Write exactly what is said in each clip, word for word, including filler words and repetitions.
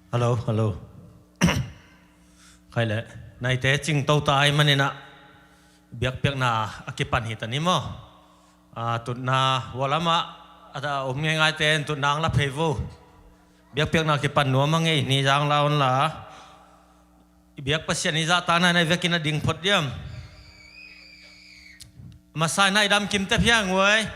Hello, hello. Khai le, naite cingto ta ahih manin ah biakpiakna a kipan hi ta ni maw? A, tutna vualam ah a om ngeingaite in tutna ang la phei vo. Biakpiakna kipan nuam a ngei ni zang la on la. I biak Pasian i zahtakna na i vekin a ding phot diam? Masa in ah i dam kim tep hiang uai.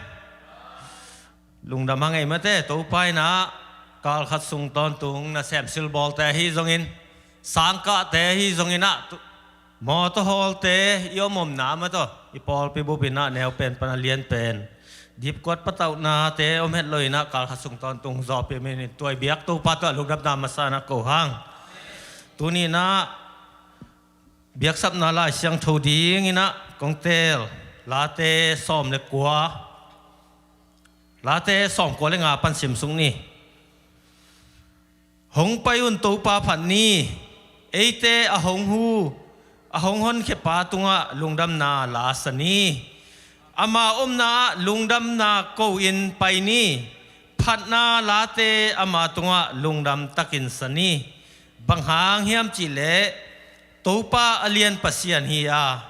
Lungdam a ngei mate, Topa in ah kal khat sung tawntung nasem silbawlte ahi zongin, sangkahte ahi zongin ah tu-, mawtaw hawlte i om omna mate, i pawlpi bup in ah neu pen pan a lian pen dipkuat patauhnate om het lo in ah kal khat sung tawntung zawhpih minin tua i biak Topa tungah lungdamna masa in ah ko hang. Tuni in ah biaksapna Lai Siangtho ding in ah kong teel Late sawm le kua, Late sawm kua le nga pan sim suk ni. Hong pai un, Topa phat ni. Eite a hong hu, a hong honkhiapa tungah lungdamna la sa ni. Ama omna ah lungdamna ko-in pai ni. Phatna late ama tungah lungdam takin sa ni. Bang hang hiam cih leh Topa a lian Pasian hi a,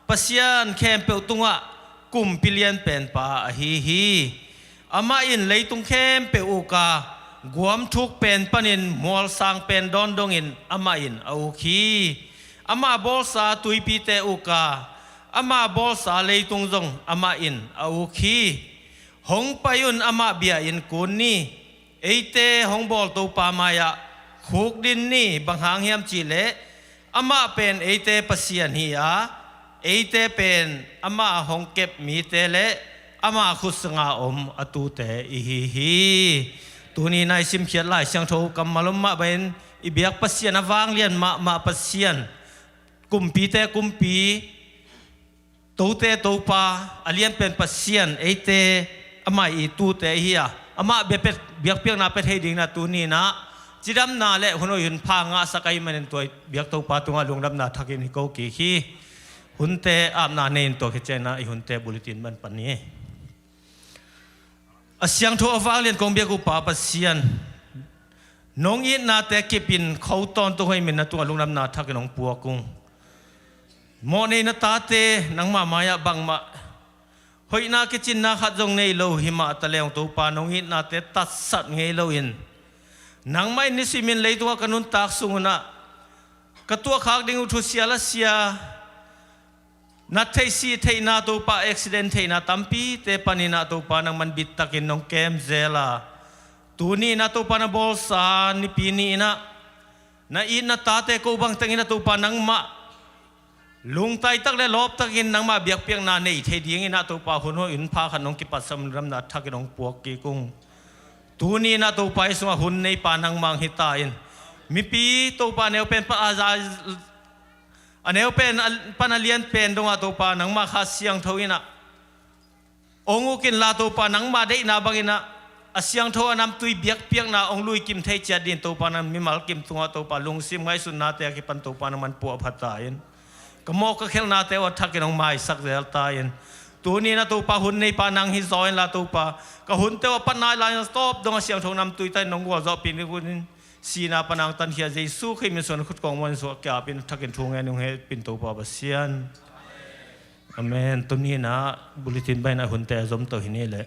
pasian khempeuh tungah kumpi lian penpa ahi hi. Amah in leitung khempeuh uk a, guam thuk pen panin mual sang pen dawn dongin amah in a uk hi. Amah bawlsa tuipite uk a, amah bawlsa leitung zong amah in a uk hi. Hong pai un, amah bia-in kun ni. Eite hong bawl Topa mai-ah khukdin ni. Bang hang hiam cih leh amah pen eite Pasian hi a, eite pen ama hong kep mite le ama khut sunga om a tute i hi hi. Tuni in ah i simkhiat Lai Siangtho kammal om mah bangin i biak Pasian a vanglian mahmah Pasian, kumpite kumpi, tote Topa, a lianpen Pasian, eite amah i tute i hi a, amah bia pet, biakpiakna pia thei dingin ah tuni in ah cidamna le hun hoih hun pha ngahsak ahih manin tua i biak Topa tungah lungdamna thakin hi ko kik hi. Hunte apna nei in tua khit ciangin ah i hunte bulletin ban pan ni. A siangtho a vanglian kong biak uh Pa Pasian, nong itnate kipin kho tawntung hoih min na tungah lungdamna thakin hong puak ung. Mawhnei na tate nangma mai-ah bangmah hoihna kicinna khat zong nei lo hi mah ta leng Topa, nong itnate tatsat ngei loin nangmah in nisimin leitungah ka nuntak sung un ah ka tuahkhak ding uh thusia lasia, na theih sih theihna Topa, accident theihna tampite panin ah Topa nangman bittakin nong kem zel a, tuni in ah Topa na bawlsa Nipi ni in ah na itna tate ko bang tengin ah Topa nangmah lungtai tak le lawp takin nangmah biakpiakna nei thei dingin ah Topa hun hoih hun pha khat nong kipatsak lungdamna thakin hong puak kik ung. Tuni in ah Topa i sungah hun neipa nangmah hong hi ta in, mipi Topa neu pen pa a za a neu pen a, pan a lian pen dongah Topa nangmah Kha Siangtho in ah hong uk inla Topa nangmah deihna bangin ah a siangtho a namtui biakpiakna hong luikim thei ciat dingin Topa nang mimal kim tungah Topa lungsim ngaihsutnate a kipan Topa nangman puahpha ta in, ka mawh ka khelhnate uh a thakin hong maisak zel ta in. Tuni in ah Topa hun neipa nang hi zaw inla Topa ka hunte uh a pat nai lai in ah tawp dong a siangtho namtui ta in nong gualzawhpih ding uh in sihna pan a hong tankhia Jesu Khrih min suang khut kong muan suah kiapin thakin thu ngen ung hehpih in Topa Pasian. Amen. Tuni in ah bulletin bai in ah hunte a zom to hi ni leh.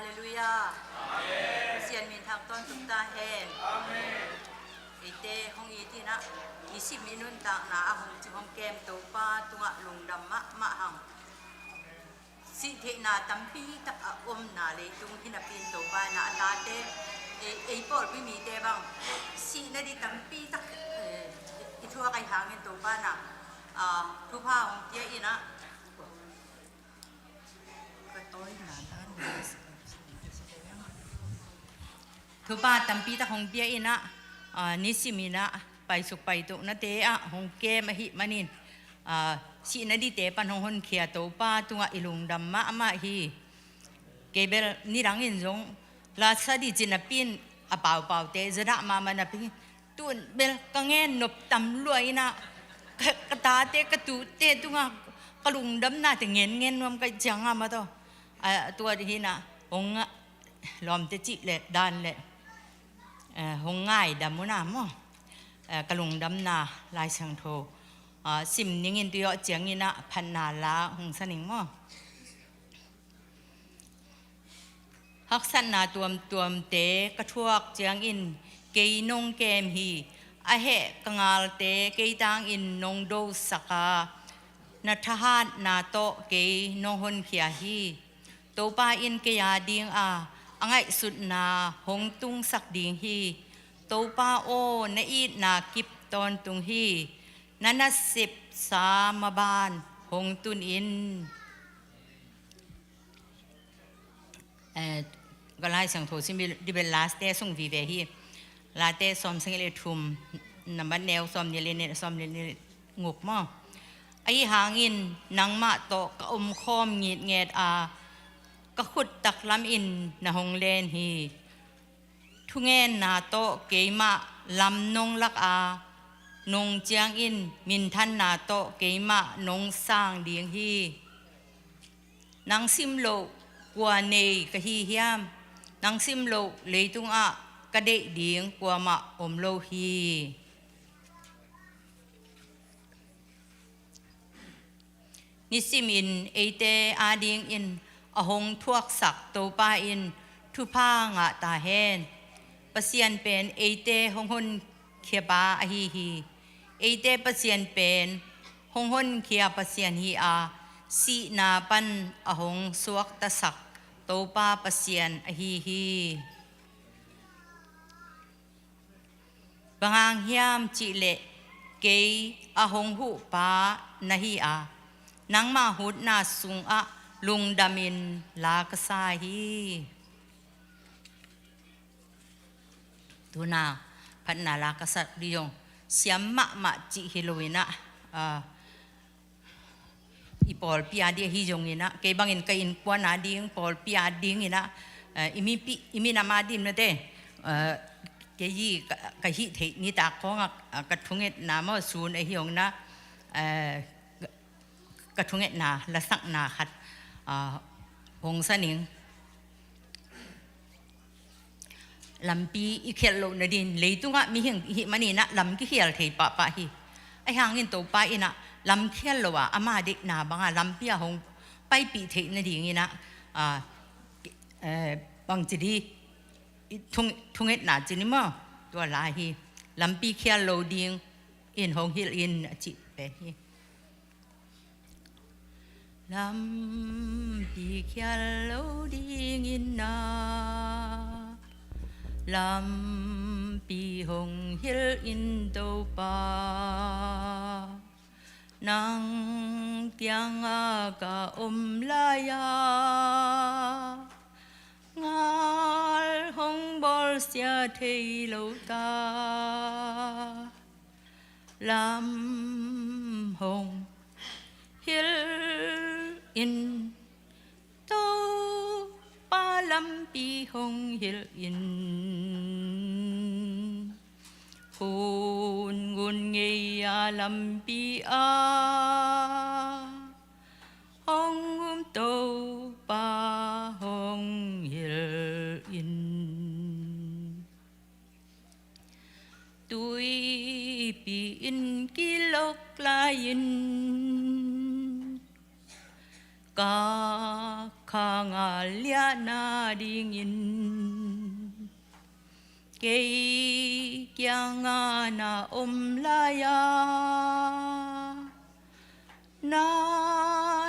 Halleluiah. Pasian min thang tawntung ta hen. Eite hong it in ah, nisim i nuntakna a hong ci hong kem Topa tungah lungdam mahmah hang. Sih theihna tampi tak a omna leitung hi napi in Topa in ah a tate, ei, ei pawlpi mite bang sih nading tampi tak, eh, i thuak ahih hangin Topa in ah, ah, thupha hong pia in ah. Thupha tampi tak hong pia in ah, ah, nisim in ah paisuk paituahnate ah hong kem ahih manin, ah, sih nadingte pan hong honkhia Topa tungah i lungdam mahmah hi. Kei bel nidang in zong la sa ding ci napi in a paupaute zadah mahmah napi, tun bel ka ngen nop tam lua in ah, ka, ka tate ka tute tungah ka lungdamnate ngen ngen nuam ka hih ciang a mah tawh, a, tua hi in ah hong nga-, lawmte cih leh dan leh, eh, hong ngaidam un ah maw. Eh, ka lungdamna Lai Siangtho, ah, sim ning in tu zawh ciangin ah phatna la hong sa ning maw. Haksatna tuamtuamte ka thuak ciangin kei nong kem hi. A heh ka ngalte kei tangin nong dosak a, na thahatna tawh kei nong honkhia hi. Topa in kei a ding a, a ngaihsutna hong tungsak ding hi. Topa aw, na itna kip tawntung hi. Na nasepsa maban hong tun in. Eh, ka Lai Siangtho sim ding bel Late sung vive hi. Late sawm sagih le thum, nambat neu sawm nih le nih, sawm nih le guk maw. Ahih hangin nangmah tawh ka omkhawm ngitnget a, ka khut taklam in na hong len hi. Thungetna tawh keimah lam nong lak a, nong ciangin minthanna tawh keimah nong sang ding hi. Nang sim loh kua nei ka hi hiam? Nang sim loh leitungah ka deih ding kuamah om lo hi. Nisimin eite adingin a hong thuaksak Topa in thupha ngah ta hen. Pasian pen eite hong honkhia pa ahi hi. Eite Pasian pen hong honkhia Pasian hi a, sihna pan a hong suaktasak Topa Pasian ahi hi. Bang hang hiam cih leh kei a hong huh pa na hi a, nangmah hutna sungah lungdamin la ka sa hi. Tuna phatna la ka sak ding zong siam mahmah cih hi lo in ah, ah, i pawlpi a ding ahi zongin ah, kei bangin ka innkuan a ding, pawlpi a dingin ah, eh, i mipi, i minam a ding mate, eh, kei hi ka, ka hih theih nitak khawngah, ah, ka thungetna maw sun ahi zongin ah, eh, ka thungetna lasakna khat, ah, hong sa ning. Lampi i khial loh nading, leitungah mihing i hih manin ah lam kikhial thei pahpah hi. Ahih hangin Topa in ah lam khial lo a, ama deihna banga lampi a hong paipih theih nadingin ah, ah, eh, bangci ding, i thung-, thungetna ci ni maw, tua la hi. Lampi khial lo ding in hong hilh in a cih pen hi. Lampi khial lo dingin ah, lampi hong hilh in Topa. Nang kiangah ka om lai-a, ngal hong bawlsia thei lo ta. Lam hong hilh in, Topa lampi hong hilh in. Hun ngun ngei a lampi a hong um Topa hong hilh in. Tuipi in kilok lai-in, ka Kha nga liahna dingin kei kiangah na om lai-a, na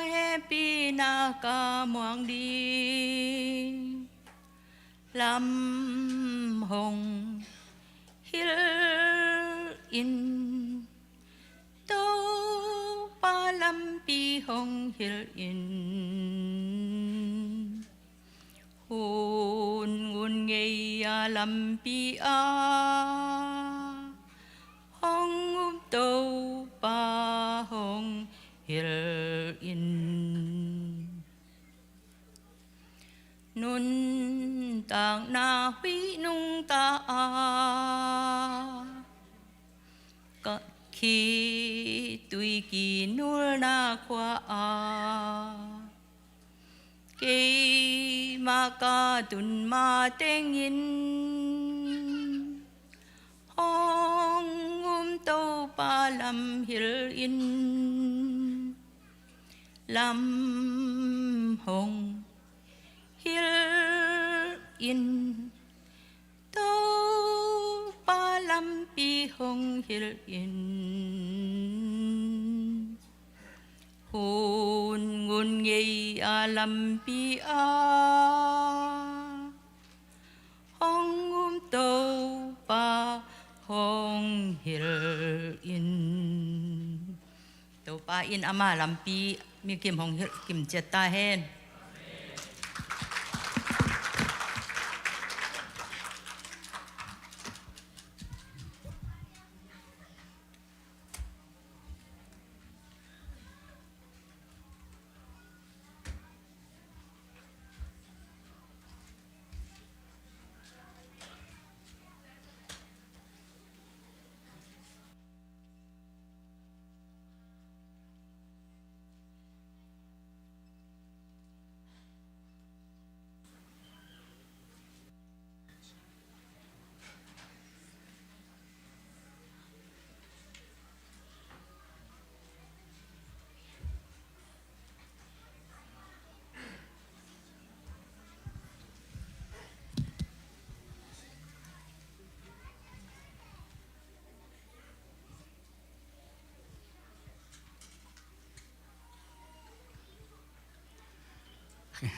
hehpihna ka muang ding lam hong hilh in. Topa lampi hong hilh in. Hun ngun ngei a lampi ah hong um Topa hong hilh in. Nuntakna huih nungta a, ka khitui kinulna khua ah keimah ka tun matengin hong um Topa lam hilh in. Lam hong hilh in. Topa lampi hong hilh in. Hun ngun ngei a lampi ah hong um Topa hong hilh in. Topa in ama lampi mikim hong hilh kim ciat ta hen.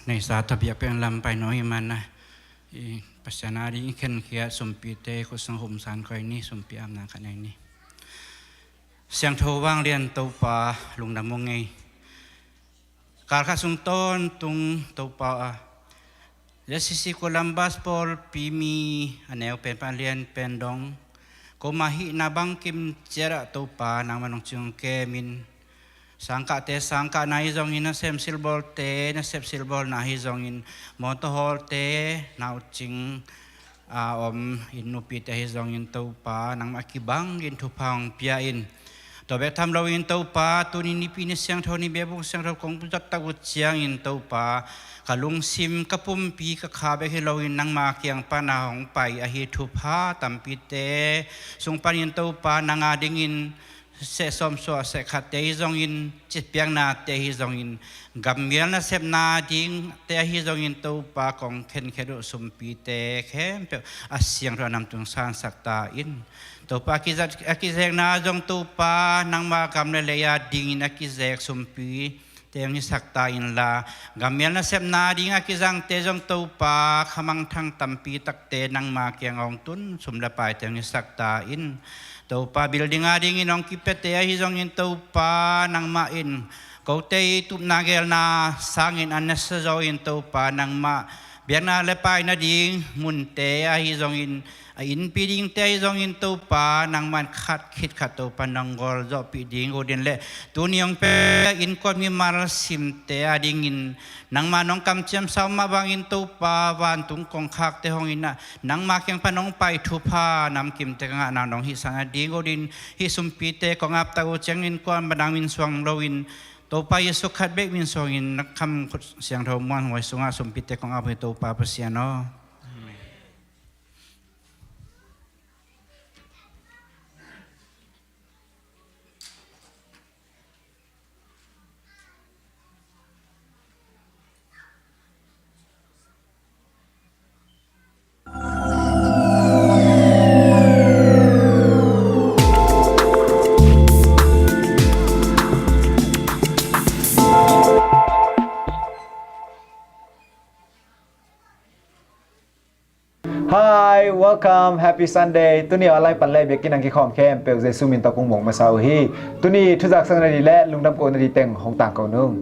Neisa thapiak pen lam pai nawn hi mana, i Pasian a ding i khenkhiat sumpite khutsung humsan koi ni, sumpi amna khat nei ni. Siangtho vanglian Topa, lungdam ung ei. Kalkhat sung tawntung Topa a, Z C C Columbus pawlpi mi a neu pen pan lian pen dong, koma hihna bangkim ciatah Topa nangmah nong cing kemin, sangkahte sangkahna hi zongin, nasem silbawlte nasep silbawlna hi zongin, mawtaw hawlte naucing a om inn nupite ahi zongin Topa nangmah kibangin thupha hong pia in. Tua bek tham loin Topa tuni nipi ni siangtho ni, bebuk siangtho kong zot tak uh ciangin Topa ka lungsim ka pumpi ka kha bek hi loin nangma kiang pana hong pai ahi thupha tampite sung panin Topa nang a dingin seh sawmsuah seh khatte hi zongin, cipiaknate hi zongin, gammial nasepna dingte ahi zongin Topa kong khenkhet uh sumpite khempeuh a siangtho a namtung sansak ta in. Topa a kizat, a kizekna zong Topa nangma gam le lei a dingin a kizek sumpi teng hisak ta inla, gammial nasepna ding a kizangte zong Topa khamangthang tampi takte nangma kiang hong tun sum le pai teng hisak ta in. Topa building a dingin hong kipiate ahi zongin Topa nangmah in kote i tupna gelna sangin a nasa zaw in Topa nangmah biakna le pai nading munte ahi zongin a innpi dingte ahi zongin Topa nangman khat khit khat Topa nong gol zawhpih ding uh din le tuni hong pe innkuan mimal simte a dingin nangma nong kamciam sau mah bangin Topa vantung kongkhakte hong innah nangma kiang pan nong pai thupha namkimte ka ngahna nong hihsan a ding uh din hih sumpite kong aptak uh ciangin kuan badang min suang loin Topa Jesu khat bek min suangin na kham khut siangtho muanhuai sungah sumpite kong ap uh hi Topa Pasian aw. Welcome, happy Sunday. Tuni a lai pan le biakinn a kikhawm khempeuh Jesu min tawh kong muang masa uh hi. Tuni thuzak sang nading le lungdam ko nading teng hong tang ko nung.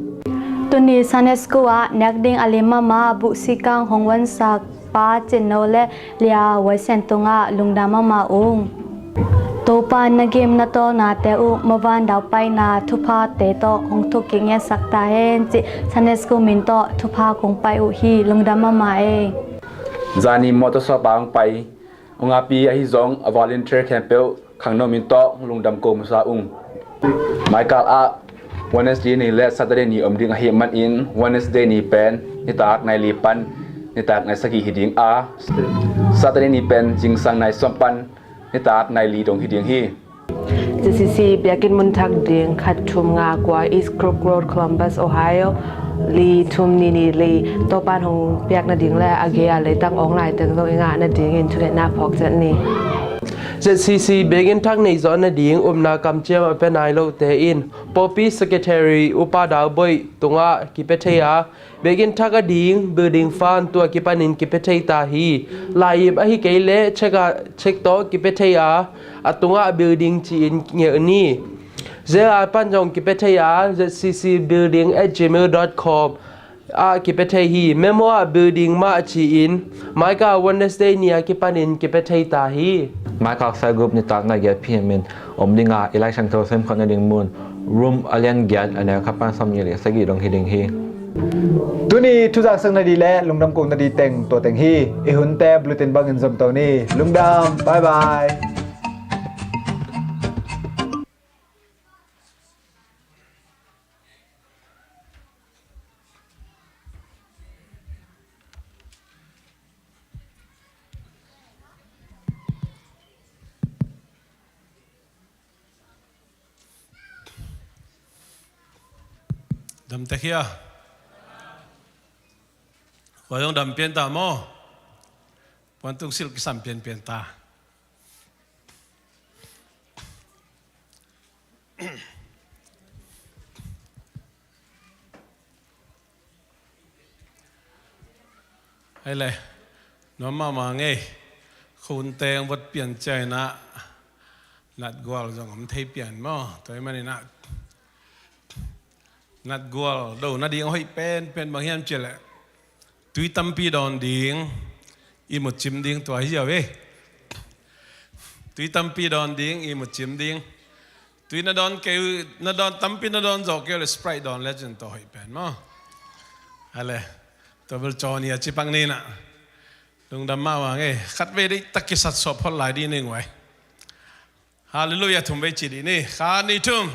Tuni Sunday School ah nek ding a lim mahmah Buh Sikang hong wansak Pa Cin No le Lia Wai Sian tungah lungdam mahmah ung. Topa na gim na tawlnate uh mavan daupaina thuphate tawh hong thuk kik ngiatsak ta hen cih Sunday School min tawh thupha kong pai uh hi. Lungdam mahmah ei. Zani motor shop ah hong pai ung a, pi ahi zong a volunteer khempeuh khangno min tawh lungdam ko masa ung. Michael ah Wednesday ni le Saturday ni om ding ahih manin Wednesday ni pen nitak nai li pan nitak nai sagih hi ding a, Saturday ni pen zingsang nai sawm pan nitak nai li dong hi ding hi. ZCC biakinn mun thak ding khat thum nga kua East Crook Road, Columbus, Ohio, li thum ni ni li. Topan hong piak nading le a gei a leitang awng lai teng zong i ngah nadingin thungetna phawk ciat ni. ZCC biakinn thak neih zawh nading upna kamciam a pia nai lote in pawlpi secretary Upa Dau Boih tungah kipia thei a, biakinn thak a ding building fund tua kipanin kipia thei ta hi. Lai-ip ahi kei leh cheque ah, cheque tawh kipia thei a, a tungah building ci-in ngelh ni. Zia pan zong kipia thei a, ZCC building at gmail dot com ah kipia thei hi. Memo ah building mah ci-in Michael Wednesday ni a kipanin kipia thei ta hi. Michael Cell Group nitak nai giat P M in om ding a, i Lai Siangtho sem khawm nading mun room a lian giat, a neu khat pan sawmnih le sagih dong hi ding hi. Tuni thuzak sang nading le lungdam ko nading teng tua teng hi. I hunte bulletin bangin zom to ni. Lungdam. Bye bye. Dam tek hia? Kua zong dam pian ta maw? Puan tung silh kisam pianpian ta. Hei le, nuam mahmah ngei. Khun teng vot pian ciang inah natgual zong om thei pian maw? Tua ahih manin ah natgual do nading a hoih penpen bang hiam cih leh tui tampi dawn ding, ihmut cim ding, tua hi ziau hi. Tui tampi dawn ding, ihmut cim ding. Tui na dawn kei uh, na dawn tampi na dawn zawh kei uh leh Sprite dawn lecin tua hoih pen maw? Hale, tua bel caw ni a ci pak ni nah. Lungdam mahmah ngei. Khatvei deihtak kisat sawp phot lai dih ning vai. Halleluiah thum vei ci dih ni. Khat, nih, thum.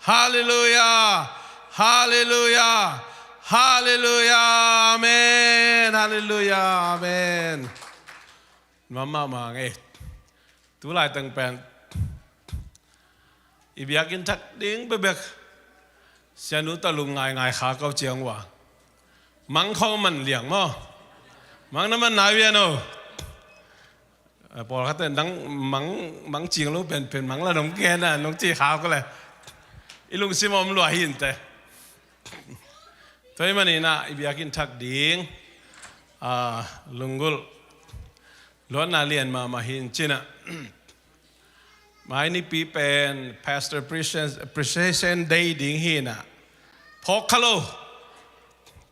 Halleluiah. Halleluiah. Halleluiah. Amen. Halleluiah. Amen. Nuam mahmah ngei. Tu laiteng pen i biakinn thak ding bekbek sianu tawh lungngai ngai kha ko ciang uh a, mang khawng man liang maw? Mang na man nai uh a no? Pawlkhatte nang mang, mang cing lo penpen mang la nong gen a nong ci kha ko le i lungsim a om lua hi inteh. Tua ahih manin ah i biakinn thak ding lunggulh luatna lian mahmah hi in ci nah. Mai nipi pen Pastor Appreciation, Appreciation Day ding hi nah. Phawk kha lo.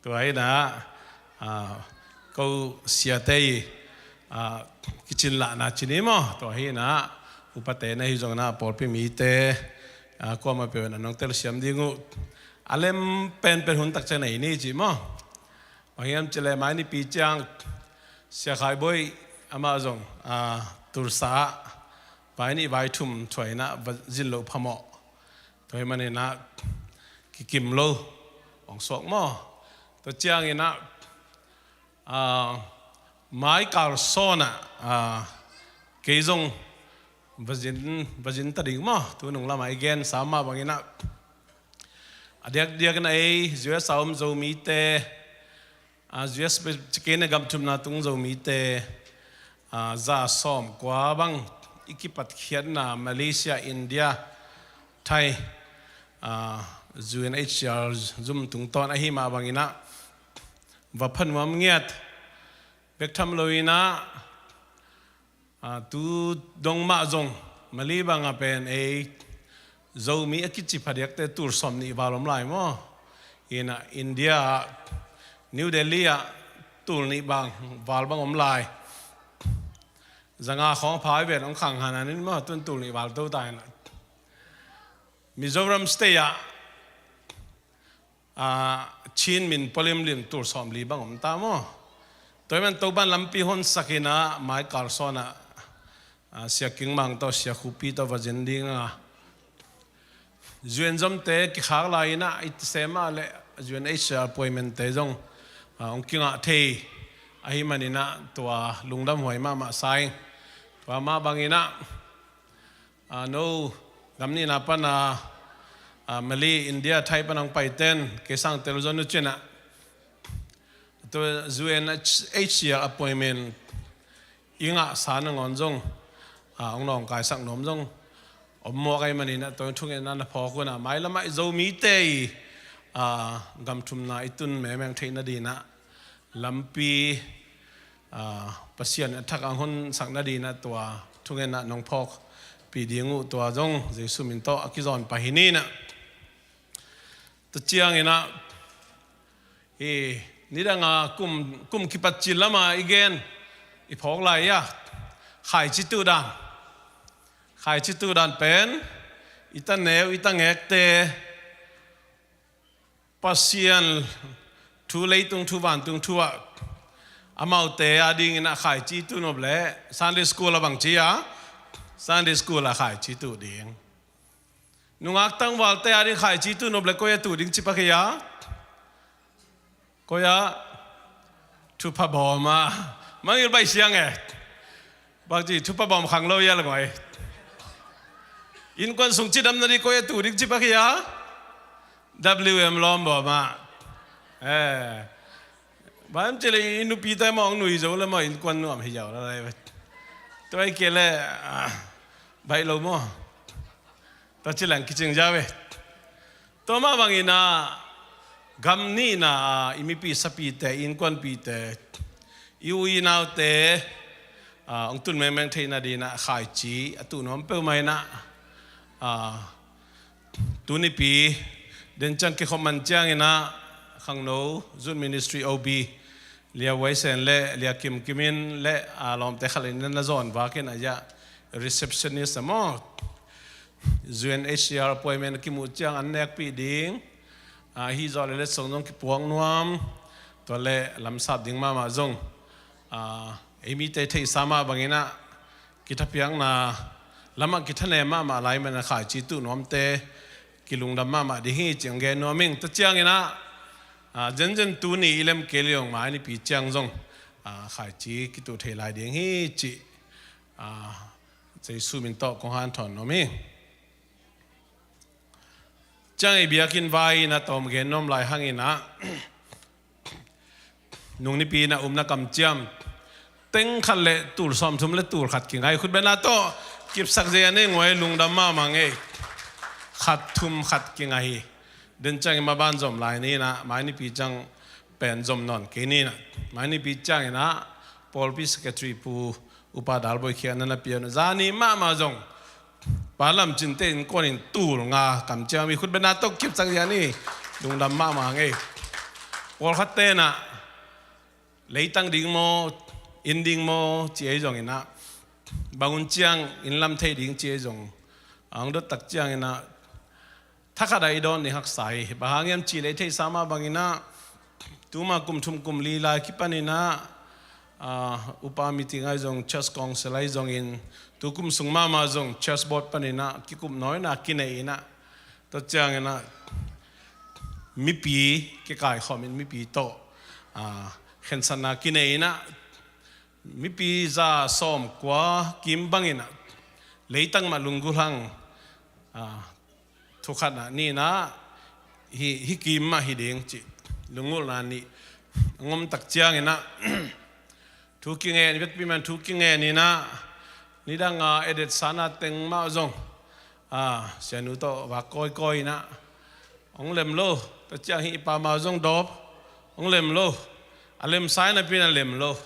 Tua hi nah, ko siate i kicin lahna ci ni maw? Tua hi nah, upate na hi zong nah, pawlpi mite kuamah peuh in a nong telsiam ding uh a lem penpen hun tak ciang nei ni ci maw? Bang hiam cih leh mai nipi ciang Sia Khai Bawi amah zong Tulsa ah vai nih vai thum thuah in ah va zin loh phamawh. Tua ahih manin ah kikim lo hong suak maw? Tua ciangin ah mai kal sawn ah kei zong va zin, va zin ta ding maw? Tu nung lamah i gensa mah bangin ah a diakdiakin ah ei U S a om Zomite, U S bek ci kei in ah gam thumna tung Zomite za sawm kua bang i kipatkhiatna Malaysia, India, Thai, U N H C R zum tungtawn ahi mah bangin ah va pha nuam ngiat bek tham lo in ah A, tu dong mah zong Malay bangah pen ei Zomi a kici phadiakte tul sawm nih val om lai maw? Ina India ah New Delhi ah tul nih bang val bang om lai. Zanga khawng pha i ven hong khang han anin maw, tun tul nih val to ta ina. Mizoram State ah, a, Chin min pualimlim tul sawm li bang om ta maw? Tua hi man Topan lampi honsak ina mai kalsawn ah, a, Sia King Mang tawh Sia Khupi tawh va zin ding a, U N zomte kikhak lai ina i sem ah le U N H C R appointmentte zong, a, hong kingah thei ahi man ina tua lungdam huai mahmah sa ing. Tua mah bang ina, a, no gam nihna pan a, a, Malay, India, Thai pan hong paiten kei sang tel zon uh cin ah tua U N H C R appointment i ngahsa nangawn zong, a, hong nawngkaisak nuam zong om muak ahi man ina tua thungetna na phawk un a, mailam ah i Zomite i, a, gam thumna i tun mengmeng theih nading ah lampi, a, Pasian a thak a hong honsak nading ah tua thungetna nong phawkpih ding uh tua zong Jesu min tawh a kizawn pah hi ni ina. Tua ciang ina, hi, nidang a kum, kum kipat cil lam a i gen i phawk lai a, khaici tuh dan. Khaici tuh dan pen i ta neu, i ta ngekte Pasian thu, leitung thu, vantung thu ah amaute a ding ina khaici tuh nop le Sunday school a bang ci a, Sunday school a khaici tuh ding. Nungak tangvalte a ding khaici tuh nop le koi a tuh ding ci pak hi a? Koi a? Thupha bawm a. Mangngilh baih siang e. Bang ci thupha bawm khang lo ia le ngoi. Innkuan sung cidam nading koi a tuh ding ci pak hi a? W M lawm bawm a. Eh. Bang ci le i nupite maw hong nui zo le maw innkuan nuam hi zau la lai ve. Tua i ke le, a, baih lo maw. Tua ci leng kicing zau ve. Tua mah bang ina gam nihna a i mipi sapite, i innkuanpite, i u i naute, a, hong tun mengmeng theih nading ah khaici a tuh nuam peuhmah ina, a, tu nipi den ciang kikhop man ciang ina khangno Youth Ministry O B Lia Wai Sen le Lia Kim Kim in le, a, lawmte khat in na zawn vak in a ia receptionist a maw, U N H C R appointment a kimuh ciang an nekpih ding, a, hi zawh le letsong zong kipuak nuam, tua le lamsap ding mahmah zong, a, ei mite theihsa mah bang ina kithapiakna lamah kithanem mahmah lai man a khaici tuh nuamte kilungdam mahmah ding hi ci hong gen nuam ing. Tua ciang ina, a, zenzen tuni i lem kei le zong mai nipi ciang zong, a, khaici kituh thei lai ding hi ci, a, Jesu min tawh kong hanthawn nuam hi. Ciang i biakinn vai ina tawm gen nuam lai hang ina, nung nipi ina umna kamciam teng khat le tul sawmthum le tul khat kinga hi. Khutbetna tawh kipsak zia nei nguai, lungdam mahmah ngei. Khat thum khat kinga hi. Den ciang i maban zom lai ni ina, mai nipi ciang pen zom nawn kei ni ina. Mai nipi ciang ina pawlpi secretary Pu Upa Dalboi khia na na pian zani mahmah zong Pa Lam Cinte innkuan in tul nga kamciam i khutbetna tawh kipsak zia ni. Lungdam mahmah ngei. Pawlkhatte na leitang ding maw, inn ding maw ci ei zong ina, bang hun ciang inn lam thei ding ci ei zong, ang dot tak ciang ina, thakhat a i dawn ding haksa hi. Bang hang hiam ci le i theihsa mah bang ina, tuma kum thum kum li lai kipan ina, a, upa meeting ai zong, church council ai zong in, tu kum sung mahmah zong church board pan ina kikup nawina kinei ina, tua ciang ina mipi kikaikhawm in mipi tawh, a, khensatna kinei ina, mipi za sawm kua kim bang ina, leitang mah lunggulh hang, a, thukhatna ni ina, hi, hi kim mah hi ding ci, lunggulhna nih ngom tak ciang ina, thu kingen, i vekpi man thu kingen ina, nidang a edet sana teng mah zong, a, sianu tawh vak kawikawi ina, hong lem lo, tua ciang hi i pa mah zong dawp, hong lem lo, a lemsa ina pi ina lem lo.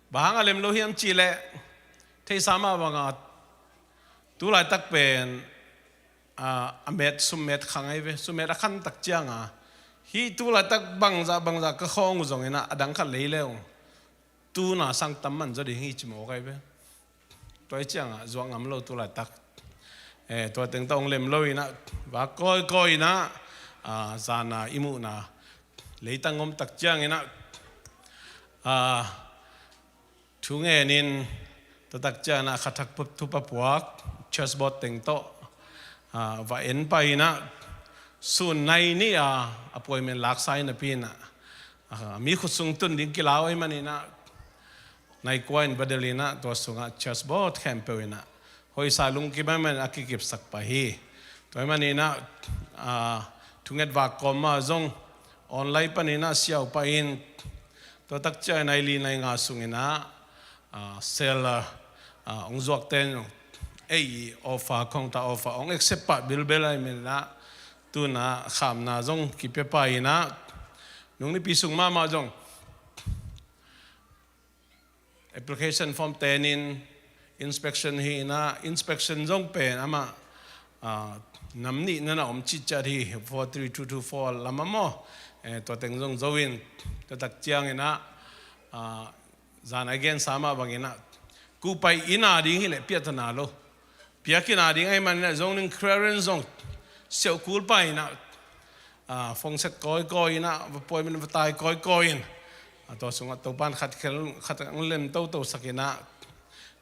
Bang hang a lem lo hiam ci le, Theihsa mah banga, tulaitak pen, a, a met, summet khang ahi ve. Summet a khan tak cianga, hih tulaitak bangzah bangzah ka khawng uh zongin ah, a dang khat lei le ung, tuna sang tam man zaw ding hi ci mawk ahi ve. Tua hi cianga zuak ngam lo tulaitak. Eh, tua teng tawh hong lem lo inah, va kawikawi inah, a, zana i muhna leitang om tak cianginah, a, thu ngenin, tua tak cianginah khathak thupha puak, church board teng tawh, a, va en pai inah, sun nai nih a appointment laksa in napi inah, a, mi khut sung tun ding kilau ahih maninah, nai kua in va del inah, tua sungah church board khempeuh inah hoihsa lungkim ahih manin a kikipsak pah hi. Tua ahih maninah, a, thunget vak kawm mah zong online paninah siau pah in, tua tak ciang nai li nai nga sunginah, a, sel, a, a, hong zuakte in ei offer, khawngta offer hong accept pah bilbel ahih maninah, tunah khamna zong kipia pah inah, nung nipi sung mahmah zong application form tenin inspection hi inah, inspection zong pen amah, a, nam nih nana om citciat hi, four three two two four lam ah maw. Eh, tua teng zong zo in, tua tak cianginah, a, zan a gensa mah banginah, kupai inn a ding hileh piahtana lo, piak inn a ding ahih maninah zoning clearance zong siauh kul pah inah, a, phone set kawikawi inah, va appointment va tai kawikawi in, a, tua sungah Topan khat khel khat hong lem toto sak inah,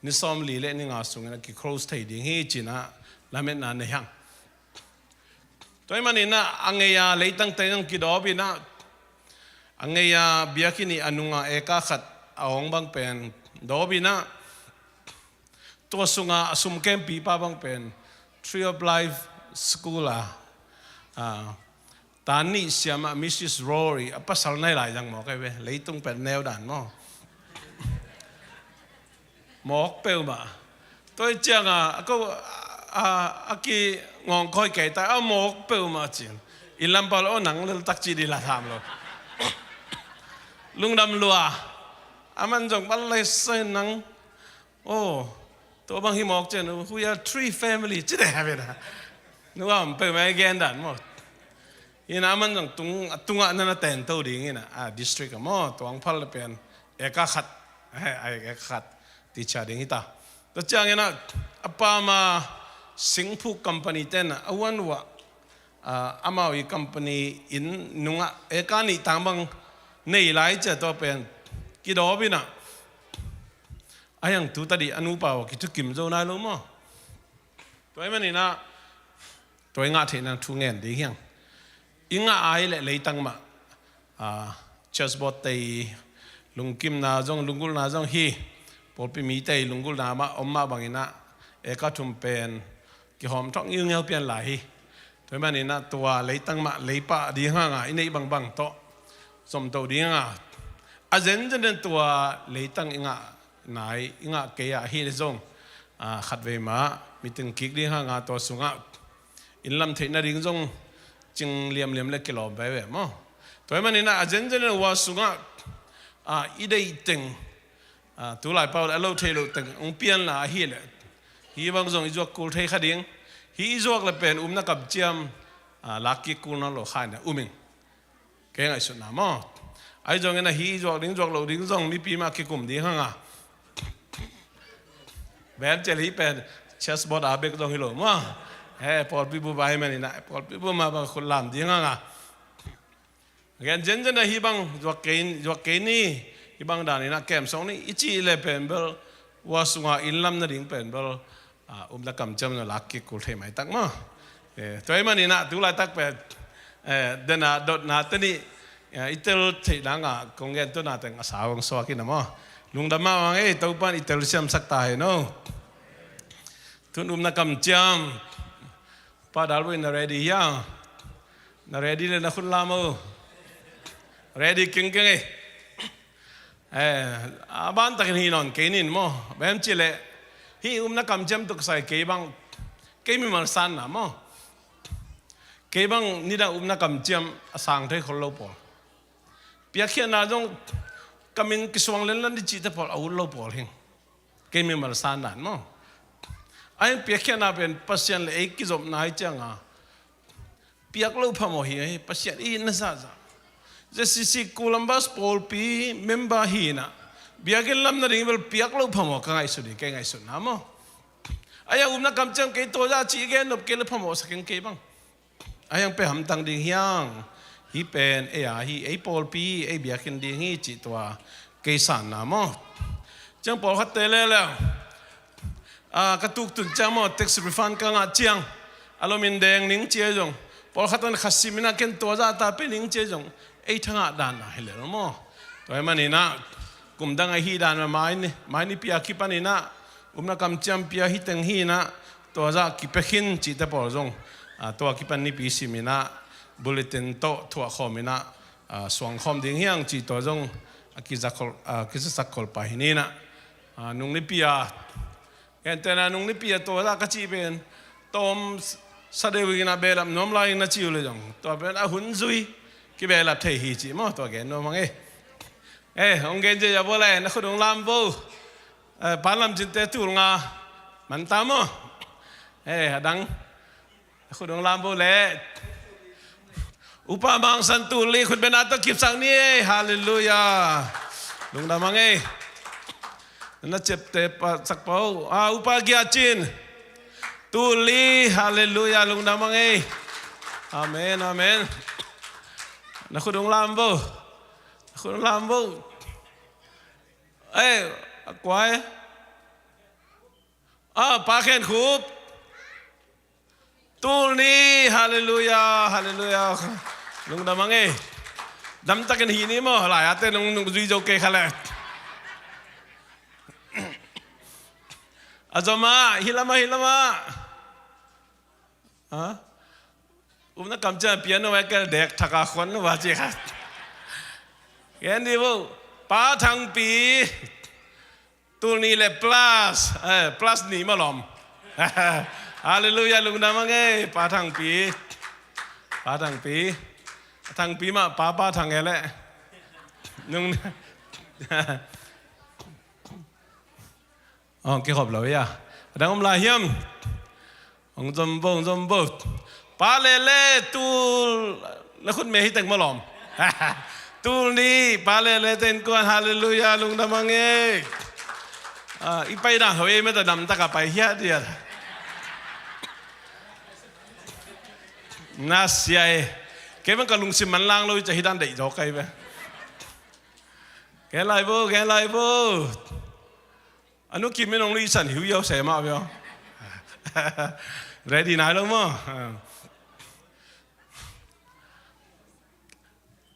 ni sawmli le ni nga sunginah ki-close thei ding hi cinah lametna nei hang. Tua ahih maninah a ngei-a leitangte zong kidawp inah, a ngei-a biakinn ih a nunga eka khat a awng bang pen dawp inah, tua sunga a sum kempipa bang pen Tree of Life School a, a, tan nih siamah Missus Rory a pasal nai lai zang mawk ahi ve, leitung pen neu dan maw. Mawk peuhmah. Tua hi cianga a ko, a, a kingawngkhawi kei ta a, mawk peuhmah cin. Inn lam pal aw, nang leltak ci dih la tham lo. Lungdam lua. Aman zong bal lai sai nang. Oh, tua bang hi mawk cian, we are three family ci deh a ve na. Nuam peuhmah i gen dan maw. Ina aman zong tung, a tungah nana tento ding ina, a district a maw, tuang phal le pen eka khat, a eka khat ti cia ding hita. Tua ciang ina a pama singphuk company ten a uan uah, a, amau i company in nungah eka nih tang bang nei lai cia tua pen kidawp ina. A hiang tu tadih a nupa uah kithukim zo nai lo maw. Tua i maninah tua i ngah theihna thu ngen ding hiang. I ngah ai le leitang mah, a, church board tei lungkimna zong, lunggulhna zong hi. Pawlpi mi tei lunggulhna mah om mah banginah eka thum pen kihawm thawk ngiungiau pian lai hi. Tua i maninah tua leitang mah leipah ding hanga i neih bangbang tawh zomto ding hanga a zenzen den tua leitang i ngah nai, i ngah kei ah hi le zong, a, khatvei mah meeting kik ding hanga tua sungah inn lam theihna ding zong cing liamliam le kilawm veve maw. Tua i maninah a zenzen a ua sungah, a, i deih teng, a, tulai pau le a lo thei loh teng hong pianla ahi le hi bang zong i zuak kul thei kha ding. Hi i zuak le pen umna kamciam, a, lakkik kul nawn lo khaina um ing. Kei ngaihsutna maw. Ahi zongin ahi zuak ding zuak loh ding zong mipi mah kikum ding hanga. Bem cel hi pen church board a bek zong hi lo maw. He, pawlpi bu bai maninah pawlpi bu mah bang khut lam ding hanga. Gen zenzen ahi bang zuak kei, zuak kei ni, hi bang daninah kem song ni i cih le pen bel ua sunga inn lam nading pen bel, a, umna kamciam na lakkik kul thei maitak maw. Eh, tua i maninah tu laitak pen, eh, dena dotna teni, eh, i tel theih nanga kong gen tuna teng a sau hong suak ina maw. Lungdam mah hang ei, Topan i tel siamsak ta hei no. Tun umna kamciam. Pa Dalvui na ready hia? Na ready le na khut lam o. Ready kengkeng ei. Eh, a ban takin hi nawn kei nin maw. Bem ci le hi umna kamciam tuk sai kei bang. Kei mimal sanna maw. Kei bang nidang umna kamciam a sang thei khol lo pawl. Piakkhiatna zong kamin kisuang lenlan di cihte pawl a ut lo pawl hing. Kei mimal san dan maw. A hih piakkhiatna pen Pasian le ei kizopna hi cianga piak lo phamawh hi, Pasian i itna zahzah. ZCC Columbus pawlpi member hi inah biakinn lam nading bel piak lo phamawh ka ngaihsut hi, kei ngaihsutna maw. A hih a upna kamciam kei tua zah cih gen nop kei le phamawh sa keng kei bang. A hih hang pen hamtang ding hi hang. Hih pen ei a hi, ei pawlpi, ei biakinn ding hi cih tua kei sanna maw. Ciang pawlkhatte le le, a, ka tuktun ciang maw, tax refund ka ngah ciang a lomin deng ning ci a zong, pawlkhat an khasim inah ken tua zah ta pia ning ci a zong, ei thangah dan a hi lel maw. Tua hi maninah kum dang a hi dan a mai ni, mai ni pia kipaninah upna kamciam pia hi teng hi inah tua zah kipia khin cihte pawl zong, a, tua kipan nipi sim inah bulletin tawh thuah khawm inah, a, suang khawm ding hi hang cih tua zong a kizakhol, a, kizasak khol pah hi ninah, a, nung nipi a, gentehna nung nipi a tua zah ka cih pen tawm s-, sa deuh inah behlap nuam lai in na cih uh le zong tua pen a hun zui kibehlap thei hi cih maw, tua gen nuam hang e. Eh, hong gen zia bawle, na khut hong lam bo. Eh, Pa Lam Cin te tul nga man ta maw. Eh, a dang na khut hong lam bo le. Upa Mang San tul li khut bena tawh kipsak ni e. Halleluiah. Lungdam hang e. Na ciapteh pa sak pa o. Ah, Upa Gia Cin tul li. Halleluiah. Lungdam hang e. Amen, amen. Na khut hong lam bo. Na khut hong lam bo. Eh, a kua e. Ah, Pa Khen Khup tul ni. Halleluiah, halleluiah. Lungdam hang e. Damtakin hi ni maw, lai ate nung, nung zui zo kei kha le. A zom ah, hi lam ah, hi lam ah. Ha? Upna kamciam piano a kel dek thak a khon va ci kha. Gen di bo. Pa Thang Pi. Tul ni le plus, eh, plus ni maw lawm. Halleluiah, lungdam hang e, Pa Thang Pi. Pa Thang Pi. Thang Pi mah, Pa, Pa Thang e le. Nung. Oh, kikhop lo ia. A dang om lai hiam? Hong zom bo, hong zom bo. Pa Lele tul, na khut me hi teng maw lawm. Tul ni, Pa Lele te innkuan, halleluiah, lungdam hang e. Ah, i pai dan ho ei meta damtak a pai hiah diat. Na sia e. Kei bang ka lungsim manlang lo i ca hi dan deih zaw kai ve. Gen lai bo, gen lai bo. A nu Kim in hong luisan hiu hiau se mah veo. Ready nai lo maw?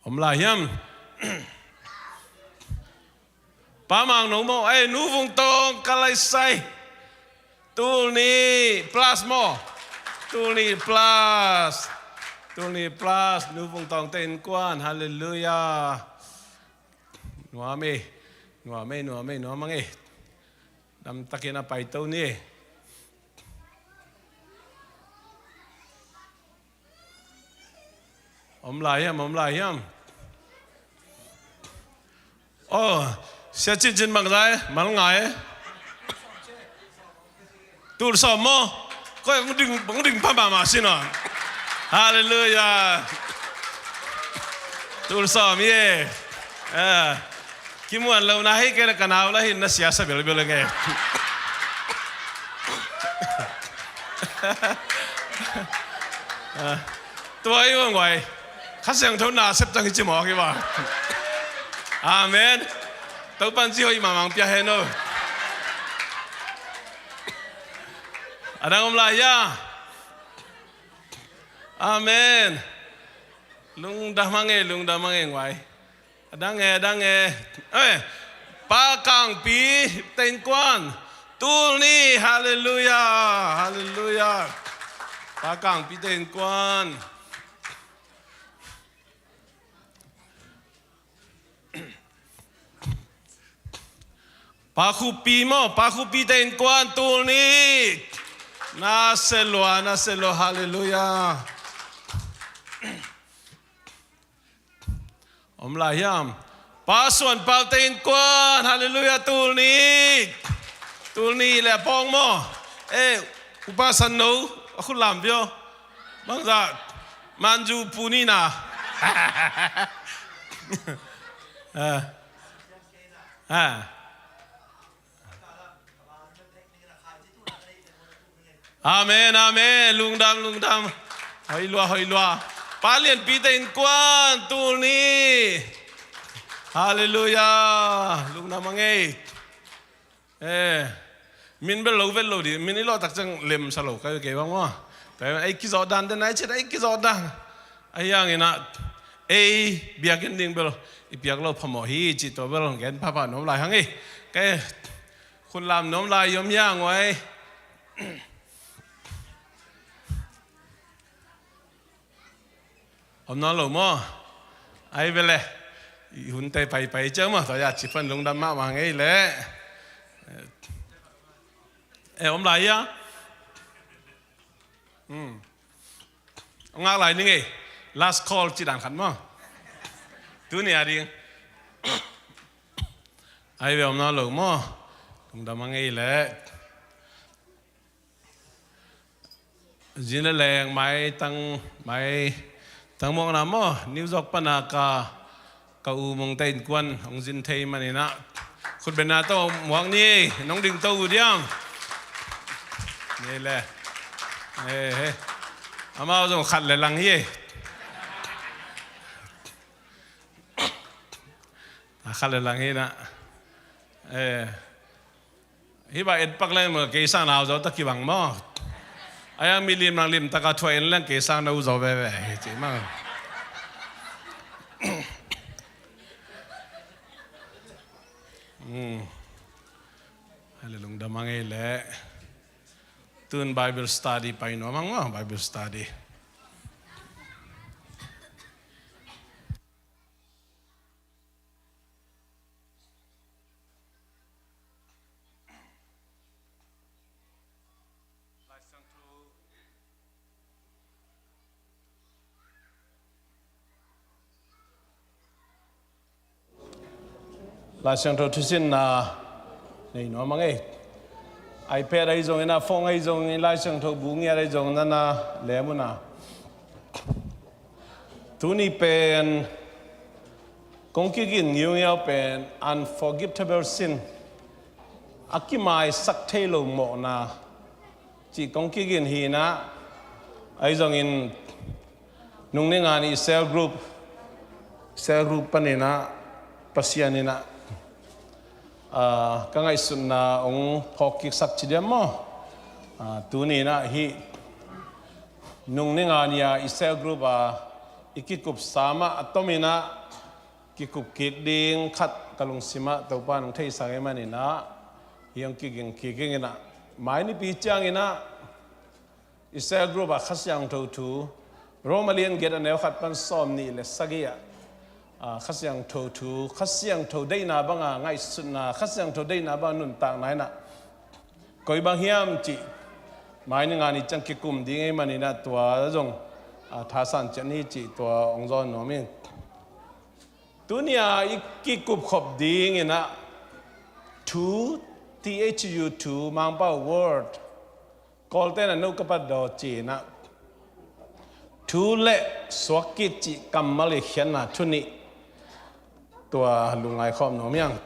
Om lai hiam? Pa Mang No maw? Ei, Nu Vung Tawng ka lai sai. Tul ni plus maw? Tul ni plus. Tul ni plus. Nu Vung Tawng te innkuan. Halleluiah. Nuam e, nuam e, nuam e, nuam hang e. Damtakin a paito ni e. Om lai hiam, om lai hiam. Oh, Sia Cin Cin bang zai, mal ngai e. Tul sawm maw? Koi, hong ding, hong ding pha mahmah sin aw. Halleluiah. Tul sawm hi e. Eh, kimuan lo na hi kei le ka nau la hin na sia sa belbel eng e. Eh, tua hi ua nguai. Kha Siangtho nasep tang hi ci mawk hi va. Amen. Topan ci hoih mahmah pia hen o. A dang om lai hia? Amen. Lungdam hang e, lungdam hang e nguai. A dang e, a dang e. Eh, Pa Kangpi te innkuan. Tul ni, halleluiah, halleluiah. Pa Kangpi te innkuan. Pa Khupi maw, Pa Khupi te innkuan tul ni. Na se lua, na se lua, halleluiah. Om lai hiam? Pa Suan Pau te innkuan, halleluiah, tul ni. Tul nih le a pawng maw? Eh, upa San No, a khut lam vio. Bangzah, Manju pu ni na. Ah. Ah. Amen, amen. Lungdam, lungdam. Hoih lua, hoih lua. Pa Lianpi te innkuan, tul nih. Halleluiah. Lungdam a ngei. Eh, min bel lo vet lo dih, min i lawh tak ciang lemsa lo ka hi kei bang maw. Tua hi a, ei kizawh dan den a, ei ciat ei kizawh dan. Ahi hangin ah, ei biakinn ding bel i piak lo phamawh hi cih tua bel gen phapha nuam lai hang ei. Kei khut lam nuam lai i om hi hang uai. Om nawn lo maw? Ai ve le. I hunte paipai ciau maw? Tua ya ci pan lungdam mahmah ngei le. Eh, om lai hia? Hmm. Om ngak lai ni ngei. Last call ci dan khat maw? Tuni a ding. Ai ve, om nawn lo maw? Lungdam a ngei le. Zin le leng mai tang, mai tang muakna maw? New York pana ka, ka u Mungte innkuan hong zin thei maninah. Khutbenna tawh muak ni, nong ding to uh diam? Ni le. Eh, he. Amau zong khat le lang hi. A khat le lang hi na. Eh. Hih bang etpak leng maw, kei sang nau zo ta kibang maw. Ai ang mi lim lang lim taka thuah in leng kei sang nau zo veve hi ci maw. Hmm. Hale lungdam a ngei le. Tun Bible study pai nuam ang maw, Bible study. Lai Siangtho thusinna nei nuam a ngei. iPad ahi zongin a, phone ahi zongin, Lai Siangtho bu ngiat ahi zongin a, na lem un a. Tuni pen kong kigin ngiungiau pen unforgivable sin, a kimaisak thei lo mawhna cih kong kigin hi na. Ahi zongin nung ni nga ni cell group, cell group panin a Pasian in a, ah, ka ngaihsutna hong phawk kiksak ci diam maw? Ah, tuni in a hih nung ni nga ni a i cell group a i kikup sam a, a tomin a kikup kik ding khat ka lungsim ah Topa in hong theisak ahih manin a, hih hong kiging kik ing in a, mai nipi ciangin a i cell group a Kha Siangtho thu, Roma lian giat a neu khat pan sawm nih le sagih ah, ah, Kha Siangtho thu, Kha Siangtho deihna bang a ngaihsutna, Kha Siangtho deihna bang a nuntakna in a koi bang hiam cih mai ni nga ni ciang kikum ding ahih manin a, tua zong, ah, thasan ciat ni cih tua hong zawn nuam ing. Tuni a i kikup khop ding in a thu, T H U, thu, Mangpau word, Kawlte'n a no ka pat daw ci in a, thu le suak kik cih kammal i khiatna thu nih, tua lungngai khawm nuam hi ang.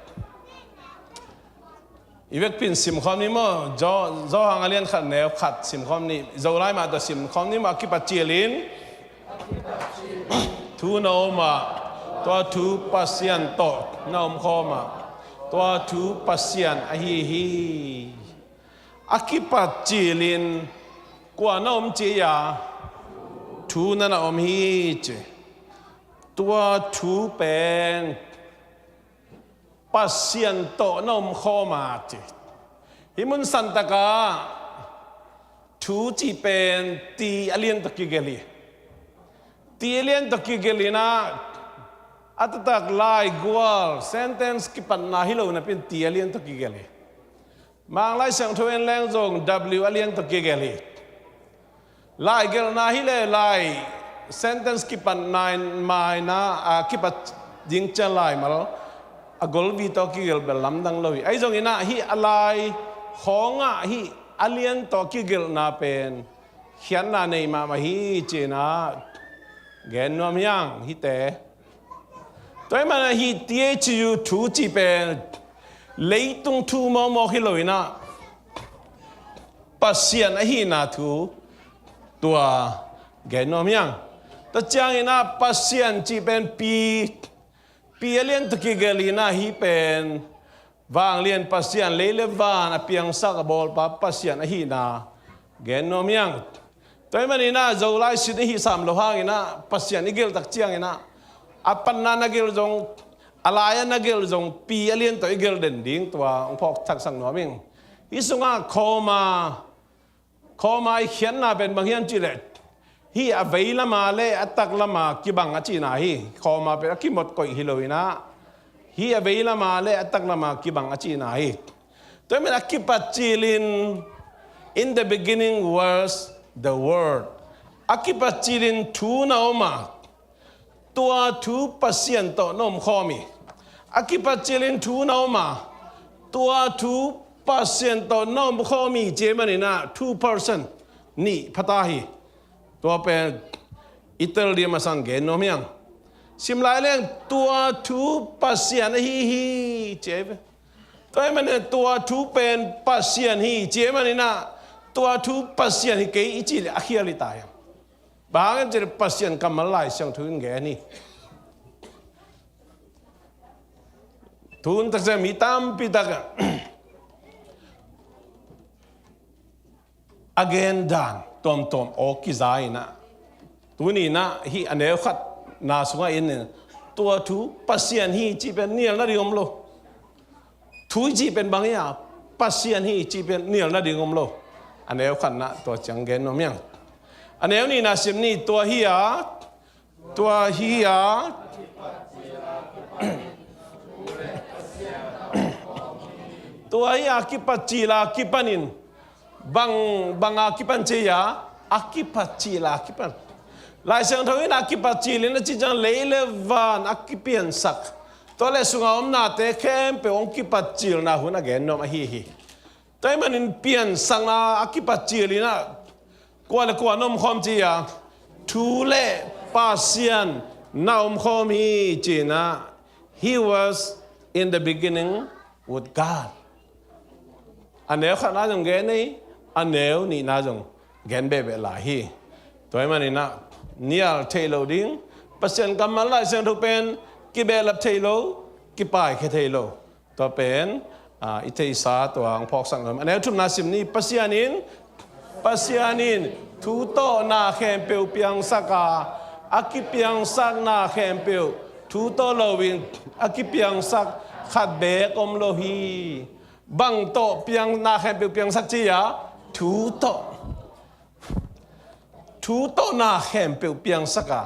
I vekpi in simkhawm ni maw? Jo-, Johan a lian khat neu khat simkhawm ni. Zolai mah tawh simkhawm ni maw? A kipat cil in thu na om a, tua thu Pasian tawh na om khawm a, tua thu Pasian ahi hi. A kipat cil in kua na om ci a, thu na na om hi ci. Tua thu pen Pasian tawh na om khawm a ci. Hih mun santak ah thu cih pen ti a lian tawh kigelh hi. Ti a lian tawh kigelh in a, a taktak lai gual, sentence kipatna hi lo napi in ti a lian tawh kigelh hi. Mang Lai Siangtho en leng zong W a lian tawh kigelh hi. Lai gelhna hi le lai sentence kipat nai maina, a, kipat ding ciang laimal a golvi tawh kigelh bel lamdang lo hi. Ahi zongin a hih a lai khawngah hih a lian tawh kigelhna pen khiatna nei mahmah hi, ci-in ah gen nuam hi hang hihte. Tua ahih manin ah hih T H U thu cih pen leitung thu mawkmawk hi lo-in ah Pasian ahihna thu tua gen nuam hi hang. Tua ciangin ah Pasian cih pen pi, pi a lian tawh kigelh in ah hih pen vanglian Pasian, lei le van a piangsak a bawlpa Pasian ahihna gen nuam hi hang. Tua ahih manin ah Zolai sin i hih sam loh hangin ah Pasian i gelh tak ciangin ah a panna na gelh zong, a lai-ah na gelh zong pi a lian tawh i gelh den ding tua hong phawk thaksak nuam ing. Hih sungah comma, comma i khiatna pen bang hiam cih leh hih a veilam a le a taklam a kibang a cihna hi. Comma pen a kimawk koih hi lo-in ah hih a veilam a le a taklam a kibang a cihna hi. Tua ahih manin a kipat cilin, "In the beginning was the Word." A kipat cilin thu na om a, tua thu Pasian tawh na omkhawm hi. A kipat cilin thu na om a, tua thu Pasian tawh na omkhawm hi, ci ahih manin ah two person, nih pha ta hi. Tua pen i tel ding a masa-in gen nuam hi hang. Sim lai leng tua thu Pasian ahi hi, ci hi ve. Tua ahih manin tua thu pen Pasian hi, ci ahih manin ah tua thu Pasian hi kei i cih leh a khial hi ta hi hang. Bang hang hiam cih leh Pasian kammal Lai Siangtho in gen hi. Tun tak ciang mi tampi tak a gen dan tuamtuam aw kiza in ah, tuni in ah hih a neu khatna sungah en in, tua thu Pasian hi cih pen nial nading om lo. Thu i cih pen bang hiam, Pasian hi cih pen nial nading om lo. A neu khatna tua ciang gen nuam hi hang. A neu nihna sim ni. Tua hi a, tua hi a, tua hi a kipat cil a kipanin, bang, bang a kipan ci hiam, a kipat cil a kipan. Lai Siangtho in a kipat cilin a cih ciang lei le van a kipiansak, tua le sungah omnate khempeuh hong kipat cilna hun a gen nuam ahi hi. Tua ahih manin piansakna a kipat cilin ah kua le kua na omkhawm ci hiam, thu le Pasian na omkhawm hi, ci-in ah, "He was in the beginning with God." A neu khatna zong gen hi, a neu nihna zong gen behbeh lai hi. Tua ahih manin ah nial theih loh ding, Pasian kammal Lai Siangtho pen kibehlap theih lo, kipaikhia theih lo. Tua pen, ah, i theihsa tua hong phawksak nuam. A neu thumna sim ni. Pasian in, Pasian in thu tawh na khempeuh piangsak a, a kipiangsakna khempeuh thu tawh loin a kipiangsak khat beek om lo hi. Bang tawh piang, na khempeuh piangsak ci hiam, thu tawh. Thu tawh na khempeuh piangsak a,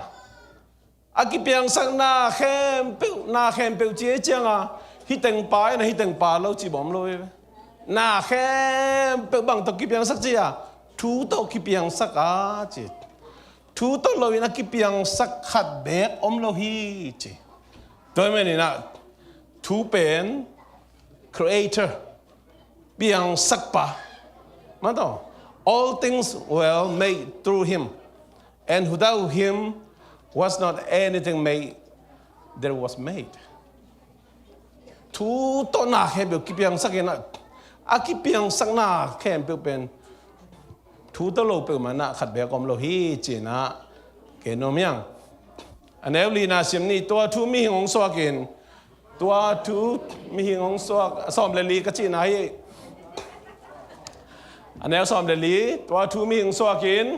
a kipiangsak na khempeuh, na khempeuh ci hi ciang a, hih teng pa in a hih teng pa lo ci bawm lo hi ve. Na khempeuh bang tawh kipiangsak ci hiam, thu tawh kipiangsak a ci. Thu tawh loin a kipiangsak khat beek om lo hi ci. Tua ahih manin ah thu pen creator, piangsakpa. Mah tawh, "All things were made through him, and without him was not anything made that was made." Thu tawh na khempeuh kipiangsak in ah, a kipiangsak na khempeuh pen thu tawh lo peuhmah in ah khat beek om lo hi, ci-in ah gen nuam hi hang. A neu lina sim ni. Tua thu mihing hong suakin, tua thu mihing hong suak, sawm le li ka cihna hi. A neu sawm le li. Tua thu mihing suakin,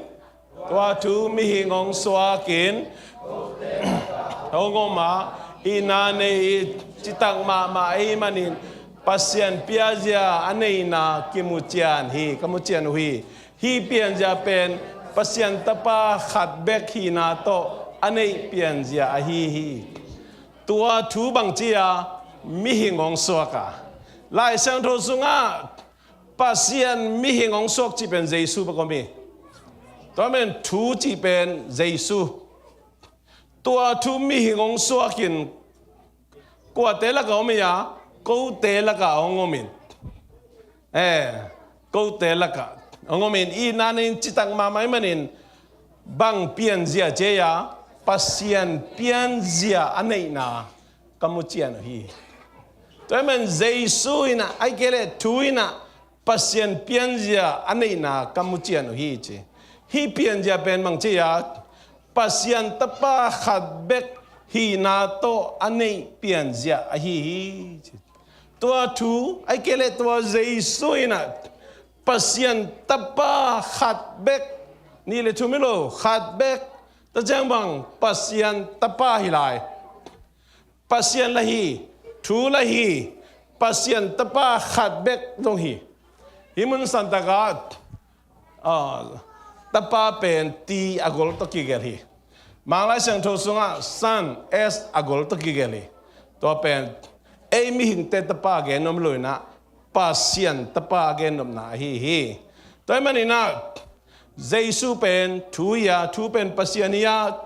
tua thu mihing hong suakin hong om a, hihna nei, citak mahmah ahih manin Pasian pianzia a neihna kimu cian hi, ka mu cian uh hi. Hih pianzia pen Pasian Tapa khat bek hihna tawh a neih pianzia ahi hi. Tua thu bangci a, mihing hong suak a. Lai Siangtho sungah Pasian mihing hong suak cih pen Jesu bek om hi. Tua pen thu cih pen Jesu. Tua thu mihing hong suakin kuate lakah om hi a, kote lakah hong om in. Eh, kote lakah hong om in, itna nei in, citak mahmah ahih manin bang pianzia ci hiam? Pasian pianzia a neihna ka mu cian uh hi. Tua ahih manin Jesu in ah, ahih kei leh thu in ah Pasian pianzia a neihna ka mu cian uh hi ci. Hih pianzia pen bang ci hiam? Pasian Tapa khat bek hihna tawh a neih pianzia ahi hi ci. Tua thu, ahih kei leh tua Jesu in ah Pasian Tapa khat bek, nih le thum hi lo, khat bek, tua ciang bang Pasian Tapa hi lai. Pasian la hi, thu la hi, Pasian Tapa khat bek zong hi. Hih mun santak ah, ah, Tapa pen T a gol tawh kigelh hi. Mang Lai Siangtho sungah Son, S a gol tawh kigelh hi. Tua pen ei mihingte Tapa gen nuam lo in ah, Pasian Tapa gennopna ahi hi. Tua ahih manin ah Jesu pen thu hi a, thu pen Pasian hi a,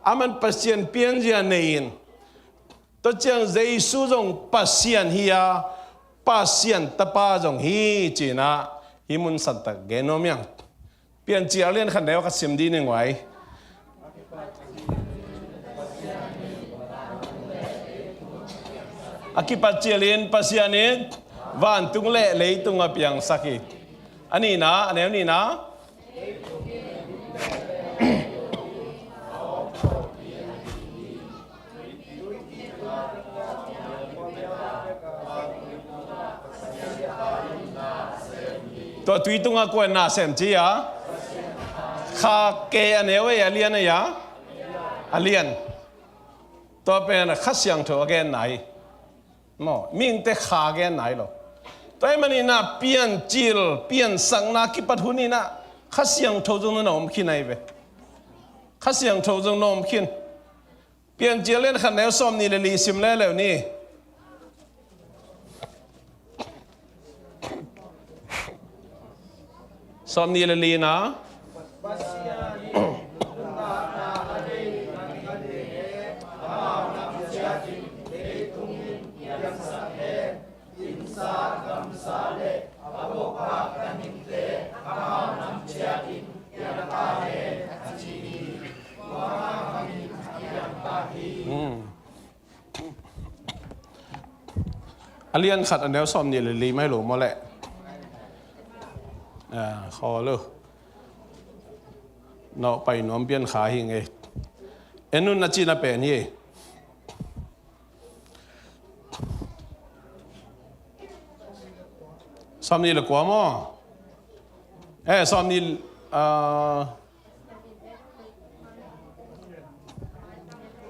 aman Pasian pianzia nei in, tua ciang Jesu zong Pasian hi a, Pasian Tapa zong hi ci-in ah hih mun santak gen nuam ing. Piancil a lian khat neu khat sim dih ning uai. A kipat cilin Pasian in vantung le leitung a piangsak hi. A nihna, a neu nihna. Tua tui tungah kua in na sem ci hiam? Kha ke a neu ei, a lian ei a? A lian. Tua pen Kha Siangtho a genna hi. Maw, mihingte kha genna hi lo. Tua ahih manin ah piancil, piansakna kipat hun in ah Kha Siangtho zong na om khin ahi ve. Kha Siangtho zong na om khin. Piancil lian khat neu sawmnih le li sim leuleu ni. Sawmnih le lina. A lian khat a neu sawmnih le li mai lo maw leh? Khawl lo. Nawh pai nuam pian kha hi ngei. En un, a cihna pen hi. Sawmnih le kua maw? Eh, sawmnih, ah,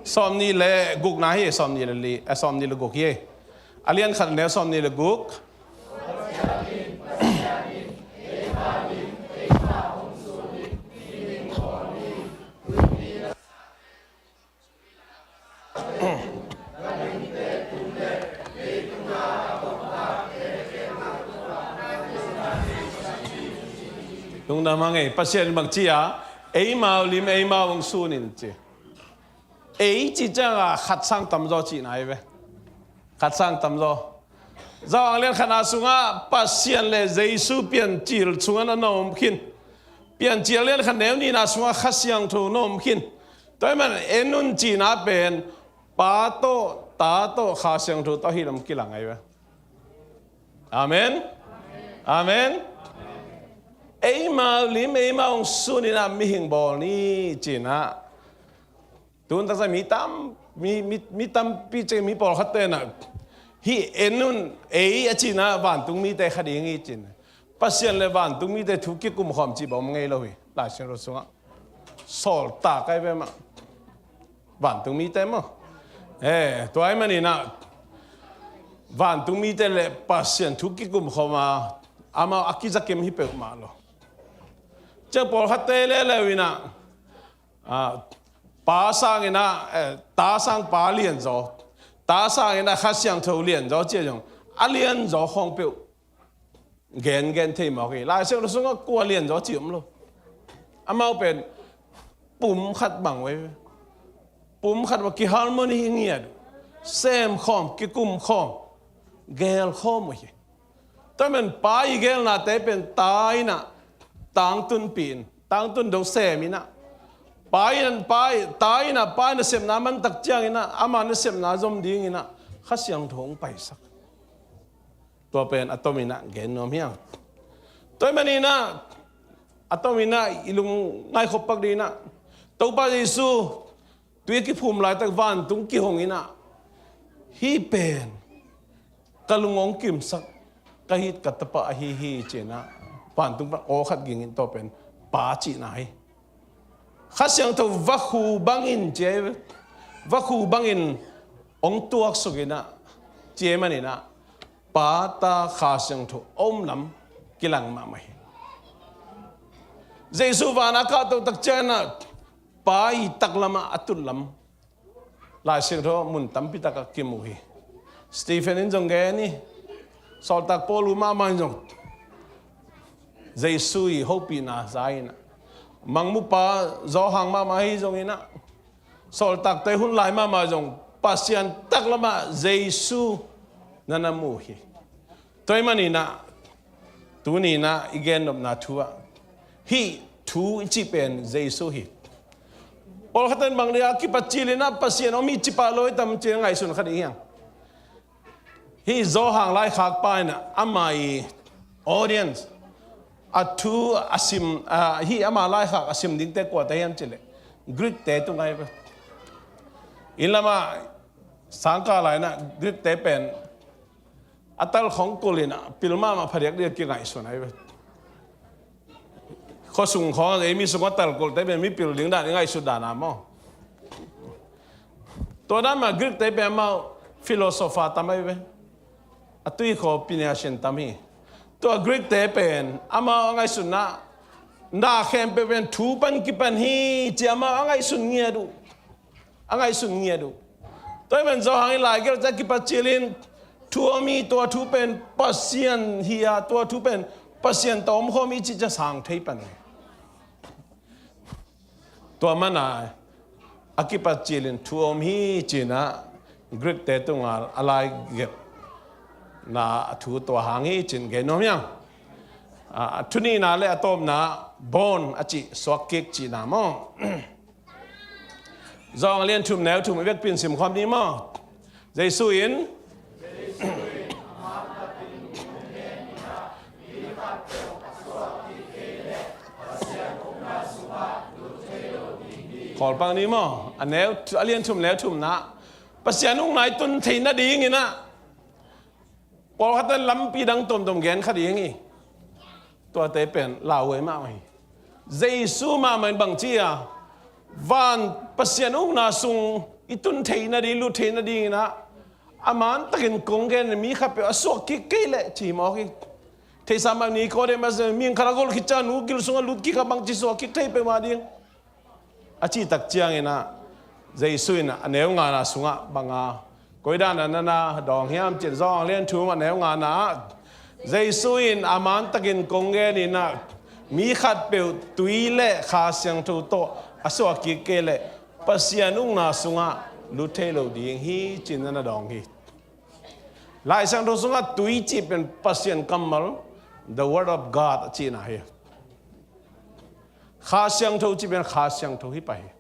sawmnih le gukna hi, sawmnih le li, eh, sawmnih le guk hi. A lian khat a neu sawmnih le guk. Lungdam hang ei, Pasian in bang ci a, eimau lim eimau hong sun in ci. Ei cih ciangin khat sang tamzaw cihna hi ve. Khat sang tamzaw. Johan lian khatna sungah Pasian le Jesu piancil sungah na om khin. Piancil lian khat neu nihna sungah Kha Siangtho na om khin. Tua ahih man en un cihna pen Pa tawh, Ta tawh, Kha Siangtho tawh hi lam kilang ahi ve. Amen. Amen. Eimau lim eimau hong sun in ah mihing bawl ni ci-in ah. Tun taksa mi tam, mi, mi, mi tampi cek mi pawlkhat te na. Hih en un, ei a cihna vantung mite kha ding hi ci-in. Pasian le vantung mite thu kikum khawm cih bawm ngei lo hi. Lai Siangtho sungah sawltak ahi ve mah. Vantung mite maw. Eh, tua ahih manin ah vantung mite le Pasian thu kikum khawm a, amau a kizakem hi peuhmah lo. Ciang pawlkhat te leuleu in ah, ah, Pa sangin ah, eh, Ta sang Pa lianzaw, Ta sangin ah Kha Siangtho lianzaw ci-a zong a lianzaw khawng peuh gengen thei mawk hi. Lai Siangtho sungah kua lianzaw cih om lo. Amau pen pum khat bang uh hi. Pum khat bang kiharmony hi ngiat. Sem khawm, kikum khawm, gel khawm uh hi. Tua man Pa i gelnate pen ta in ah tangtunpih in, tangtun do sem in ah, Pa in ah, Pa, ta in ah Pa nasepna mantak ciangin ah ama nasepna zom dingin ah Kha Siangtho hong paisak. Tua pen a tomin ah gen nuam hi hang. Tua ahih manin ah a tomin ah i lungngaih khop pak dingin ah Topa Jesu tui a kiphum laitak vantung kihong in ah, "Hih pen ka lung hong kimsak ka hih ka Tapa ahi hi," ci-in ah vantung pan aw khat ging in, tua pen Pa cihna hi. Kha Siangtho vakhu bangin ci hi, vakhu bangin hong tuaksuk in ah, ci ahih manin ah Pa, Ta, Kha Siangtho a om lam kilang mahmah hi. Jesu van a kahto tak ciangin ah Pa i taklam ah a tutlam Lai Siangtho mun tampi tak ah kimu hi. Stephen in zong gen hi. Sawltak Paul uh mahmah in zong Jesu i hopihna za in ah, Mangmupa Johan mahmah hi zongin ah, sawltakte hun lai mahmah zong Pasian taklam ah Jesu na na mu hi. Tua ahih manin ah tuni in ah i gennopna thu ah hih thu i cih pen Jesu hi. Pawlkhat in bang dia kipat cil in ah Pasian om hi ci pah lo hi tam ci-in ngaihsun kha ding hi hang. Hih Johan laikhakpa in ah ama i audience, a thu a sim, ah, hih ama laikhak a sim dingte kuate hiam cih leh Greek-te tung ahi ve. Inn lam ah sangkah lai in ah Greek-te pen a tal khawng kulh in ah pil mahmah phadiak ding a kingaihsun ahi ve. Khuasung khawng, ei mi sung a tal kulhte pen mipil ding dan i ngaihsut dan a maw. Tua dan mah Greek-te pen amau philosopher tam ahi ve. A tui khaw pi nia sin tam hi. Tua Greek-te pen amau a ngaihsutna, na khempeuh pen thu pan kipan hi ci amau a ngaihsun ngiat uh. A ngaihsun ngiat uh. Tua ahih man Johan in lai gelh ciang kipat cil in thu om hi, tua thu pen Pasian hi a, tua thu pen Pasian tawh om khawm hi cih ciang sang thei pan hi. Tua man a a kipat cil in thu om hi ci-in ah Greek-te tungah a lai gelhna a thu tua hang hi ci-in gen nuam hi hang. A, a thu nihna le a tawpna, born a cih, suak kik cihna maw. Johan a lian thum neu thum i vekpi in sim khawm ni maw. Jesu in Kawlpang ni maw, a neu, a lian thum neu thumna, Pasian ukna i tun theih nadingin ah pawlkhat in lampi dang tuamtuam gen kha ding hi. Tuate pen lauhuai mahmah hi. Jesu mahmah in bangci a, van Pasian ukna sung i tun theih nading, lut theih nadingin ah a man takin kong gen, mi khatpeuh a suak kik kei leh ci mawk hi. Theihsa mah Nikodemus, mi khat a gol khit ciang nu gil sungah lut kik a bangci suak kik thei peuhmah ding. A cih tak ciangin ah Jesu in a neu ngana sungah banga, koi dan a na na dawng hiam cih leh, Johan lian thum a neu ngana ah Jesu in a man takin kong gen in ah mi khatpeuh tui le Kha Siangtho tawh a suak kik kei leh Pasian ukna sungah lut thei lo ding hi ci-in na na dawng hi. Lai Siangtho sungah tui cih pen Pasian kammal, the word of God a cihna hi. Kha Siangtho cih pen Kha Siangtho hi pah hi.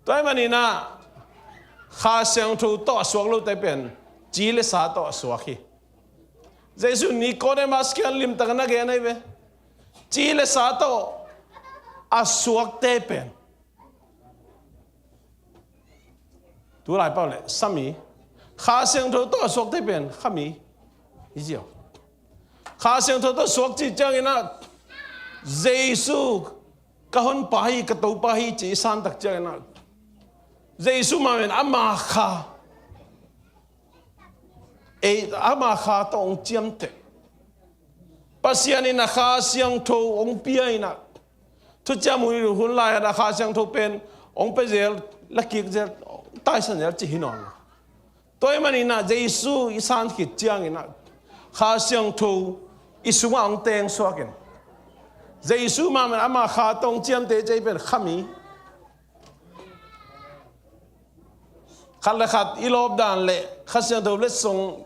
Tua ahih manin ah Kha Siangtho tawh a suak lote pen ci le sa tawh a suak hi. Jesu Nikodemus kiang limtak na gen ahi ve. Ci le sa tawh a suakte pen tu lai pau le sami, Kha Siangtho tawh a suakte pen khami hi ziau. Kha Siangtho tawh suak cih ciangin ah Jesu ka honpa hi, ka Topa hi ci i san tak ciangin ah Jesu mah pen ama Kha, ei, ama Kha tawh hong ciamteh. Pasian in a Kha Siangtho hong pia in ah thuciam hun, hun lai-in a Kha Siangtho pen hong pia zel, la kik zel, taisan zel cih hi nawn lo. Tua ahih manin ah Jesu i san khit ciangin ah Kha Siangtho i sungah hong teng suak in, Jesu mah mah ama Kha tawh hong ciamteh cih pen khami. Khat le khat i lawp dan le Kha Siangtho letsong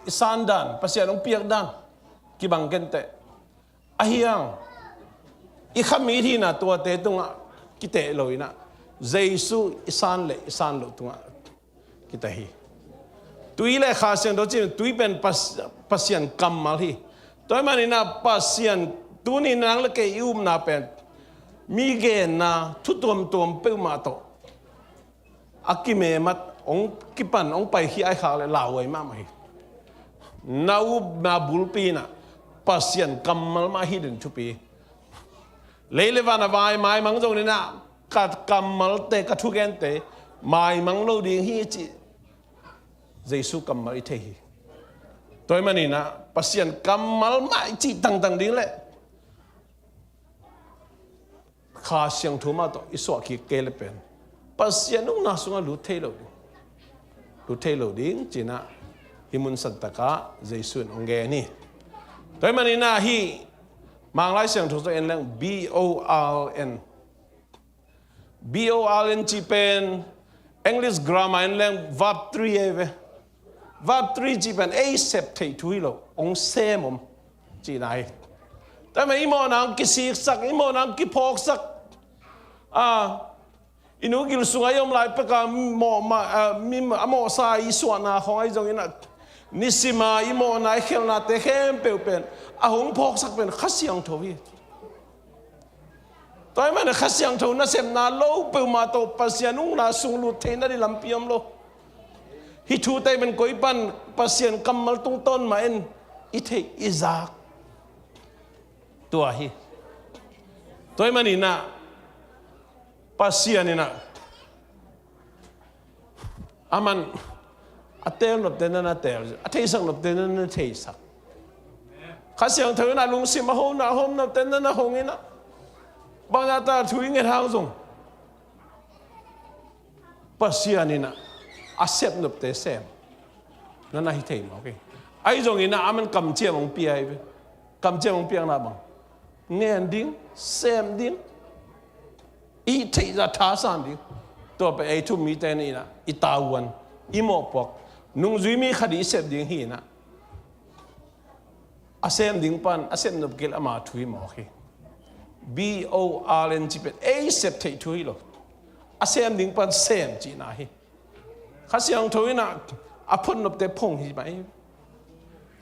i san dan, Pasian hong piak dan kibang kenteh. Ahi hang i khamit hihna tuate tungah kiteh lo inah, Jesu i san le i san loh tungah kiteh hi. Tui le Kha Siangtho cih, tui pen Pas-, Pasian kammal hi. Tua ahih maninah Pasian tuni nang le kei i upna pen mi genna thu tuamtuam peuhmah tawh a kimemat, hong kipan, hong paikhia a, i khak le lauhuai mahmah hi. Na upna bulpi inah Pasian kammal mah hi den thupi. Lei le van a vai maimang zong inah ka kammalte, ka thugente maimang lo ding hi cih Jesu kammal i thei hi. Tua ahih maninah Pasian kammal mah i cih tangtang ding le Kha Siangtho mah tawh i suah kik kei le pen Pasian ukna sungah lut thei lo ding, lut thei lo ding cinah hih mun santakah Jesu in hong gen hi. Tua ahih maninah hih Manglai Siangtho tawh en leng, B O R N. B O R N cih pen English grammar en leng verb three ahi ve. Verb three cih pen ei sep theih thu hi lo, hong sem om cihna hi. Tua ahih manin i mawhna hong kisiksak, i mawhna hong kiphawksak. A, i nu gil sungah i om lai peka mawh ma, a, mi, a mawhsa i suahna khawng ahi zongin a, nisima i mawhna, i khelhnate khempeuh pen a hong phawksak pen Kha Siangtho hi. Tua ahih manin Kha Siangtho nasepna lo peuhmah tawh Pasian ukna sung lut theihna ding lampi om lo. Hih thute pen koi pan Pasian kammal tungtawn mah in i theih i zak, tua hi. Tua ahih maninah Pasian inah aman a teel nopte na na teel, a theisak nopte na na theisak. Kha Siangtho inah lungsim a hong na, a hong nopte na na hong inah, bangzah ta thu i nget hang zong Pasian inah a sep nopte sem na na hi thei mawk hi. Ahi zongin ah aman kamciam hong pia hi ve. Kamciam hong piakna bang, ngen ding, sem ding, i theihzah thasan ding. Tua pen ei thu-um mite inah i tavuan, i mawhpuak, nungzui mi khat i sep ding hi inah, a sem ding pan a sep nop kei le ama thu hi mawk hi. B O R N cih pen ei sep theih thu hi lo. A sem ding pan sem cihna hi. Kha Siangtho inah a phot nopte phong hi mah hi.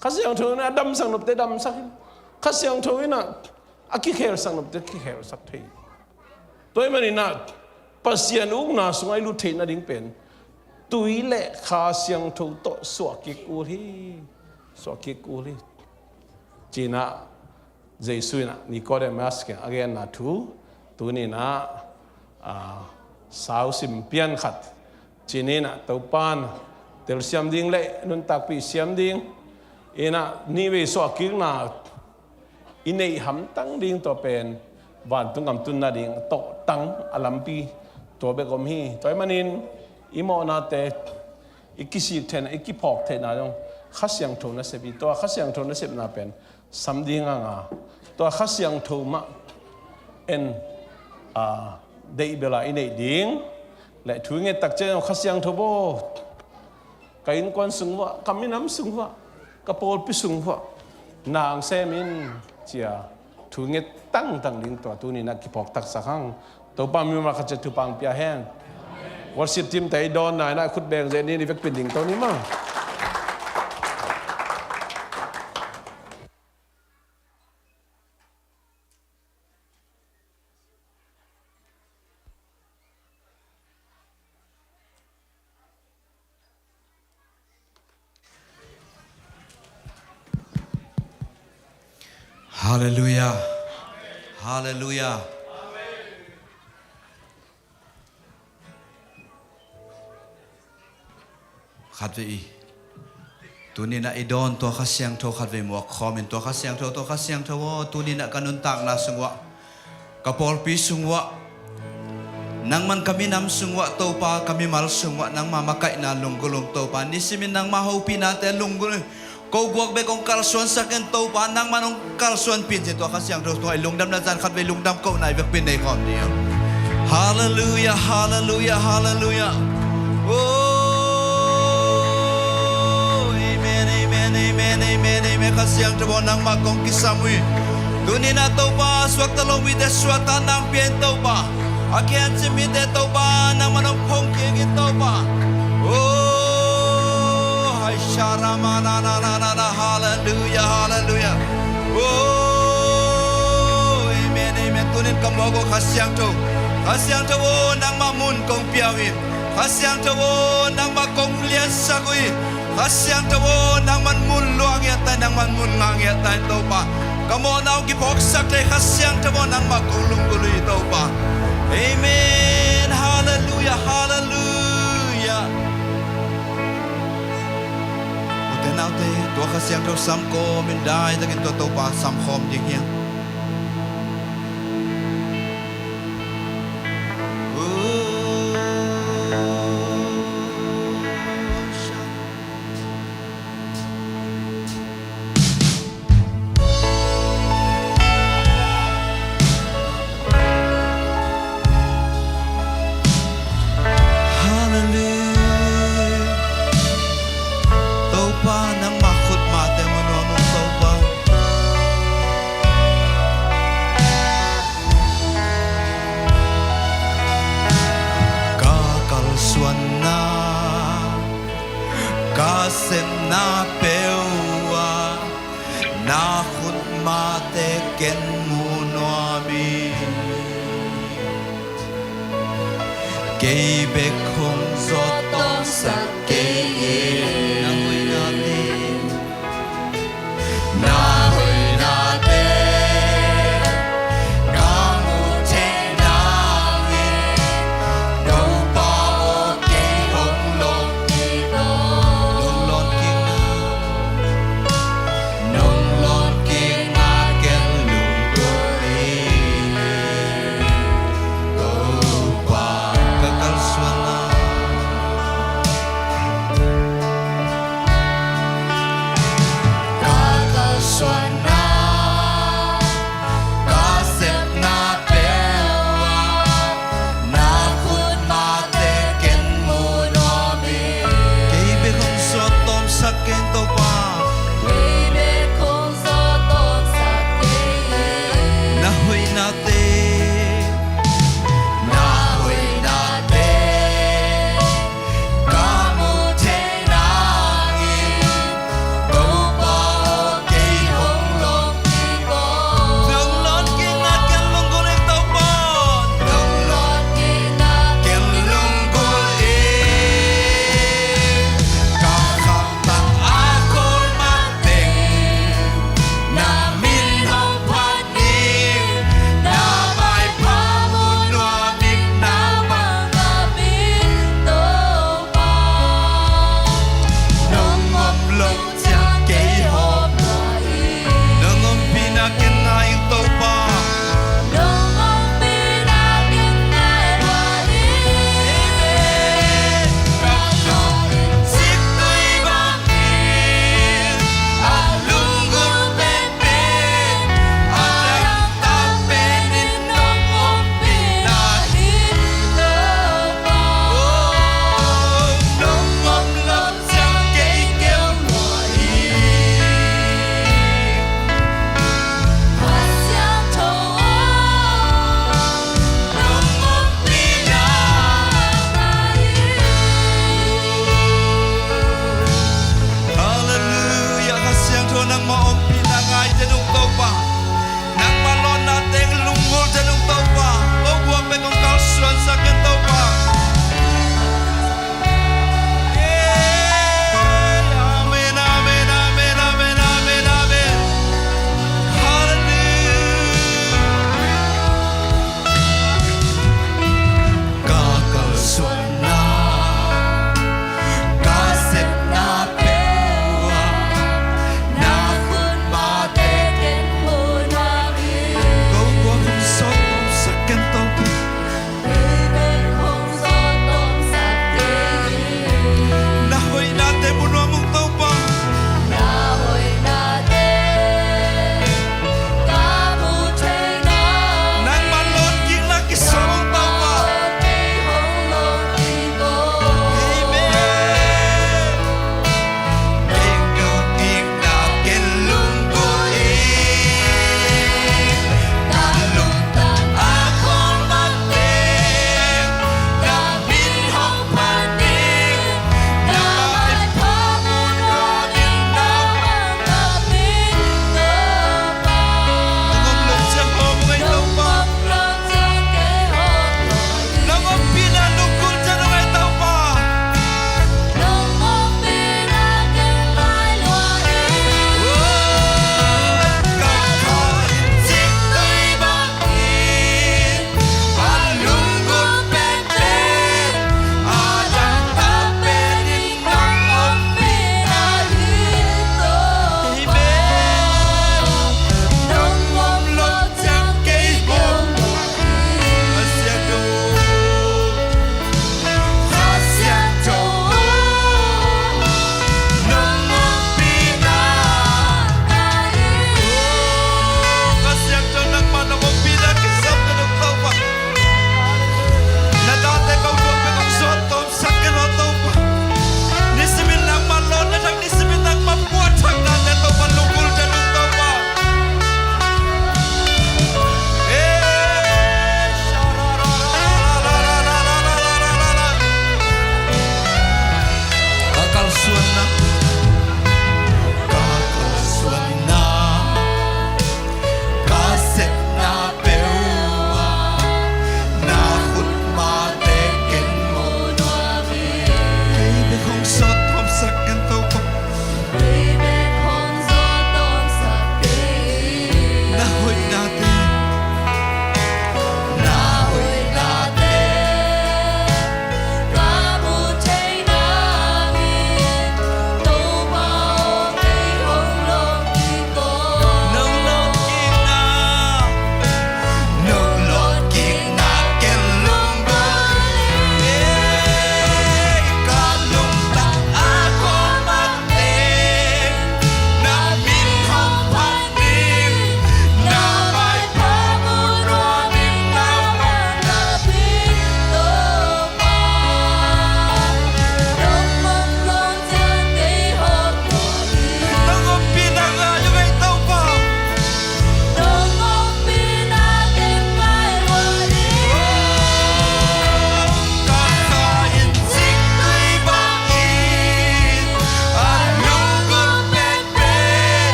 Kha Siangtho inah a damsak nopte damsak hi. Kha Siangtho inah a kikhelsak nopte kikhelsak thei. Tua ahih maninah Pasian ukna sungah i lut theih nading pen tui le Kha Siangtho tawh suah kik kul hi. Suah kik kul hi. Cinah Jesu inah Nicodemus kiang a genna thu tuni inah, a, sausim pian khat. Cih ni inah Topa'n telsiam ding le nuntakpih siam ding inah nihvei suahkikna i neih hamtang ding, tua pen vantung gam tun nading a tawhtang a lampi tua bek om hi. Tua ahih manin i mawhnate, i kisik theihna, i kiphawk theihna zong Kha Siangtho nasep hi. Tua Kha Siangtho nasepna pen sam ding hang a, tua Kha Siangtho mah en, a, deih bela i neih ding le thu i nget tak ciang Kha Siangtho baw, ka innkuan sung uah, ka minam sung uah, ka pawlpi sung uah na hong sem in, ci-a thu nget tangtang ding tua tuni inah kiphawk taksak hang. Topa mimal khat ciat thupha hong pia hen. Worship team te i dawnna inah khut beng zen in i vekpi ding to ni maw. Halleluiah. Halleluiah. Khatvei i, tuni inah i dawn tua Kha Siangtho khatvei muak khawm in, tua Kha Siangtho, tua Kha Siangtho aw, tuni inah ka nuntakna sung uah, ka pawlpi sung uah, nangman ka minam sung uah Topa, ka mimal sung uah nangma makaihna lunggulh ung Topa, nisimin nangma hopihnate lunggulh ung. Ko guak bek hong kalsuansak in Topa, nangman hong kalsuanpih in, ci-a tua Kha Siangtho tungah i lungdamna zan khatvei lungdam kohna i vekpi nei khawm ding. Halleluiah, halleluiah, halleluiah. Oh, amen. Amen, amen, amen, amen. Kha Siangtho aw, nangmah kong kisam uh hi. Tuni-in ah Topa, suakta lo mite suahtakna hong pia in Topa. A kihanciam mite Topa, nangmah hong phongkik in Topa. Oh, hai sharama na na na na na, hallelujah, hallelujah. Oh, amen, amen. Tuni-in ka mawk aw Kha Siangtho. Kha Siangtho aw, nangmah mun kong pia uh hi. Kha Siangtho aw, nangmah kong liansak uh hi. Kha Siangtho aw, nangman mun luah ngiat ta in, nangman mun ngah ngiat ta in Topa. Ka mawhna hong kiphawksak thei Kha Siangtho aw, nangmah kong lunggulh uh hi Topa. Amen. Hallelujah, hallelujah. Ute naute, tua Kha Siangtho sam kawmin daitakin tua Topa sam khawm ding hi hang. Hallelujah. Topa, nangmah khut mah teng uh nuam ung Topa. Ka kalsuanna, ka sepna peuh ah na khut mah teng ken mu nuam ing. Kei bek hong zawh tawmsak kei in. Na hoihnate, na hoihnate ka muh theih nangin, Topa aw, kei hong lawng kik in. Nong lawng kik na, nong lawng kik na ken lunggulh ing. Topa, ka kalsuanna,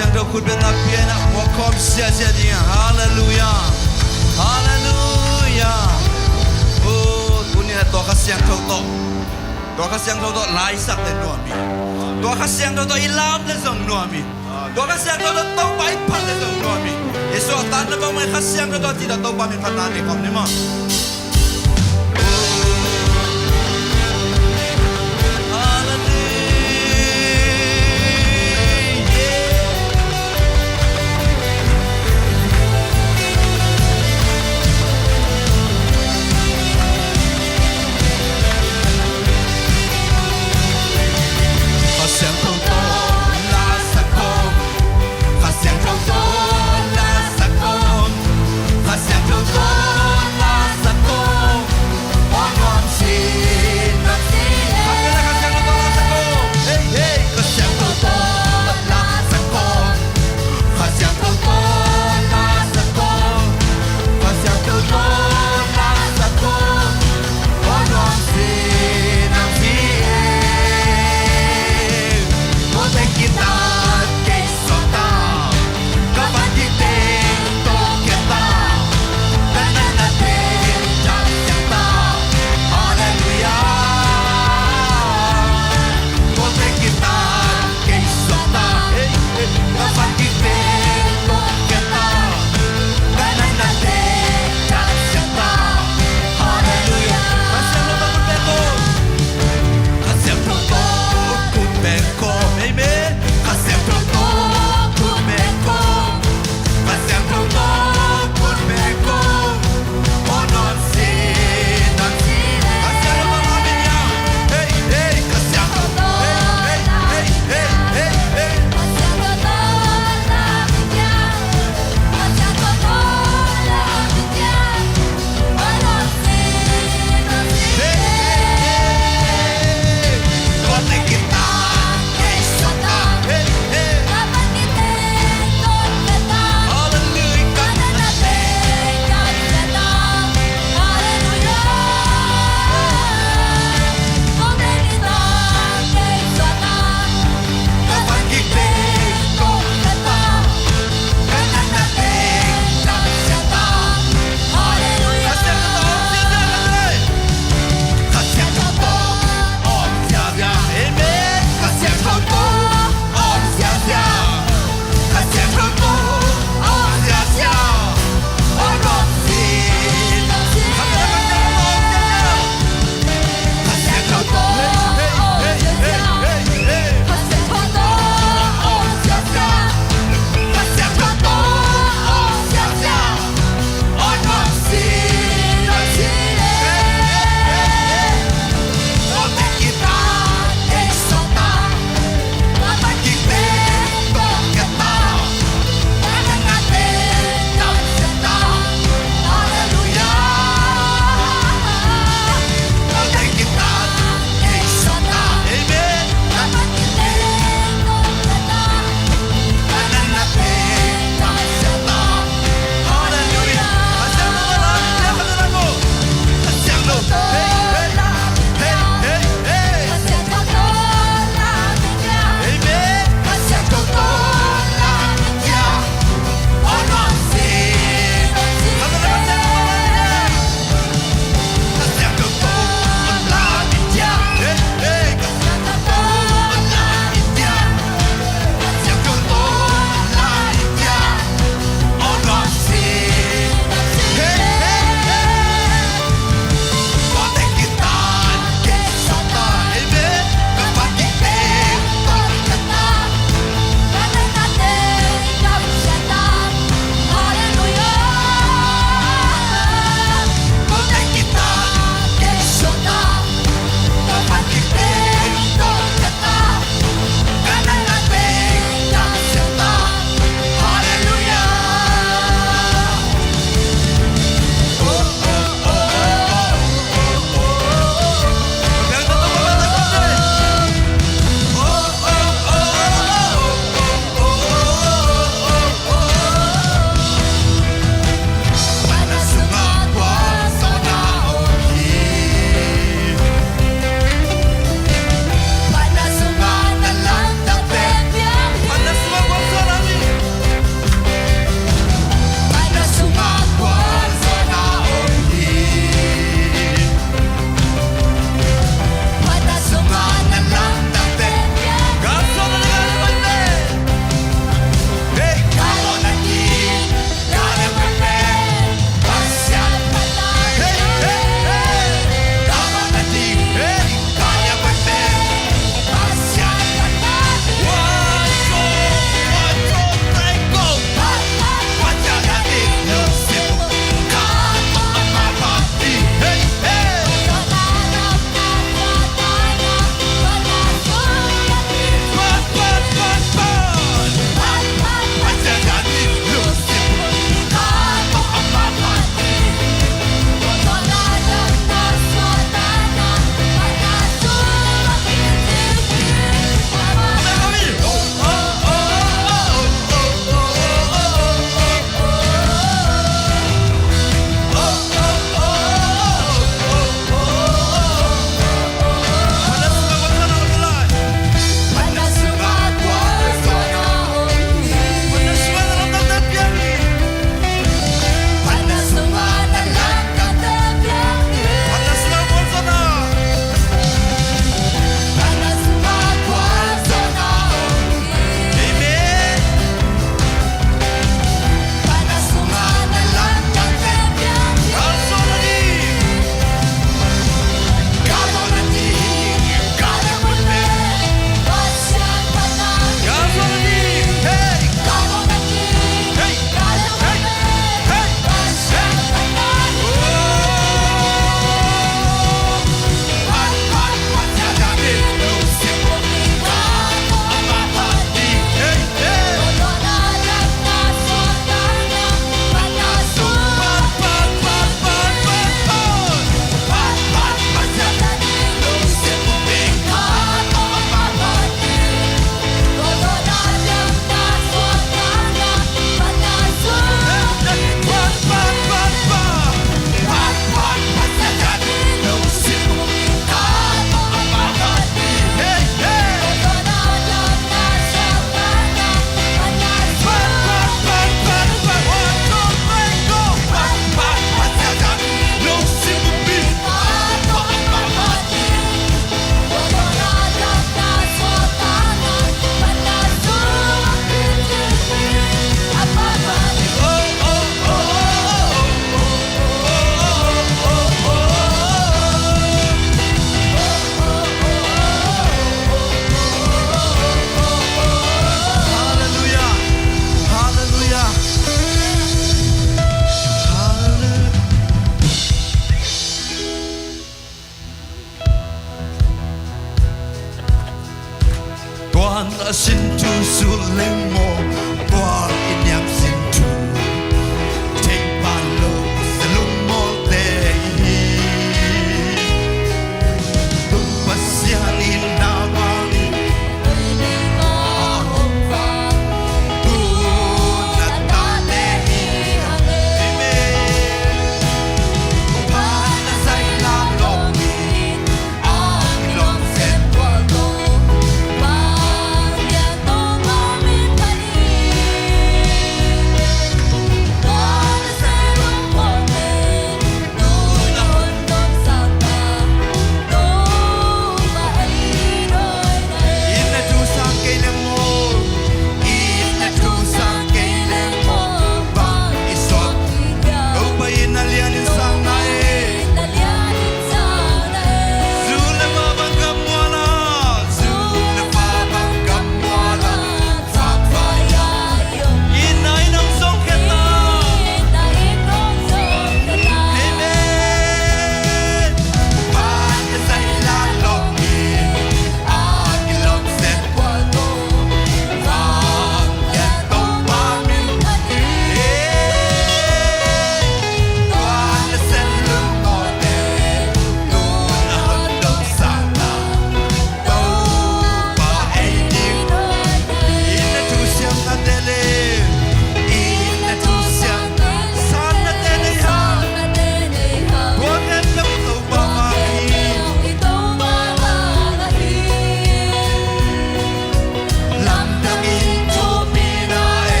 Siangtho khutbetna pia in ah, puak khawm siasia ding ah. Halleluiah. Halleluiah. Oh, tuni in ah tua Kha Siangtho tawh, tua Kha Siangtho tawh la i sak leh nuam hi. Tua Kha Siangtho tawh i lam leh zong nuam hi. Tua Kha Siangtho tawh Topa i phat leh zong nuam hi. Jesuh a taanna bang mah in Kha Siangtho tawh ci tawh Topa min phatna nei khawm ni maw.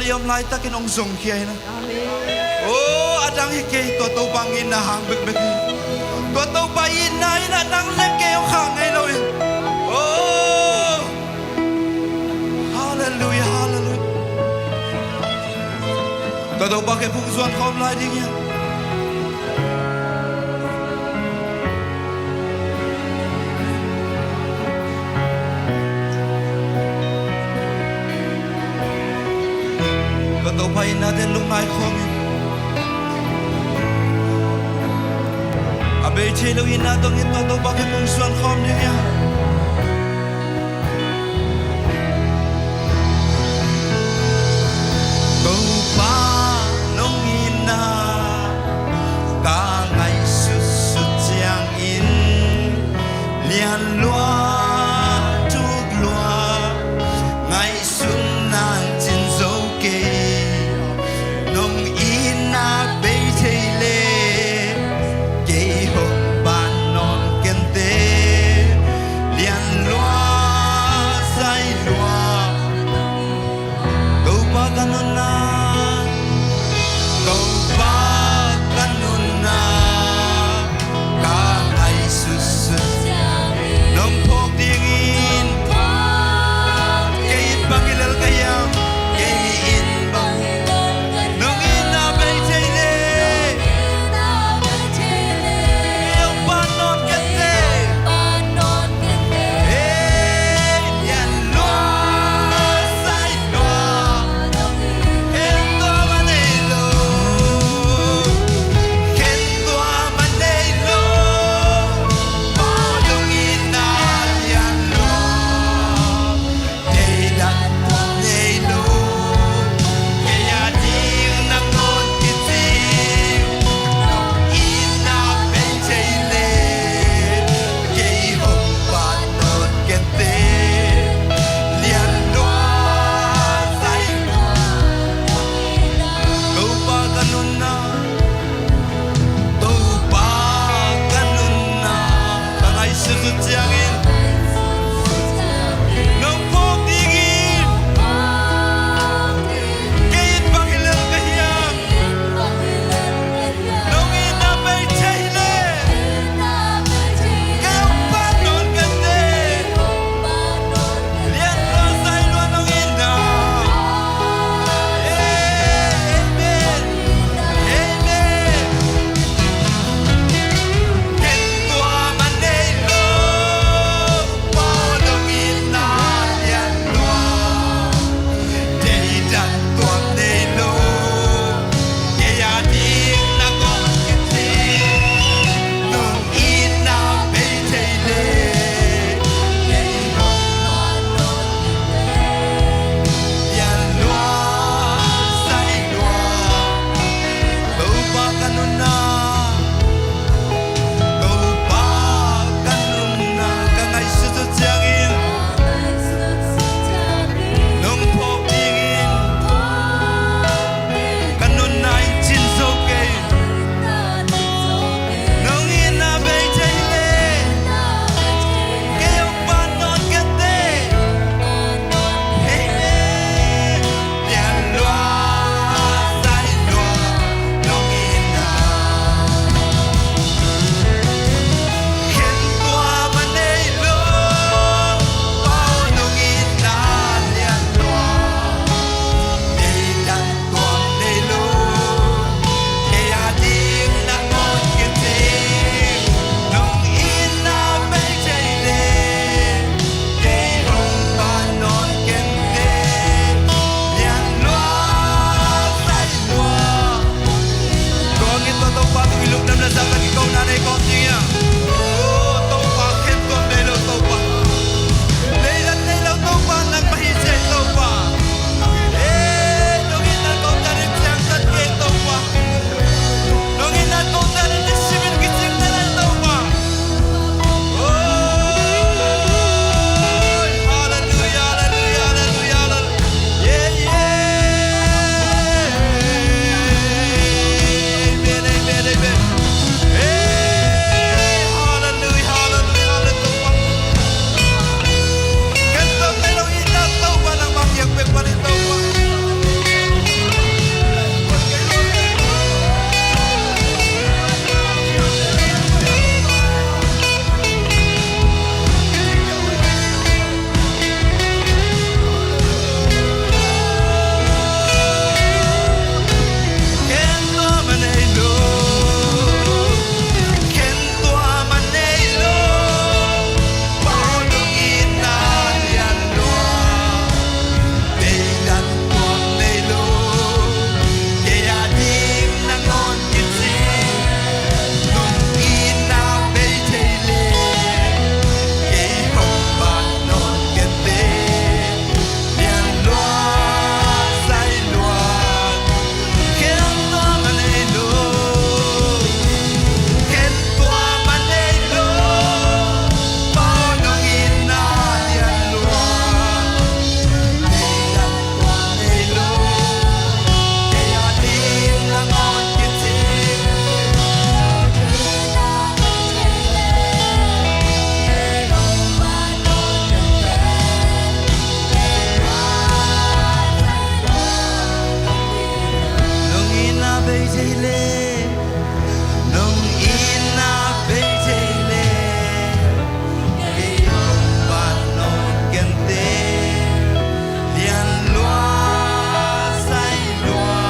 Tua i om laitakin hong zongkhia in ah. Aw, a dang hi kei, tua Topa itna hang bekbek hi. Tua Topa itna in ah nang le kei hong khang ngei lo in. Aw. Halleluiah, halleluiah. Tua Topa kiang phung zuan khawm lai ding hi. Tua Topa itna teng lungngai khawm in. A bei thei lo itna tawh in tua Topa kiang phung zuan khawm ding hi. Topa nong itna ka ngaihsutsut ciangin lian lua, thuk lua, ngaihsutna cin zo kei. Nong itna bei thei leh kei hong pan nawn kenteh. Bei thei le, nong itna bei thei le, kei hong pan nong kente, lian lua, sai lua,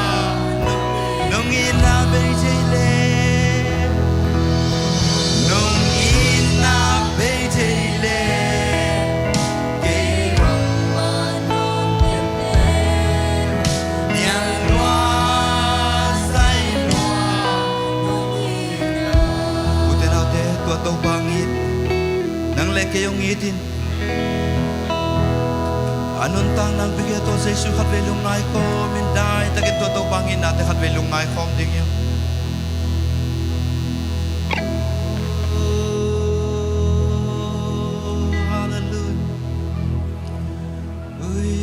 nong itna bei thei le, nong itna bei thei le. Ute naute, tua Topa hong it. Nang le kei hong it in. A nuntakna hong pia kei Topa Jesu khatvei lungngai khawm in, daitakin tua Topa hong itnate khatvei lungngai khawm ding hi. Hallelujah. Ui.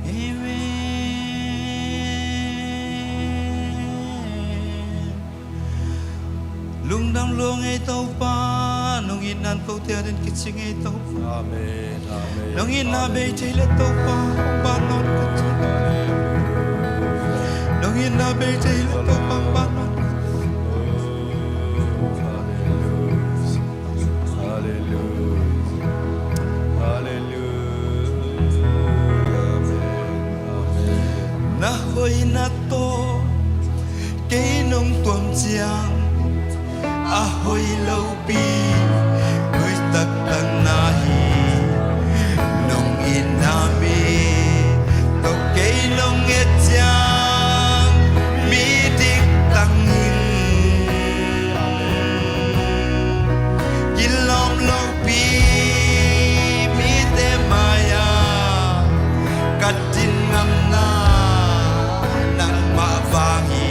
Amen. Lungdam lua ing ei Topa, nong itna in kote adingin kicing ei Topa. Amen, amen. Nong itna bei thei le Topa, hong pan nawn kei. Nong itna bei thei le Topa, hong pan nawn kei. Hallelujah. Hallelujah. Hallelujah. Amen. Amen. Na hoihna tawh kei nong tuam ciang, a hoih lopi hoih taktak na hi. Nong itna mi tawh kei nong et ciang, mi dik tang hi. Kilawm lopi mite mai-ah ka din ngamna nangmah vang hi.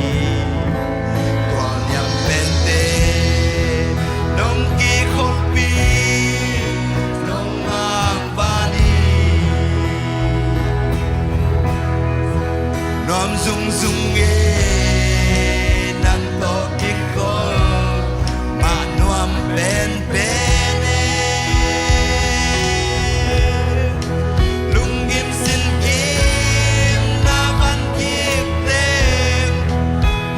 Tualniam pente nong kikholhpih nong mangvan hi. Nuam zungzung e, nang tawh kikhol mah nuam penpen e. Lunggim singkimna van kik teng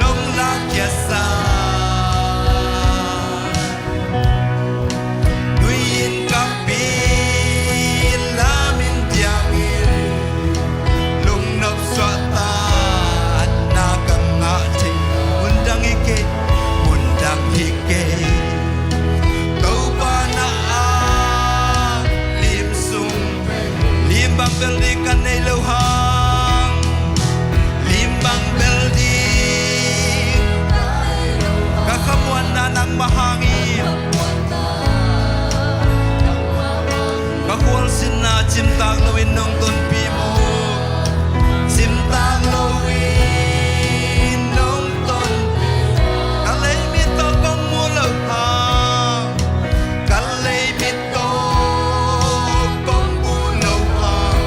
nong lakkhiatsa. Tui-in ka pi lamin diangin lungnop suahtakna ka ngah thei. Mundang hi kei, mundang hi kei. Topa na a lim sung, lim bang bel ding ka nei lo hang. Lim bang bel ding ka khamuanna nangmah hang hi. Ka khualzinna cimtak loin nong tonpih maw? Cimtak loin nong tonpih. Ka leimit tawh kong mu lo hang. Ka leimit tawh kong mu lo hang.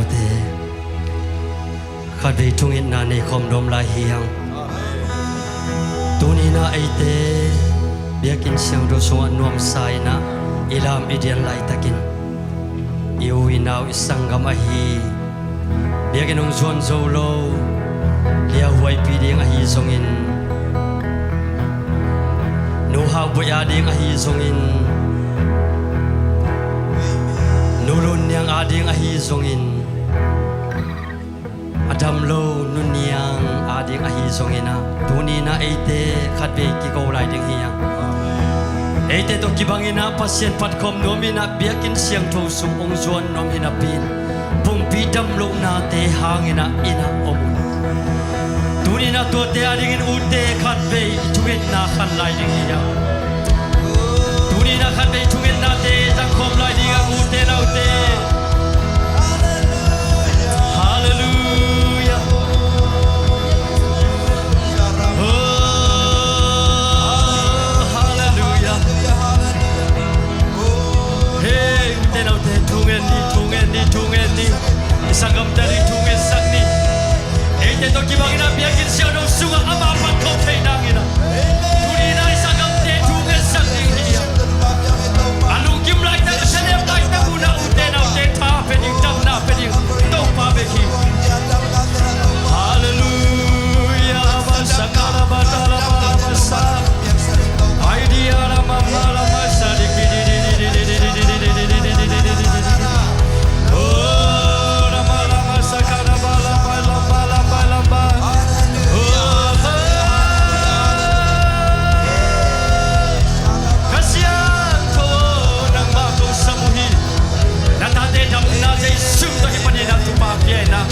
Te, khatvei thungetna nei khawm nuam lai hi hang. Tuni-in ah eite biakinn siangtho sungah nuamsa in ah i lam i dian laitakin i u i nau i sanggam ahi, biakinn hong zuan zo lo, liahuaipi ding ahi zongin, nu haubuai a ding ahi zongin, nu lunniang a ding ahi zongin, a dam lo nuniang a ding ahi zongin ah, tuni-in ah eite khatvei kiko lai ding hi hang. Eite tawh kibangin ah Pasian phat khawm nuam in ah biakinn siangtho sung hong zuan nuam hi napi-in, pumpi dam lohnate hangin ah inn ah om un. Tuni-in ah tuate a dingin ute khatvei thungetna khan lai ding hi hang. Tuni-in ah khatvei thungetnate zang khawm lai ding hang, ute naute. Halleluiah. Oh, halleluiah. Hei, ute naute, thungen ni, thungen ni, thungen ni. I sanggamte ading thungetsak ni. Eite tawh kibangin ah biakinn siangtho sungah ama phat khawm theih nangin ah, tuni-in ah i sanggamte thungetsak ding hi a, a lungkim laitak, a thalem laitak un ah ute naute tha pia ding, damna pia ding Topa bek hi. Halleluiah. Lama sakala bata lama lama sa. Ai dia lama lama sa di ki di di. Oh, lama lama sakala bala bala bala bala bala. Oh, Kha Siangtho, nangmah kong sam uh hi. Na tate damna Jesu tawh hi panin ah thupha pia in ah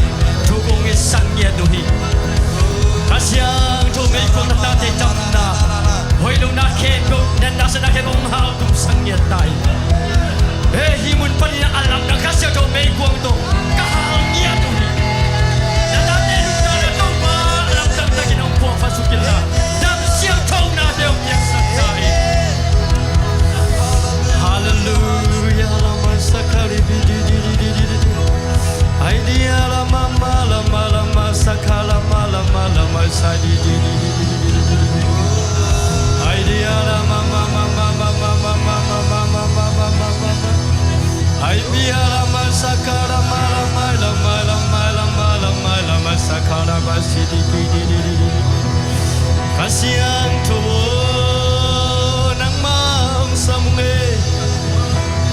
thu kong ngetsak ngiat uh hi. Kha Siangtho, meikuang na tate damna, hoih lohna khempeuh, na nasepna khempeuh hong haltumsak ngiat ta hi. Hei, hih mun panin ah a lamdang Kha Siangtho meikuang tawh ka hal ngiat uh hi. Na tate nuntakna Topa a lamdang takin hong phuahpha suk in la, dam siangthonate hong piaksak ta hi. Halleluiah. Lama sakali bi di di di di di di di. Ai dia lama ma lama lama sakala ma lama lama sa di di di di di di di di. Ai dia lama ma ma ma ma ma ma ma ma ma ma ma ma ma ma ma. Ai dia lama sakala ma lama lama lama lama lama sakala ma si di di di di di di. Kha Siangtho aw, nangmah hong sam ung e.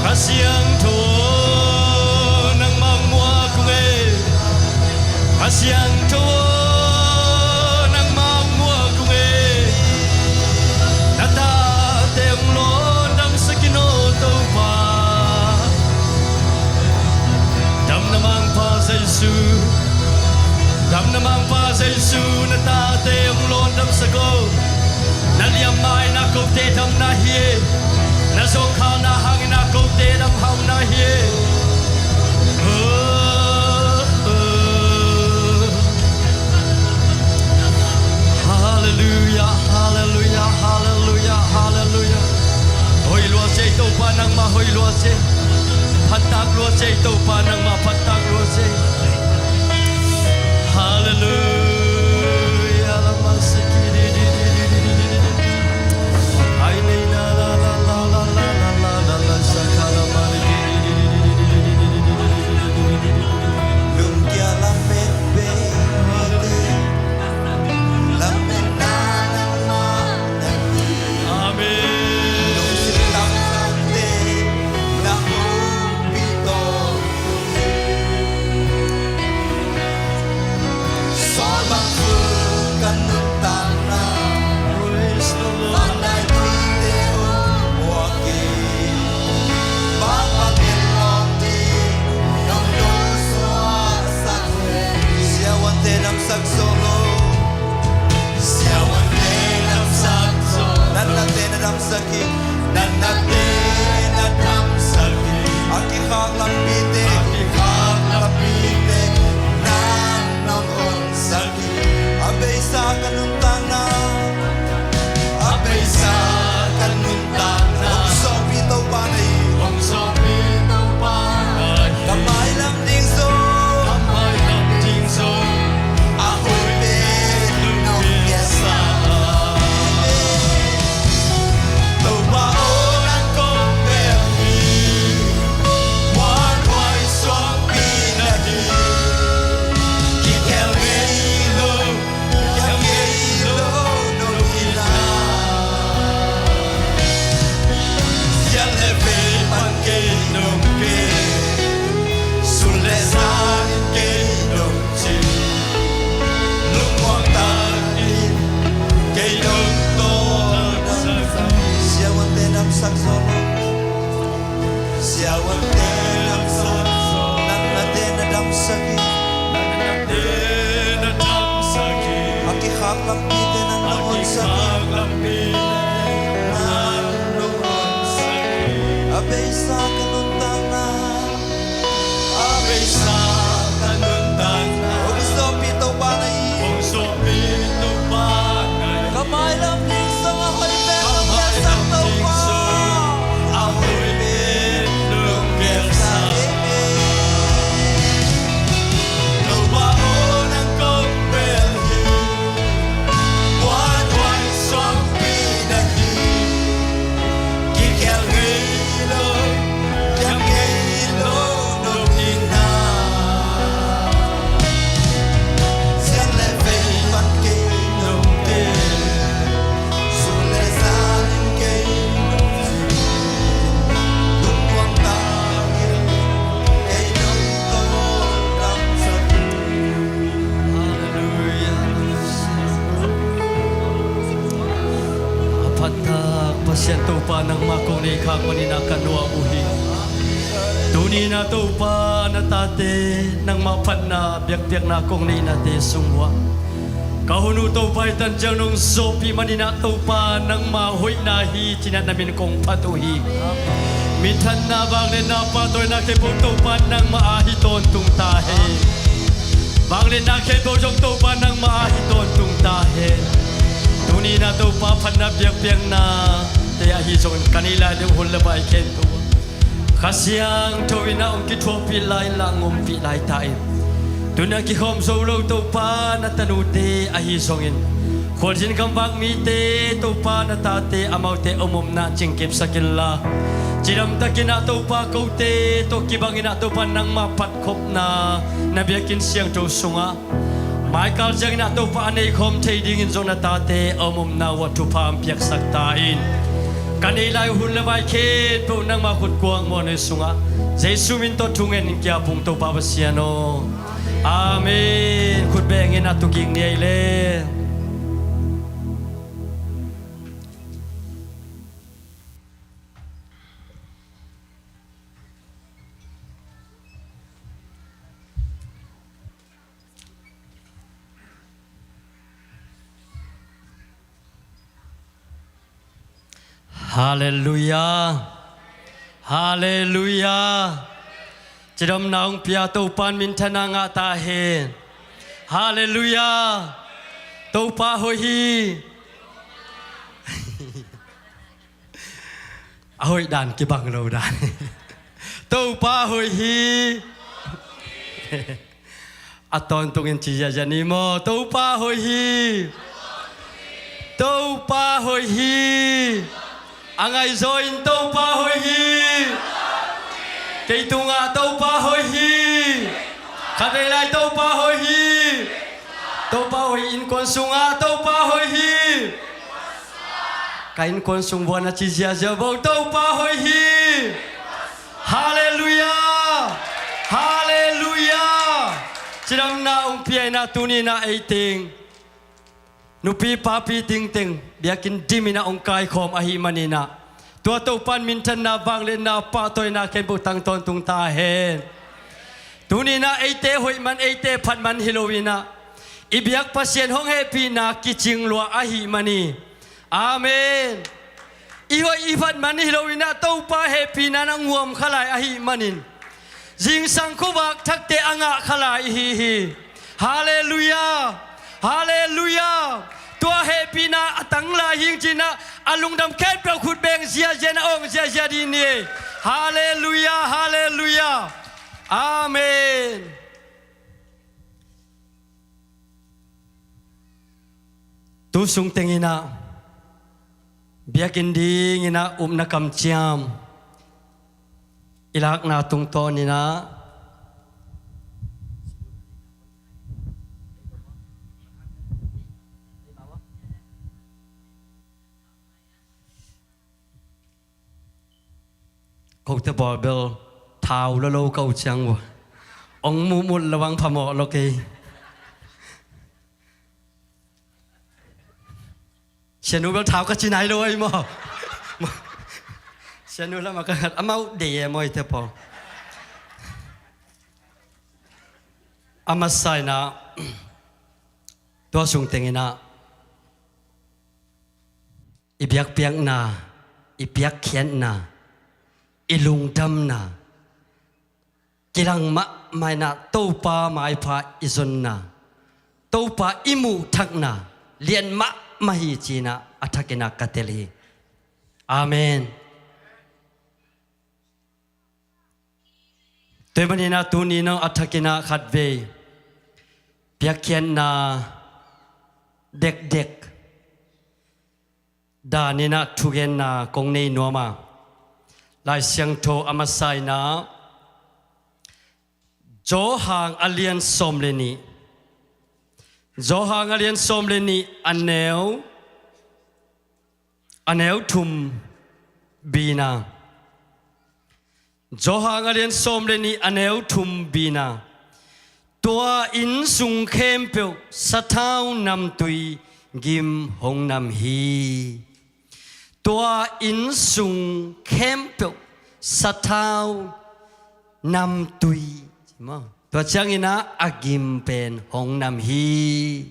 Kha Siangtho aw, nangmah hong muak ung e. Kha Siangtho aw, nangmah hong muak ung e. Na tate hong lawndamsak in aw Topa. Damna mangpa Jesu, damna mangpa Jesu, na tate hong lawndamsak aw. Na liamma in ah kote damna hi e. Na zawngkhalna hangin ah kote dam hauhna hi e. Oh, oh. Halleluiah, halleluiah, halleluiah, halleluiah. Hoih lua ci ei Topa, nangmah hoih lua ci ei. Phattak lua ci ei Topa, nangmah phattak lua ci ei. Halleluiah. Lama siki di di di di di di di di di. Ai nei na la la la la la la la la la sakala ma di di di di di di di di di di. Kikhak lampite nang hong honsak in. A beisa ka nuntakna. A beisa ka nuntakna. Hong sawpih Topa na hi. Hong sawpih Topa na hi. Ka mailam ning sung a hoih bek nong piaksak Topa. A hoih bek nong piaksak. Amen. Topa aw, nang kong bel hi. Tua tua i suangpi na hi. Kikhel ngei lo, kiam ngei lo, nong hi na. Siang le vei man kei nong te. Sun le zan in kei nong zi. Lungmuang ta in kei nong tawh lam sa. Halleluiah. A phattak Pasian Topa nangmah kong nei khak manin ah ka nuam uh hi. Tuni-in ah Topa na tate nangmah phatna biakpiakna kong neihnate sung uah ka hun uh Topa i tan ciang nong zawhpih manin ah Topa nangmah hoihna hi ci-in ah na min kong phat uh hi. Minthanna, vangliatna, pahtawina khempeuh Topa nangmah a hi tawntung ta hen. Vangliatna khempeuh zong Topa nangmah a hi tawntung ta hen. Tuni-in ah Topa phatna biakpiaknate ahi zongin ka neih lai deuh hun le vai khempeuh Kha Siangtho in ah hong kithuahpih lai in la hong ompih lai ta in. Tuni-in ah kikhawm zo lo Topa na tanute ahi zongin khualzin gamvak mite Topa na tate amaute omomna cingkipsak inla cidamtakin ah Topa kote tawh kibangin ah Topa nangmah phatkhopna na biakinn siangtho sungah maikal ciangin ah Topa a neikhawm thei dingin zong na tate a omomna uah thupha hong piaksak ta in. Ka neih lai hun le vai khempeuh nangmah khutkuang muanhuai sungah Jesu min tawh thungen in kiap ung Topa Pasian aw. Amen. Khut beng in a tu kik ni ei le. Halleluiah. Halleluiah. Cidamna hong pia Topa in minthanna ngah ta hen. Halleluiah. Topa hoih hi. A hoih dan kibang lo dan. Topa hoih hi. A tawntungin ci ziazia ni maw? Topa hoih hi. Topa hoih hi. A ngaihzaw in Topa hoih hi. Kei tungah Topa hoih hi. Khatvei lai Topa hoih hi. Topa hoih innkuan sungah Topa hoih hi. Ka innkuan sung vuan a ci ziazia vo Topa hoih hi. Halleluiah. Halleluiah. Cidamna hong pia in ah tuni-in ah ei teng nupi papi tengteng biakinn dim in ah hong kaikhawm ahih manin ah tua Topa in minthanna vangliatna pahtawina khempeuh tang tawntung ta hen. Tuni-in ah eite hoih man eite phat man hi lo in ah i biak Pasian hong hehpihna kicing lua ahih manin Amen. I hoih i phat man hi lo in ah Topa hehpihna na nuam kha lai ahih manin zingsang khuavak thakte a ngah kha lai ihi hi. Halleluiah. Halleluiah. Tua hehpihna a tang lai hing ci-in ah a lungdam khempeuh khut beng ziazia in a awng ziazia dih ni. Halleluiah. Halleluiah. Amen. Tu sung teng in ah biakinn ding in ah upna kamciam i lakna tungtawn in ah kote pawl bel thau lolo ka uh ciang uh ong muhmulh lo ang phamawh lo kei. Sianu bel thau ka ci nai lo ei maw? Sianu lam a ka ngat amau dei e maw eite pawl. A masa in ah Tua sung tenginah i biakpiakna, i piakkhiatna, i lungdamna kilang mahmah inah Topa maipha i zonna, Topa i muhthakna lian mahmah hi cinah a thakinah ka tel hi. Amen. Tua maninah tuni nong a thakinah khatvei piakkhiatna dekdek daninah thugenna kong nei nuam a, Lai Siangtho a masa inah Johan a lian sawm le nih, Johan a lian sawm le nih a neu, a neu thum bina. Johan a lian sawm le nih a neu thum bina. Tua inn sung khempeuh sathau namtui gim hong nam hi. Tua inn sung khempeuh sathau namtui, tua cianginah a gim pen hong nam hi.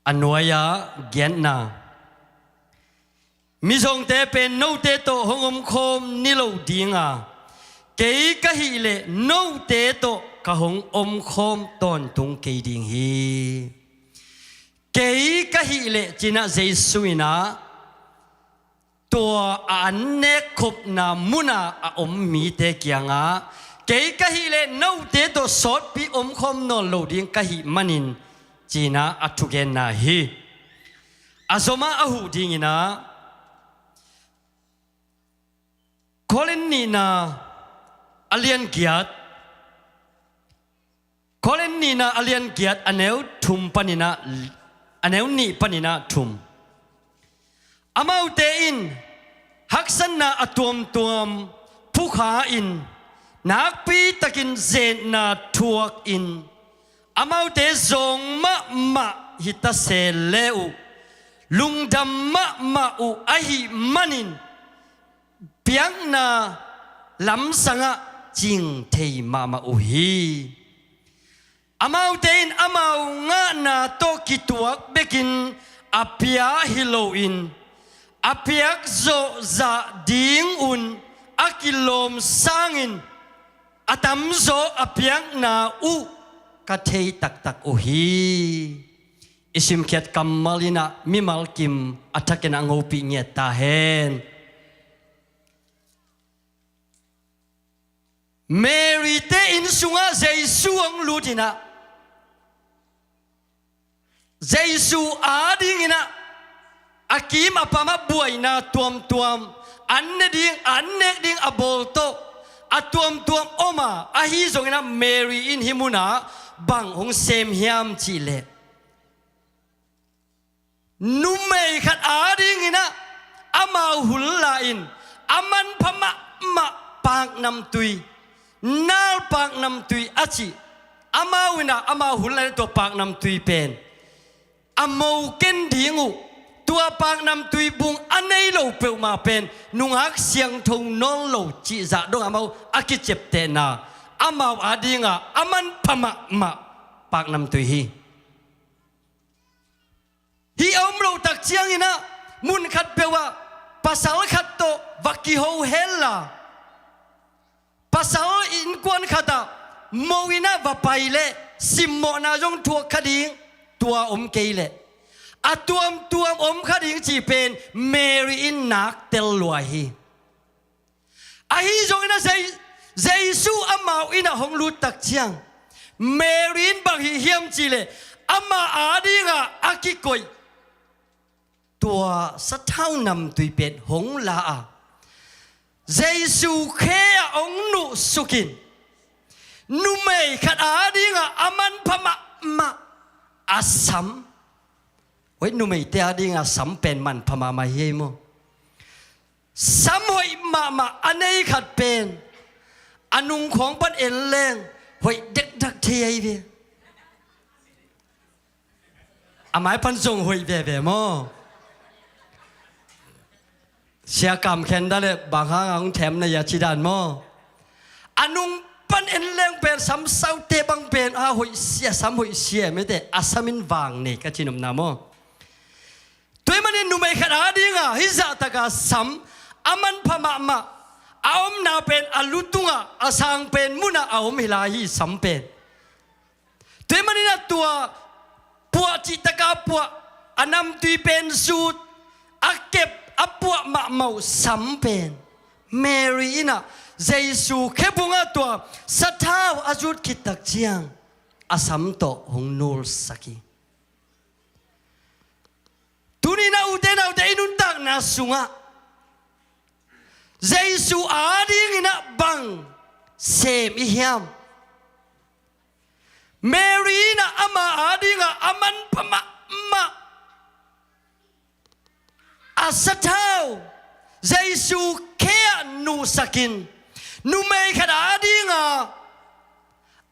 A nuai-ah giatna, mizawngte pen note tawh hong omkhawm ni lo dinga, kei ka hih leh note tawh ka hong omkhawm tawntung kei ding hi. Kei ka hih leh cinah Jesu inah tua a an nekkhopna muna a om mite kiangah, kei ka hih leh note tawh sawtpi omkhawm nawn lo ding ka hih manin cinah a thugenna hi. A zomah a huh dinginah Korin nihna a lian giat, Korin nihna a lian giat a neu thum paninah, a neu nih paninah thum. Amaute in haksatna a tuamtuam phukha-in nakpitakin zetna thuakin amaute zawng mahmah hi ta se le uh, lungdam mahmah uh ahih manin piakna lamsangah cing thei mahmah uh hi. Amaute in amau ngahna tawh kituak bekin a pia hi loin a piak zawh zah dingun a kilawm sangin a tamzaw a piakna uh ka thei taktak uh hi. I simkhiat kammal inah mimal kim a thakin a ngopih ngiat ta hen. Mary te inn sungah Jesu hong lutinah Jesu adinginah a kim a pamah buaina tuamtuam, an ne ding, an nek ding a bawl tawh a tuamtuam om a, ahi zonginah Mary in hih munah bang hong sem hiam cihleh, numei khat adinginah amau hul la-in a manpha mahmah paknamtui, nal paknamtui a cih, amau inah amau hul la-in tua paknamtui pen a mo ken ding uh, tua paknamtui bung a nei lo peuhmah pen nungak siangtho nawn lo cihzah dong amau a kiciaptehna, amau adinga a manpha mahmah paknamtui hi. Hih a om loh tak cianginah mun khat peuhah pasal khat tawh va kiho hella, pasal innkuan khatah mo innah va pai leh simmawhna zong thuak kha ding, tua om kei leh a tuamtuam om kha ding cih pen Mary in nak tel lua hi. Ahi zongin a Jei-, Jesu amau innah hong lut tak ciang Mary in bang hih hiam cihleh, amah adingah a kikoih tua sathau namtui pen hong la a, Jesu khe ah hong nuhsukin numei khat adingah a manpha mahmah a sam. Hoih, numeite adingah sam pen manpha mahmah hi ei maw? Sam hoih mahmah a nei khat pen a nungkhawng pan en leng hoih dekdak thei ahi ve. A mai pan zong hoih veve maw? Sia Kam Khen dah leh bang hang a hong them na hia ci dan maw? A nung En leng pen sam saute bang pen a hoih sia, sam hoih sia mete, a sam in vang nei ka ci nopna maw? Tua ahih manin numei khat adinga hih zahtaka sam a manpha mahmah, a omna pen a lu tungah, a sang pen munah a om hi lai hi sam pen. Tua ahih manin a tua puah cihtaka puah, a namtui pen zut, a kep, a puah mahmah uh sam pen Mary in ah Jesu khe bungah tua sathau a zut khit tak ciang a sam tawh hong nulsak hi. Tuni-in ah ute naute, i nuntakna sungah Jesu adingin ah bang sem i hiam? Mary in ah ama adingah a manpha mahmah a sathau Jesu khe-ah nuhsakin, numei khat adinga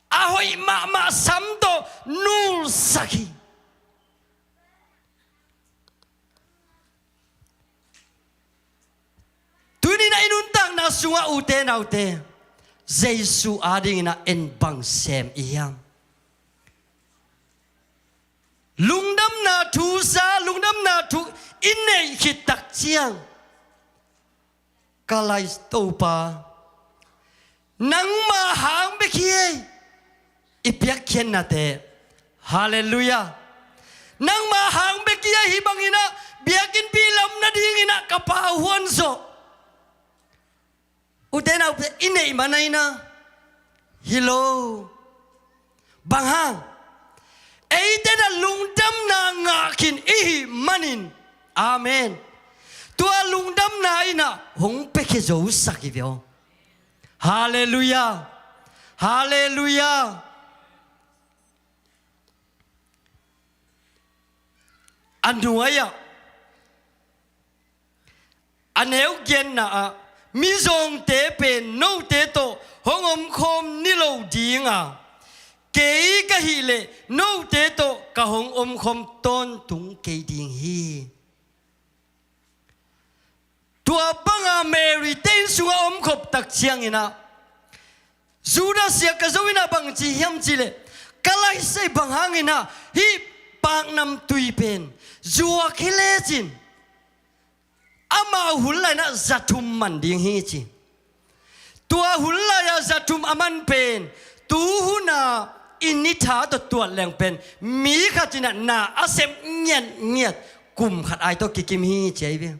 a hoih mahmah sam tawh nulsak hi. Tuni-in ah i nuntakna sungah ute naute, Jesu adingin ah en bang sem i hiam? Lungdamna thu za, lungdamna thu i neih khit tak ciang, ka lai Topa, nangma hang bek hi ei, i piakkhiatnate. Halleluiah. Nangma hang bek hi ei, hih bangin ah biakinnpi lam nadingin ah ka Pa huan zawh. Ute naute, i neih man a hi na, hi lo. Bang hang? Eite in ah lungdamna ngah khin i hih manin. Amen. Tua lungdamna in ah hong piakhia zosak hi ve aw. Halleluiah. Halleluiah. A nuai-ah, a neu giatna-ah, mizawngte pen note tawh hong omkhawm ni lo dinga, kei ka hih leh note tawh ka hong omkhawm tawntung kei ding hi. Tua banga Mary te inn sungah omkhop tak ciangin ah, Judas Iskariot in ah bang ci hiam cih leh, ka laisai bang hangin ah hih paknamtui pen zuak hi lecin, amau hun lai-in ah za thum man ding hi ci. Tua hun lai-a za thum a man pen, tuhuna i ni tha tawh tuat leng pen, mi khat in ah na a sep ngiatngiat kum khat ai tawh kikim hi ci ahi ve.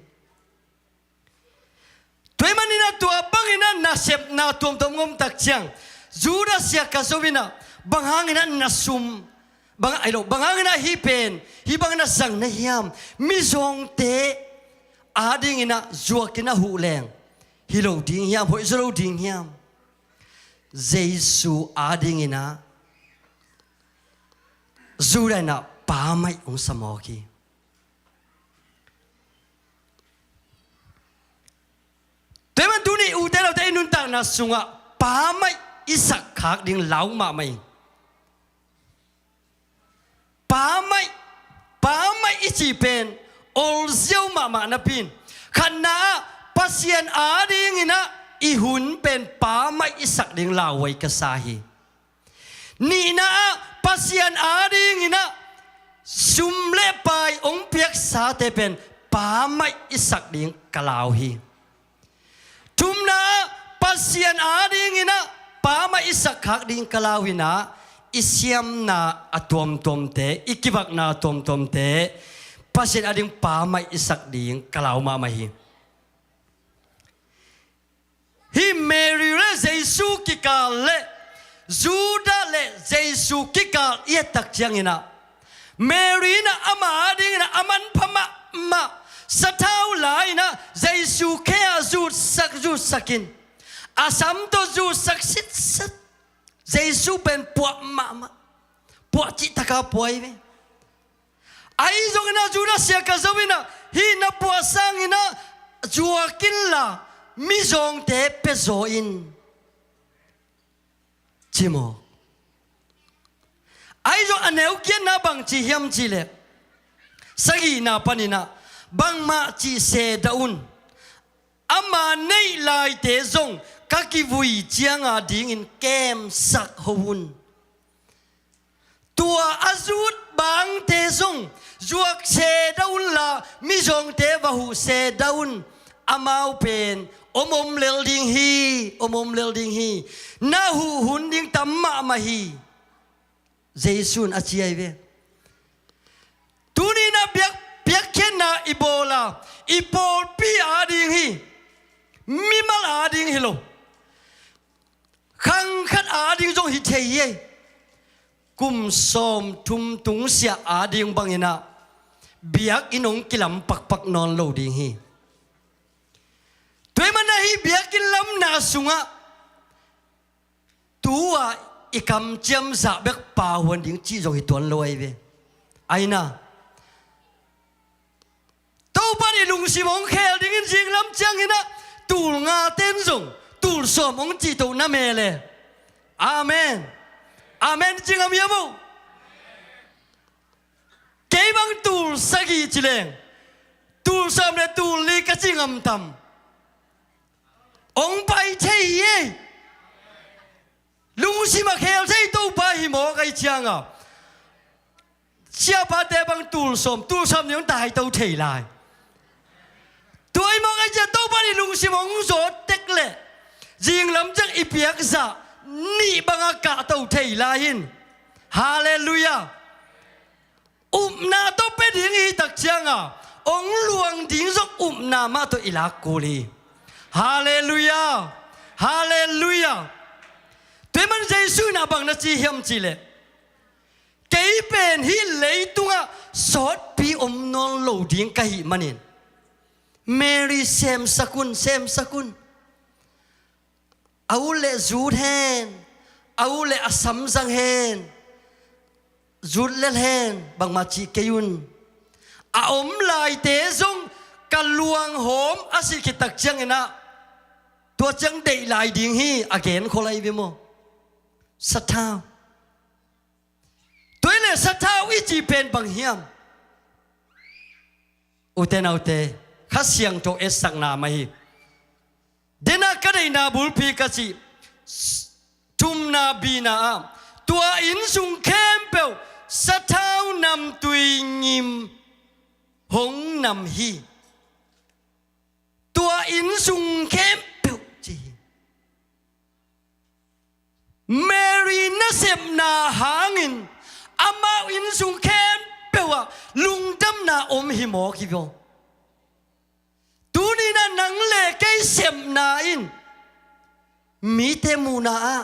Tua ahih manin ah tua bangin ah nasepna tuamtuam hong om tak ciang, Judas Iskariot in ah bang hangin ah na sum, bang, ai lo, bang hangin ah hih pen, hih bangin ah zang na hiam, mizawngte adingin ah zuakin ah huh leng, hi lo ding hiam, hoih zaw lo ding hiam? Jesu adingin ah Judas in ah pamaih hong sa mawk hi. Tua ahih man tuni ute naute, i nuntakna sungah pamaih i sak khak ding lau mahmah ing. Pamaih, pamaih i cih pen olziau mahmah napi-in, khatna-ah Pasian adingin ah i hun pen pamaih i sak ding lauhuai ka sa hi. Nihna-ah Pasian adingin ah sum le pai hong piaksate pen pamaih i sak ding ka lau hi. Thumna-ah Pasian adingin ah pamaih i sak khak ding ka lau hi-in ah, i siamna a tuamtuamte, i kivakna a tuamtuamte Pasian ading pamaih i sak ding ka lau mahmah hi. Hih Mary le Jesu kikal le Judas le Jesu kikal i et tak ciangin ah, Mary in ah ama adingin ah a manpha mahmah sathau la-in ah Jesu khe-ah zutsak, zutsak in, a sam tawh zutsak sitset. Jesu pen puah mahmah, puah cihtak a puah hi ve. Ahi zongin ah Judas Iskariot in ah, hih na puah sangin ah zuak inla, mizawngte pia zaw in, ci maw. Ahi zong a neu giatna bang ci hiam cih leh, sagihna panin ah, bangmah cih se dah un, ama neih laite zong ka kivui cianga dingin kemsak ho un. Tua a zut bangte zong zuak seda unla mizawngte va huh seda un. Amau pen om om lel ding hi, om om lel ding hi. Na huh hun ding tam mahmah hi. Jesu in a ci ahi ve. Tuni-in a biak, biakpiakna i bawl a, i pawlpi ading hi, mimal ading hi lo. Khang khat ading zong hi thei hi. Kum sawmthum tungsiah ading bangin ah biakinn hong kilam pakpak nawn lo ding hi. Tua ahih manin ah hih biakinn lamna sungah tu-a i kamciam zah bek pahuan ding cih zong hi tuan lo ahi ve. Ahi na, Topa in i lungsim hong khel dingin zinglam ciangin ah tul nga ten zong tul sawm hong cih toh na mel e. Amen. Amen ci ngam hiam o? Kei bang tul sagih ci leng, tul sawm le tul li ka ci ngam tam? Hong pai thei hi e. Lungsim a khel thei Topa hi mawk ahih cianga, siapate bang tul sawm, tul sawm nih hong taito thei lai. Tua hi mawk ahih ciang Topa nih lungsim hong zawt tek leh zinglam ciang i piakzah nih bangah kahto thei lai hi. Halleluiah. Upna tawh pia ding i hih tak cianga hong luang ding zong upna mah tawh i lak kul hi. Halleluiah. Halleluiah. Tua ahih manin Jesu in ah bang na ci hiam cih leh, kei pen hih leitungah sawtpi om nawn lo ding ka hih manin Mary semsak un, semsak un. A ut leh zut hen, a ut leh a samzang hen, zut lel hen, bangmah cih kei un. A om laite zong ka luanghawm a sih khit tak ciangin ah tua ciang deih lai ding hi, a gen khol ahi ve maw? Sathau. Tua hi leh sathau i cih pen bang hiam? Ute naute, Kha Siangtho etsakna mah hi. Dena ka deihna bulpi ka cih, thumna bina ah, tua inn sung khempeuh sathau namtui ngim hong nam hi. Tua inn sung khempeuh ci hi. Mary nasepna hangin amau inn sung khempeuh ah lungdamna om hi mawk hi vua. Tuni-in ah nang le kei sepna in mite muhna ah,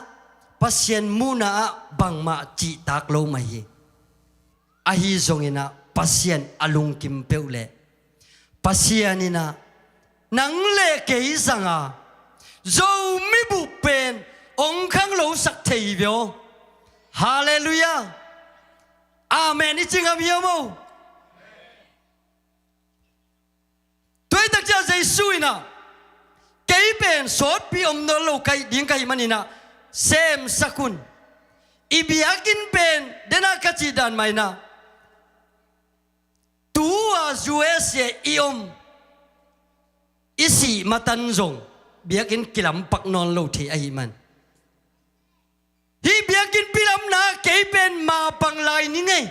Pasian muhna ah bangmah cihtak lo mah hi. Ahi zongin ah Pasian a lungkim peuh leh Pasian in ah nang le kei zanga Zomi bup pen hong khanglosak thei hi ve aw. Halleluiah. Amen i ci ngam hiam aw? Tua hi tak ciang Jesu in ah kei pen sawtpi om nawn lo ka hih ding ka hih manin ah semsak un. I biakinn pen dena ka cih dan mah in ah tu-a U S A i om, i sih matan zong biakinn kilampak nawn lo thei ahih man, hih biakinnpi lamna kei pen mapang lai ning ei.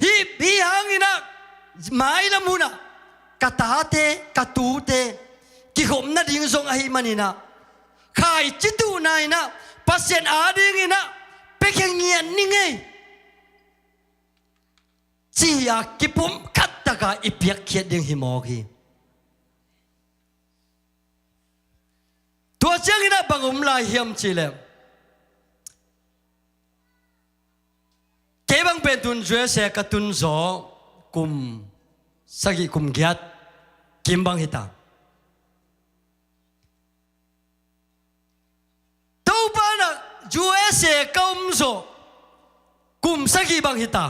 Hih, hih hangin ah mailam hunah ka tate, ka tute kikhop nading zong ahih manin ah khaici tuhna in ah Pasian adingin ah piakhia ngiat ning ei, ci-a kipumkhat taka i piakkhiat ding hi mawk hi. Tua ciangin ah bang om lai hiam cih leh, kei bang pen tun U S A ka tun zawh kum sagih kum giat kim bang hi ta. Topa in ah U S A ka om zawh kum sagih bang hi ta.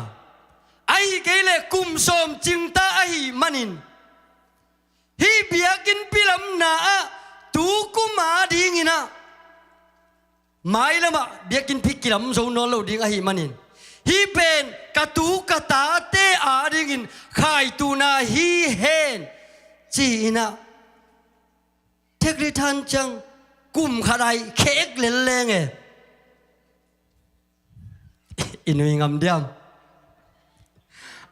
Ahih kei leh kum sawm cing ta ahih manin hih biakinnpi lamna ah tu kum adingin ah mailamah biakinnpi kilam zo nawn lo ding ahih manin hih pen ka tu ka tate adingin khaituhna hi hen ci-in ah thek rithan ciang Kum khat ai khek lelleng e. I nui ngam diam?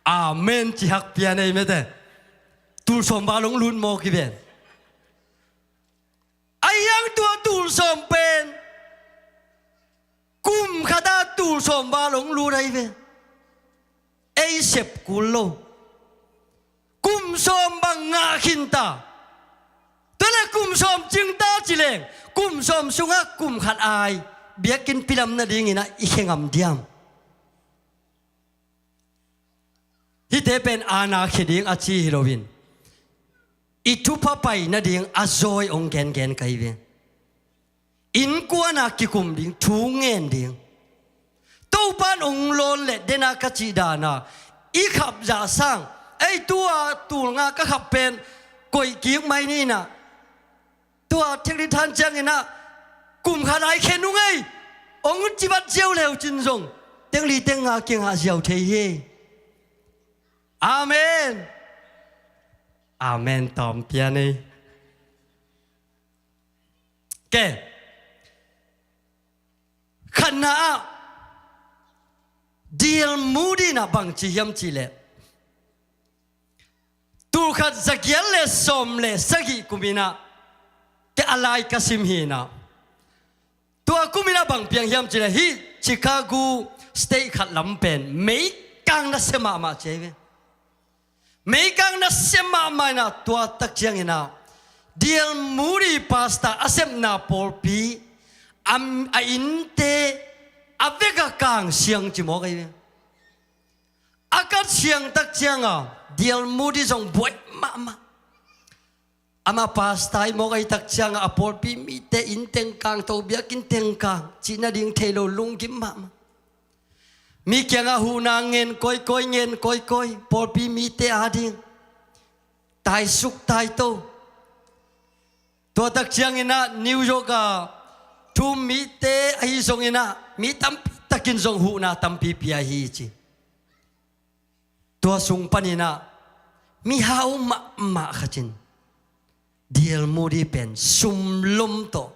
Amen ci hak pian ei mete. Tul sawm val hong lut mawk hi ven. Ahi hang tua tul sawm pen kum khata tul sawm val hong lut ahi ve. Ei sep kul lo. Kum sawm bang ngah khin ta. Tua le kum sawm cing ta ci leng kum sawm sungah kum khat ai biakinn pilam nadingin ah i khe ngam diam? Hihte pen aana khia ding a ci hi loin i thupha pai nading a zawi hong gengen ka hi ve. Innkuana kikum ding, thu ngen ding. Topan hong lawn le dena ka cih dana i khap zah sang. Ei tua tul nga ka khap pen koih kik mai ni na. Tua thekli than ciangin ah kum khat ai khen ung ei. Hong cibat ziau leu cin zong thekli teng nga kiangah ziau thei hi. Amen. Amen tawm pian ei. Ke khatna ah D L Moody in ah bang ci hiam cih leh tul khat za giat le sawm le sagih kum in ah ke a lai ka sim hi in ah tua kum in ah bang piang hiam cih leh hih Chicago state khat lam pen meikang nasia mahmah ci hi ve. Meikang nasia mahmah in ah tua tak ciangin ah D L Moody pastor a sepna pawlpi a, a innte a vek a kang siang ci mawk ahi ve. A kat siang tak cianga D L Moody zong buai mahmah. Amah pastor i mawk ahi tak cianga a pawlpi mite inn teng kang to biakinn teng kang cih nading thei lo lunggim mahmah. Mi kiangah huhna ngen kawikawi ngen kawikawi pawlpi mite ading taisuk taito. Tua tak ciangin ah New York ah thu-um mite ahi zongin ah mi tampi takin zong huhna tampi pia hi ci. Tua sung panin ah mihau mahmah khat in D L Moody pen sumlom tawh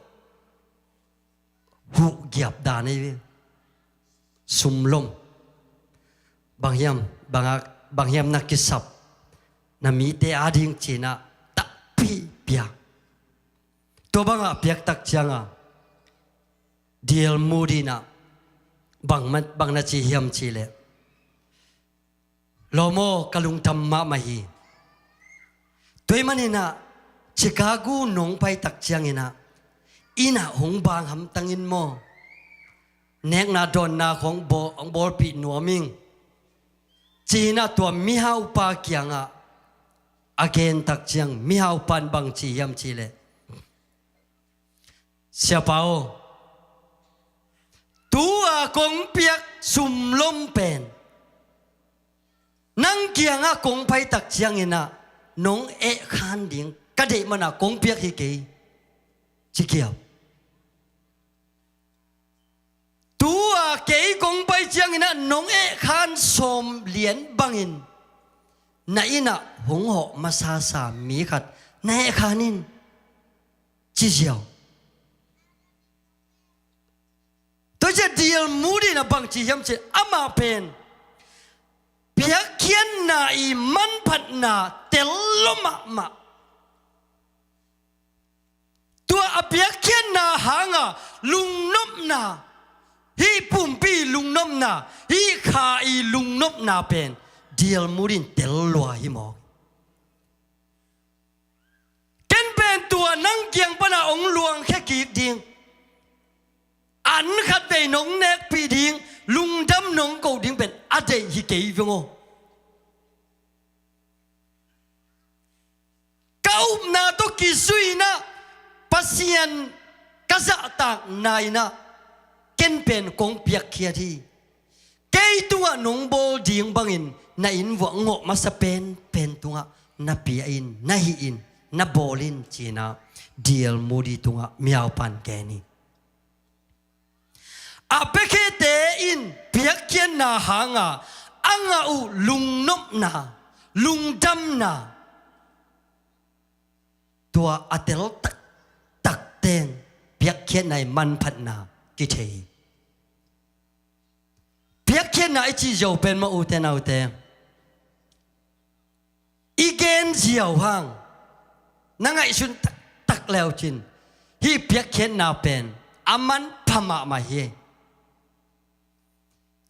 huh giap dan ahi ve. Sumlom. Bang hiam, bang a, bang hiam na kisap na mite ading ci in ah takpi pia. Tua bangah piak tak cianga D L Moody in ah bang ma, bang na ci hiam cih leh lawm aw ka lungdam mahmah hi. Tua ahih manin ah Chicago nong pai tak ciangin ah inn ah hong bang hamtang in maw, nekna dawnna khawng bawl, hong bawlpih nuam ing ci in ah tua mihaupa kiangah a gen tak ciang mihaupa in bang ci hiam cih leh, Siapa aw, tu-a kong piak sumlom pen nang kiangah kong pai tak ciangin ah nong eh khan ding ka deih man ah kong piak hi kei, ci kiam. Tu-a kei kong pai ciangin ah nong eh khan sawm lian bangin na inn ah hong hawh masasa mi khat na eh khan in, ci ziau. Tua ciang D L Moody in ah bang ci hiam cih leh amah pen piakkhiatna i manphatna tel lua mahmah. Tua a piakkhiatna hanga lungnopna, hih pumpi lungnopna, hih kha i lungnopna pen D L Moody in tel lua hi mawk. Ken pen tua nang kiang pana hong luangkhia kik ding, an khatvei nong nekpih ding, lungdam nong ko ding pen a deih hi kei veng aw. Ka upna tawh kizui-in ah Pasian ka zahtakna in ah ken pen kong piakkhiat hi. Kei tungah nong bawl ding bangin na inn vuah ngawh masa penpen tungah na pia in, na hih in, na bawl in, ci-in ah D L Moody tungah mihaupa in gen hi. A piakhiate in piakkhiatna hanga a ngah uh lungnopna, lungdamna, tua a tel taktak teng piakkhiatna i manphatna kithei hi. Piakkhiatna i cih ziau pen maw, ute naute, i gen ziau hang na ngaihsun taktak le uh cin, hih piakkhiatna pen a manpha mahmah hi.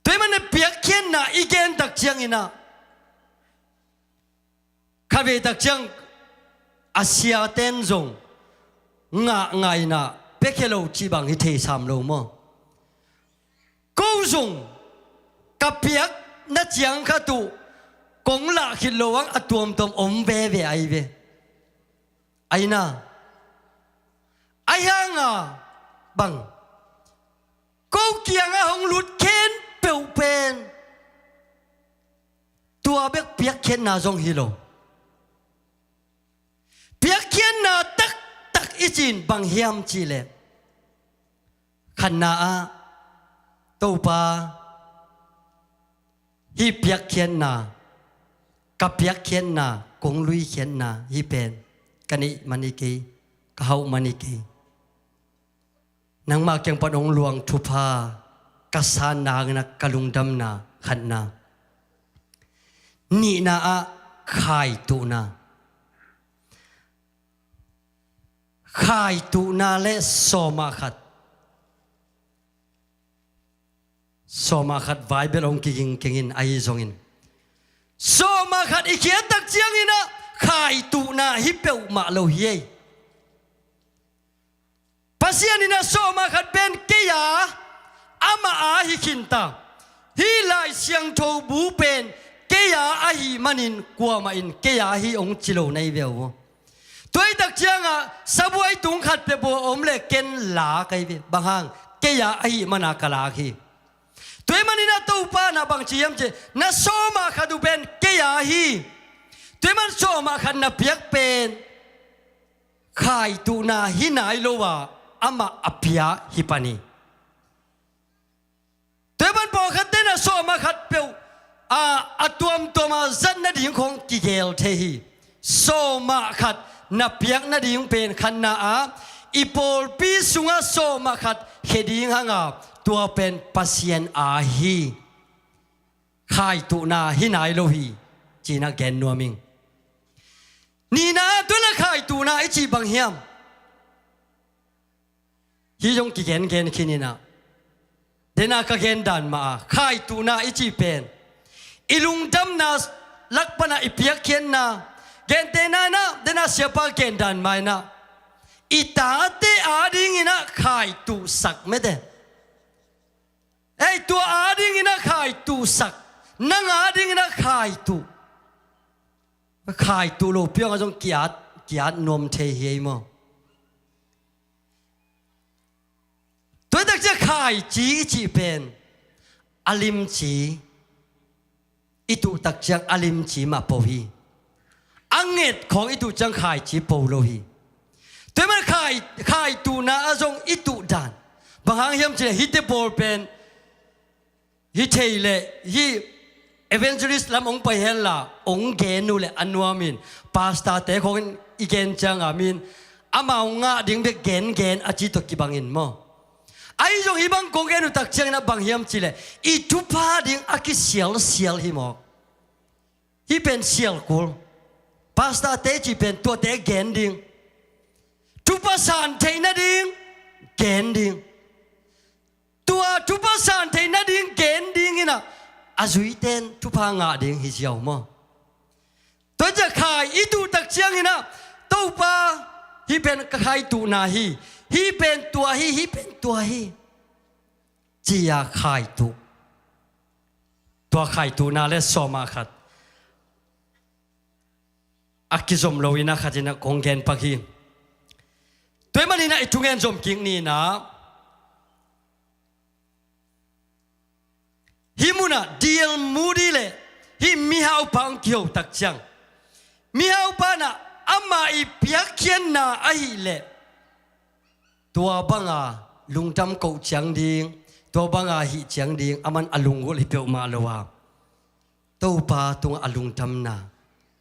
Tua ahih manin piakkhiatna i gen tak ciangin ah, khatvei tak ciang a siaten zong ngah ngah in ah, piakhia lo cih bang hi thei sam lo maw? Ko zong ka piakna ciang khat uh kong lah khit loh hang a tuamtuam om veve ahi ve. Ahi na, ahi hang a bang, ko kiangah hong lut khempeuh pen tua bek piakkhiatna zong hi lo. Piakkhiatna taktak i cih in bang hiam cih leh, khatna ah, Topa, hih piakkhiatna, ka piakkhiatna, kong luikhiatna hih pen ka neih man hi kei, ka hauh man hi kei. Nangmah kiang pan hong luang thupha ka sanna hangin ah ka lungdamna, khatna. Nihna ah khaituhna. Khaituhna le sawmah khat. Sawmah khat vai bel hong kiging keng in, ahi zongin sawmah khat i khiat tak ciangin ah khaituhna hi peuhmah lo hi ei. Pasian in ah sawmah khat pen kei a, amah a hi khinta. Hih Lai Siangtho bu pen kei a ahih manin kuamah in kei a hi hong ci lo na hi ve uh. Tua hi tak ciangah sabuai tung khat pia bua om le ken la ka hi ve. Bang hang, kei a ahih mana ka lak hi. Tua ahih manin ah Topa in ah bang ci hiam cih leh, na sawmah khat uh pen kei a hi. Tua ahih man sawmah khat na piak pen khaituhna hi nai lo a, amah a pia hi pan hi. Tua ahih man pawlkhatte in ah sawmah khat peuh a, a tuamtuam a zat nading khawng kigel thei hi. Sawmah khat na piak nading pen khatna ah, i pawlpi sungah sawmah khat khia ding hang a, tua pen Pasian a hi. Khaituhna hi nai lo hi, ci-in ah gen nuam ing. Nihna ah tua leh khaituhna i cih bang hiam? Hih zong kigengen khin in ah, den a ka gen dan mah a, khaituhna i cih pen i lungdamna lak pan ah i piakkhiatna, gentehna in ah, den a siapa gen dan mah in ah, i tate adingin ah khaituhsak mete. Ei, tua adingin ah khaituhsak, nang adingin ah khaituh. Khaituh lopi hangah zong ki-at, ki-at nuam thei hi ei maw? Tua hi tak ciang khaici i cih pen a limci, i tuh tak ciang a limci mah po hi. A nget khawng i tuh ciang khaici po lo hi. Tua ahih man khai, khaituhna ah zong i tuh dan bang hang hiam cih leh, hihte pawl pen hi thei leh, hih evangelist lam hong pai hen la, hong gen uh leh a nuam in, pastorte khawng in i gen ciangah mi in amau ngah ding bek gengen a ci tawh kibang in maw? Ahi zong hih bang kong gen uh tak ciangin ah bang hiam cih leh, i thupha ding a kisialsial hi mawk. Hih pen sial kul. Pastorte cih pen tuate gen ding, thupha san theih nading gen ding. Tua thupha san theih nading gen dingin ah, a zuite in thupha ngah ding hi ziau maw? Tua ciang khai i tuh tak ciangin ah, Topa, hih pen ka khaituhna hi, hih pen tua hi, hih pen tua hi, ci-a khaituh. Tua khaituhna le sawmah khat a kizom lo in ah khat in ah kong gen pak hi. Tua ahih manin ah i thungen zom kik ni in ah, hih munah D L Moody le hih mihaupa hong kiho tak ciang, mihaupa in ah amah i piakkhiatna ahih leh tua banga lungdam koh ciang ding, tua banga hih ciang ding, aman a lunggulh hi peuhmah lo a, Topa tungah a lungdamna,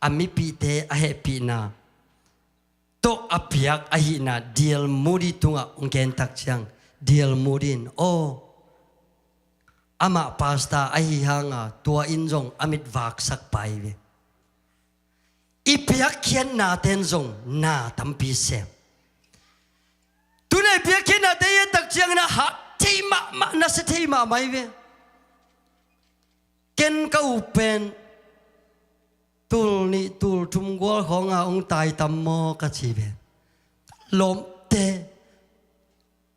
a mipihte a hehpihna, tawh a piak ahihna D L Moody tungah hong gen tak ciang, D L Moody in, aw, amah pastor ahi hanga tua in zong a mit vaksak pai ve. I piakkhiatnate'n zong na tampi sem. Tuna i piakkhiatnate i et tak ciangin a hat thei mahmah, nasia thei mahmah hi ve. Ken ka u pen tul nih tul thum gual khawnga hong tai tam maw ka ci ve. Lawmte,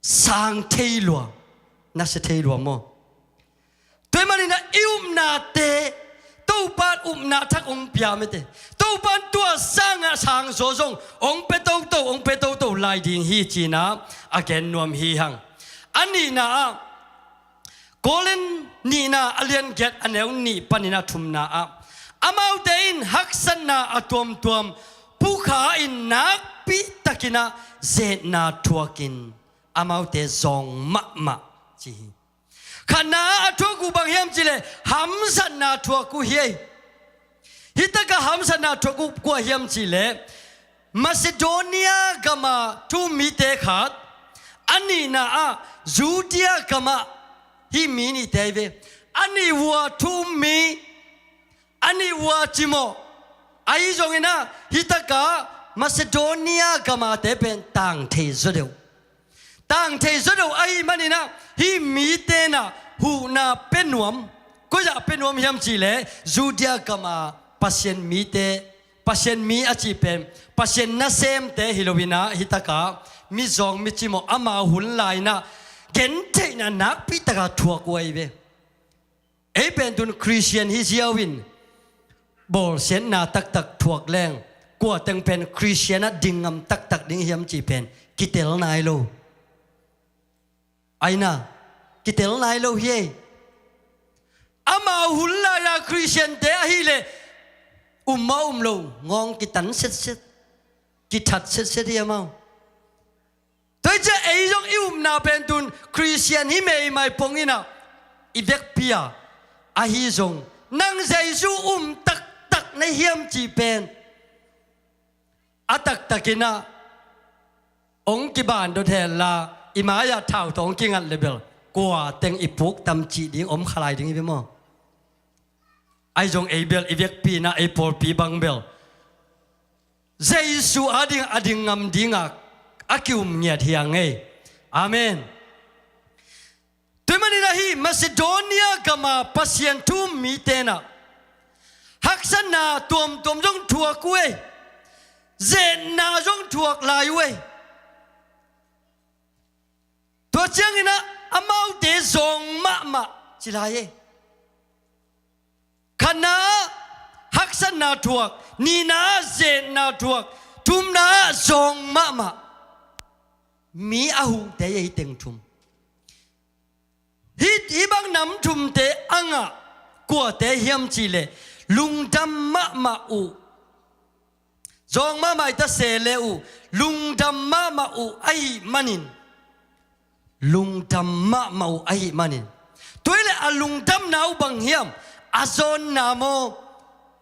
sang thei lua, nasia thei lua maw? Tua ahih manin ah i upnate Topa'n upna thak hong pia mete. Topa'n tua sangah sang zaw zong hong pia toto, hong pia toto lai ding hi ci-in ah a gen nuam hi hang. A nihna ah, Korin nihna a lian giat a neu nih panin a thumna ah, amaute in haksatna a tuamtuam pukha in nakpi takin ah zetna thuakin amaute zawng mahmah ci hi. Khatna ah a thuak uh bang hiam cih leh hamsatna thuak uh hi ei. Hi takah hamsatna thuak uh kua hiam cih leh Macedonia gama thu-um mite khat, a nihna ah Judea gamah, hih mi nihte hi ve. A nih uh a thu-um mi, a nih uh a cimawh. Ahi zongin ah hi takah Macedonia gamate pen tang thei zaw deuh. Tang thei zaw deuh ahih manin ah hih mite'n ah huhna pia nuam. Koi-ah pia nuam hiam cih leh Judea gama Pasian mite, Pasian mi a cih pen Pasian nasemte hi loin ah hi takah mizawng micimawh amau hun lai-in ah gentheihna nakpi takah thuak uh ahi ve. Ei pen tun Khristian hi ziau in bawlsiatna taktak thuak leng kua teng pen Khristian ah ding ngam taktak ding hiam cih pen kitel nai lo. Aina, kitel nai lo hi ei. Amau hun lai-a Khristiante ahih leh um mah um lo, ngawng kitan setset, kithat setset hi amau. Tua hi ciah ei zong i upna pen tun Khristian hi meimai pongin ah i vekpi a, ahi zong nang Jesu um taktak na hiam cih pen a taktakin ah hong kibandot hen la, i mai-ah thau tawh hong kingat leh bel kua teng i puk tam cih ding om kha lai ding hi ve maw? Ahi zong ei bel i vekpi in ah ei pawlpi bang bel Jesu ading a ding ngam dingah a ki-um ngiat hi hang ei. Amen. Tua ahih manin ah hih Macedonia gama Pasian thu-um mite'n ah haksatna tuamtuam zong thuak uh ei. Zetna zong thuak lai uh ei. Tua ciangin ah amaute zawng mahmah ci lai ei. Khatna ah haksatna thuak, nihna ah zetna thuak, thumna ah zawng mahmah. Mi a hungte ei teng thum. Hih, hih bang nam thumte a ngah kuate hiam cih leh lungdam mahmah uh, zawng mahmah i ta se le uh, lungdam mahmah uh ahih manin, lungdam mahmah uh ahih manin. Tua hi leh a lungdamna uh bang hiam? A zawnna maw?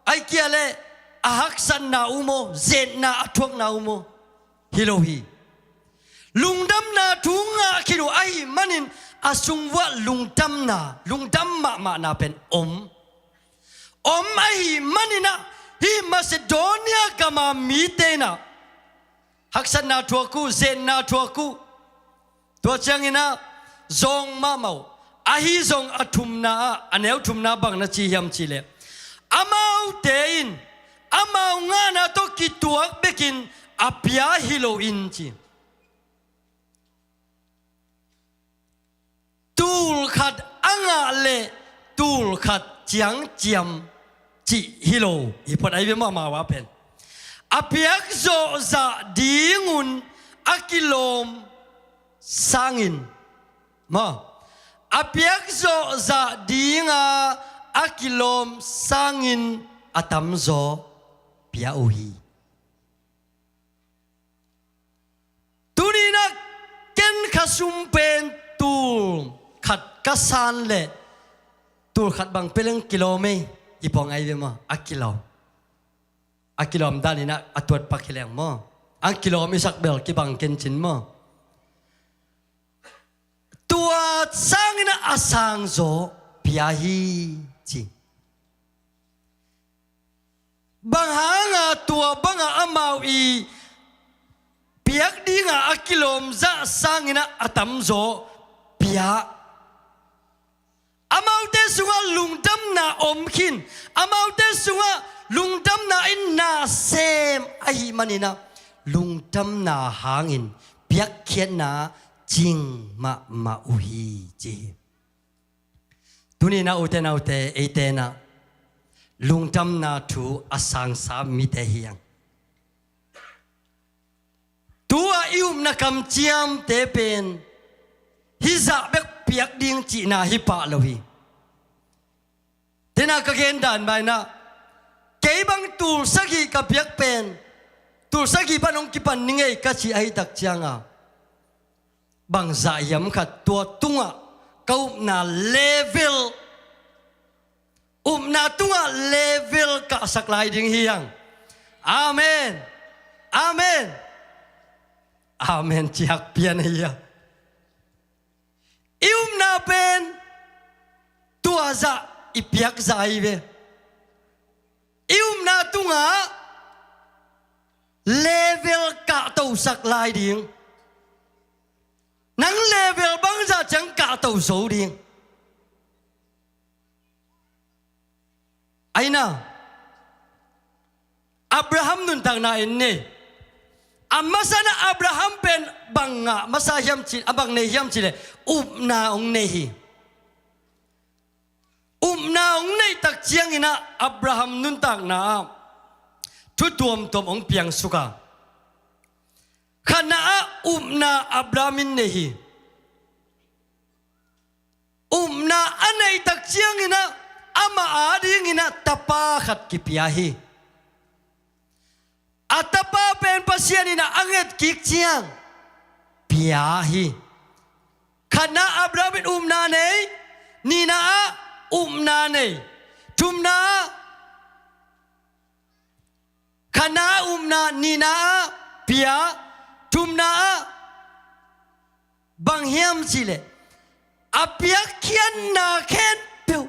Ahih kei leh a haksatna uh maw? Zetna a thuakna uh maw? Hi lo hi. Lungdamna thu ngah khin uh ahih manin a sung uah lungdamna, lungdam mahmahna pen om. Om ahih manin ah hih Macedonia gama mite'n ah haksatna thuak uh, zetna thuak uh. Tua ciangin ah zawng mahmah uh. Ahi zong a thumna ah, a neu thumna bang na ci hiam cih leh amaute in amau ngahna tawh kituak bekin a pia hi lo in ci. Tul khat a ngah leh tul khat ciangciam cih hi lo hi phot ahi ve maw, amau a pen. A piak zawhzah dingun a kilawm sangin maw, a piak zawhzah dinga a kilawm sangin a tamzaw pia uh hi. Tuni-in ah ken kha sum pen tul khat ka san leh tul khat bang pia leng kilawm ei, i pawng ahi ve maw? A kilawm. A kilawm danin ah a tuat pak hi leng maw? Ang kilawm i sak bel kibang kencin maw? Tua sangin a sangzaw pia hi ci. Bang hanga tua banga amau i piak dinga a kilawm zah sangin a tamzaw pia? Amaute sungah lungdamna om khin, amaute sungah lungdamna in na sem ahih manin a, lungdamna hangin piakkhiatna cing mahmah uh hi ci hi. Tuni-in a, ute naute, eite in a lungdamna thu a sangsa mite hi hang. Tu-a i upna kamciamte pen hih zah bek piak ding cihna hi pah lo hi. Tena ka gen dan mah in a, kei bang tul sagih ka piak pen, tul sagih pan hong kipan ning ei ka cih ahih tak cianga, bang zah hiam khat tua tungah ka upna level, upna tungah level kahsak lai ding hi hang. Amen. Amen. Amen ciak pian ahi a. I upna pen tua zah i piak zah ahi ve. I upna tungah level kahtosak lai ding. Nang level bangzah ciang kahto zo ding. Aina, Abraham nuntakna en ni. A masa-in a Abraham pen bang ngah masa hiam cih, a bang nei hiam cih leh upna hong nei hi. Upna hong neih tak ciangin a Abraham nuntakna ah thu tuamtuam hong piangsuk a, khatna ah upna Abraham in nei hi. Upna a neih tak ciangin a, amah adingin a tapa khat kipia hi. A tapa pen Pasian in a a nget kik ciang pia hi. Khatna Abraham in upna nei, nihna ah upna nei, thumna ah, khatna ah upna, nihna ah pia, thumna ah bang hiam cih leh a piakkhiatna khempeuh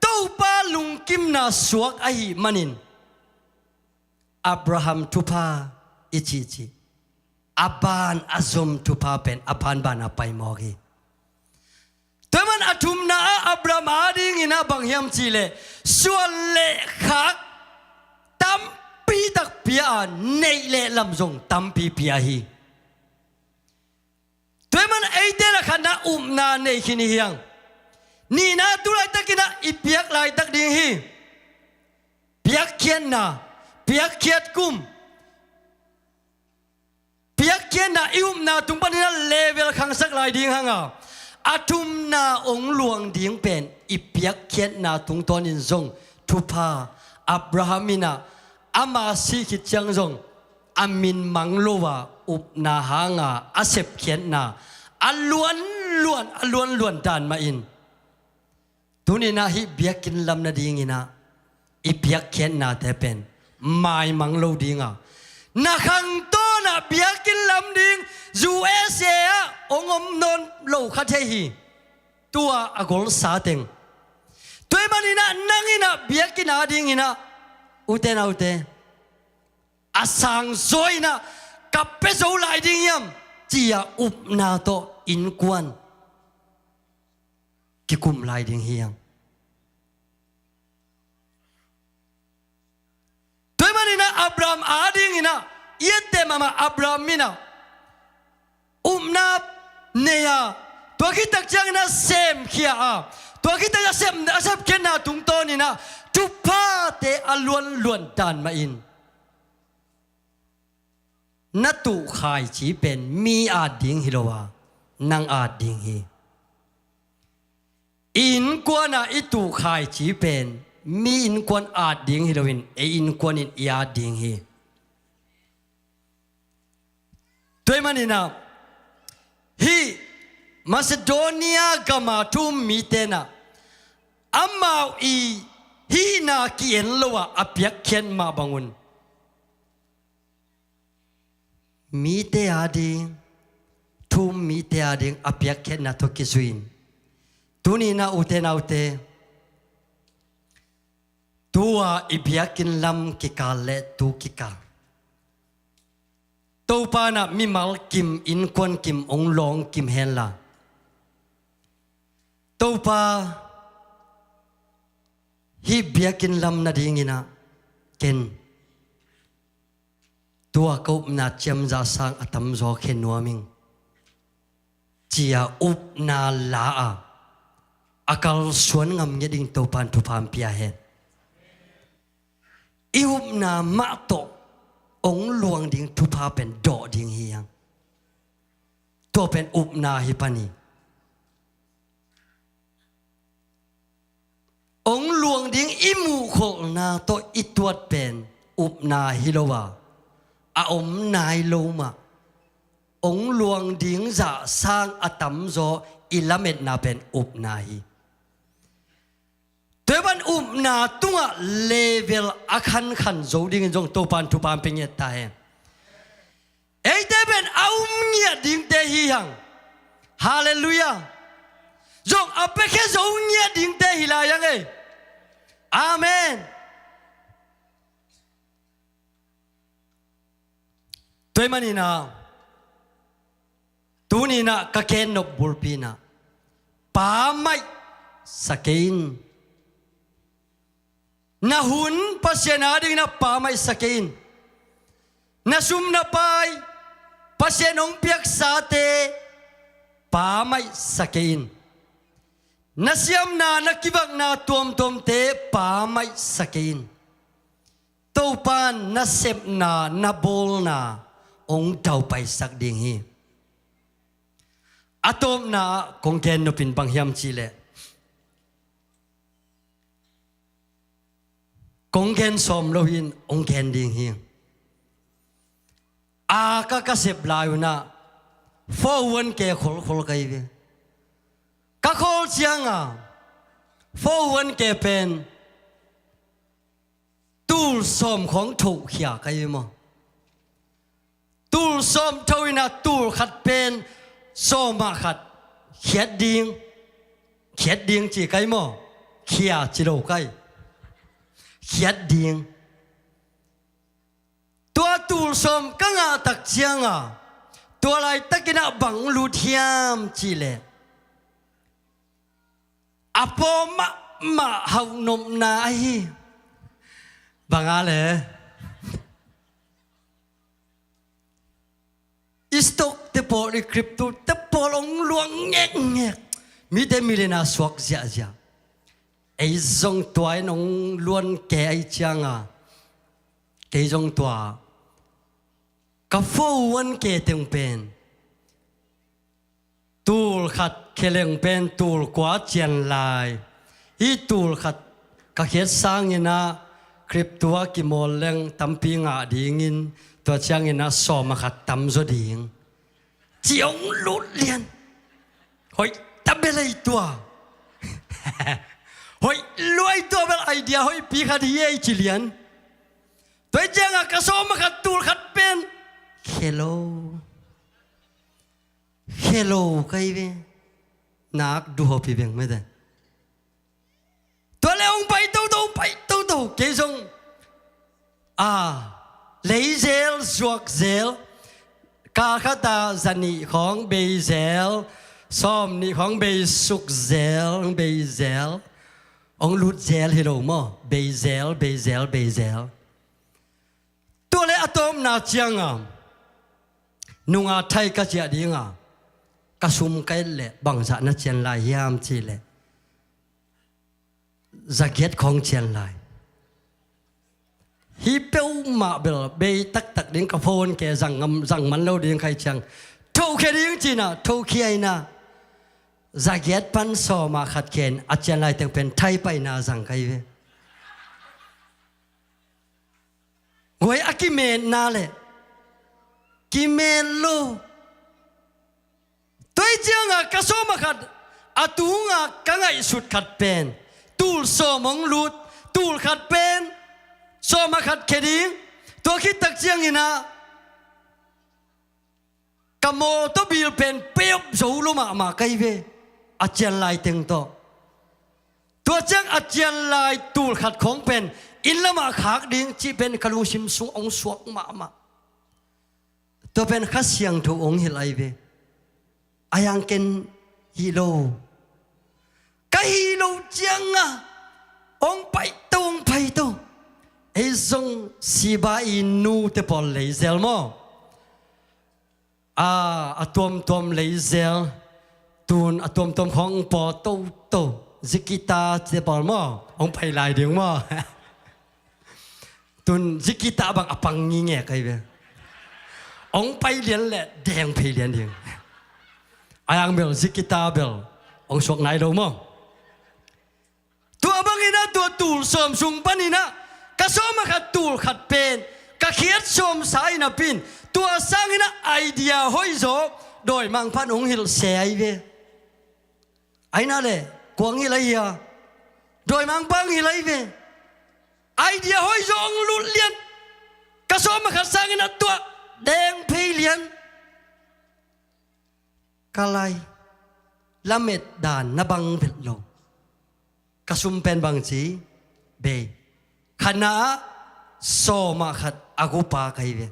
Topa lungkimna suak ahih manin Abraham thupha i cihcih, a ban a zom thupha pen a banban a pai mawk hi. Tua ahih man a thumna ah Abraham adingin a bang hiam cih leh suan le khak tampi tak pia a, neih le lam zong tampi pia hi. Tua ahih man eite in a khatna upna nei khin hi hang. Nihna tu laitakin a i piak laitak ding hi. Piakkhiatna, piakkhiat kum, piakkhiatna i upna tung panin a level khangsak lai ding hang a, a thumna hong luang ding pen i piakkhiatna tungtawnin zong thupha. Abraham in a ama sih khit ciang zong a min mang lo a, upna hanga a sepkhiatna a luanluan, a luanluan dan mah in. Tuni-in a hih biakinn lam nadingin a i piakkhiatnate pen maimang lo ding a, na khangtawn a biakinn lam ding U S A ah hong om nawn lo kha thei hi. Tua a golsa teng. Tua ahih manin a nang in a biakinn adingin a, ute naute, a sangzaw in a ka pia zo lai ding hiam ci-a upna tawh innkuan kikum lai ding hi hang. Tua ahih manin a Abraham adingin a i etteh mahmah, Abraham in a upna nei a, tua khit tak ciangin a semkhia a, tua khit tak a sep, a sepkhiatna tungtawnin a thuphate a luanluan dan mah in. Na tuh khaici pen mi at ding hi lo a, nang at ding hi. I innkuan a i tuh khaici pen mi innkuan at ding hi loin ei innkuan in i at ding hi. Tua ahih manin a hih Macedonia gam a thu um mite in a amau i hihna ki-en lo a a piakkhiat mah bangun mite ading, thu-um mite ading a piakkhiatna tawh kizui-in, tuni-in ah ute naute, tu-a i biakinn lam kikal le tu kikal, Topa in ah mimal kim, innkuan kim hong lawng kim henla, Topa, hih biakinn lam nadingin ah ken tu-a ka upna ciamzah sang a tamzaw khia nuam ing, ci-a upna la-a a kalsuan ngam ngiat ding Topa in thupha hong pia hen. I upna mah tawh hong luang ding thupha pen dawh ding hi hang. Tua pen upna hi pan hi. Hong luang ding i muhkholhna tawh i tuat pen upna hi lo a, a om nai lo mah. Hong luang ding zah sang a tamzaw i lametna pen upna hi. Tua hi pan upna tungah level a khankhan zo dingin zong Topa in thupha hong pia ngiat ta hen. Eite pen a um ngiat dingte hi hang. Halleluiah. Zong a piakhia zo ngiat dingte hi lai hang ei. Amen. Tua hi manin ah, tuni-in ah ka gen nop bulpi in ah, pammaih sa kei in. Na hun Pasian adingin ah pammaih sa kei in. Na sum na pai, Pasian hong piaksate pammaih sa kei in. Na siamna, na kivakna tuamtuamte pammaih sa kei in. Topa in na sepna, na bawlna hong daupaisak ding hi. A tawpna ah kong gen nop in bang hiam cih leh, kong gen sawm lo hi-in hong gen ding hi. A ka, ka sep lai un ah four one K kholkhol ka hi ve. Ka khol ciang a four one K pen tul sawm khawng thokhia ka hi ve maw. Tul sawm tho in ah tul khat pen sawm ah khat khiat ding. Khiat ding ci ka hi maw. Khia ci lo ka hi. Khiat ding. Tua tul sawm ka ngah tak ciang a, tua laitakin ah bang lut hiam cih leh, a pawm mahmah hauh nopna ahi. Bang a le, i stock te pawl, i crypto te pawl hong luang ngekngek. Mite millionaire suak ziahziah. Ei zong tua in hong luan kei ahih ciang a, kei zong tua ka four one K teng pen tul khat khia leng pen tul kua cian lai. Hih tul khat ka khiat sangin ah crypto ah kimawl leng tampi ngah dingin, tua ciangin ah sawm ah khat tamzaw ding, ci hong lut lian. Hoih ta bel ei tua. Hoih lua ei tua bel, idea hoihpi khat hi ei ci lian. Tua hi ciang a ka sawm ah khat tul khat pen khia lo. Khia lo ka hi ve. Nak duhop hi veng mete. Tua le hong pai toto, hong pai toto. Kei zong, a, lei zel, zuak zel. Kal khat ah za nih khawng bei zel, sawm nih khawng bei suk zel, hong bei zel. Hong lut zel hi lo maw. Bei zel, bei zel, bei zel. Tua le a tawpna ciang a, nunga thai ka ciah ding a, ka sum ka et leh bangzah na cian lai hiam cih leh, za giat khawng cian lai. Hih peuhmah bel bei taktak ding, ka phone ke zang ngam, zang man lo ding ka hih ciang, thokhia ding ci-in ah thokhia in ah, za giat pan sawm ah khat khia in a cian lai teng pen thai paina zang ka hi ve. Guai a kimetna le kimet lo. Tua hi ciang a ka sawm ah khat a tung a ka ngaihsut khat pen tul sawm hong lut, tul khat pen sawm ah khat khia ding. Tua khit tak ciangin ah Ka mawtaw bil pen pay off zo lo mahmah ka hi ve, a cian lai teng tawh. Tua ciang a cian lai tul khat khawng pen inn lamah khak ding cih pen ka lungsim sung hong suak mahmah. Tua pen Kha Siangtho hong hilh ahi ve. A hiang ken hi lo. Ka hi lo ciangah hong paito, hong paito. Ei zong siba i nute pawl leizel maw? A, a tuamtuam leizel. Tun a tuamtuam khawng hong paw toto. Zikita te pawl maw? Hong pai lai ding maw? Tun zikita bang a pang ngingek ahi ve. Hong pai lian le deng phei lian ding. A hiang bel zikita bel hong suak nai lo maw? Tua bangin ah tua tul sawm sung panin ah ka sawm a khat tul khat pen ka khiat sawm sa in a pin, tua sangin ah idea hoih zaw dawimangpa'n hong hilh se ahi ve. Ahi na le, kuang hilh ahi a, dawimangpa hong hilh ahi ve. Idea hoih zaw hong lut lian. Ka sawm a khat sangin ah tua deng phei lian. Ka lai, lamet dan na bang vet lo. Ka sum pen bang ci, bei, kha na ah sawm a khat a gupa ka hi ve.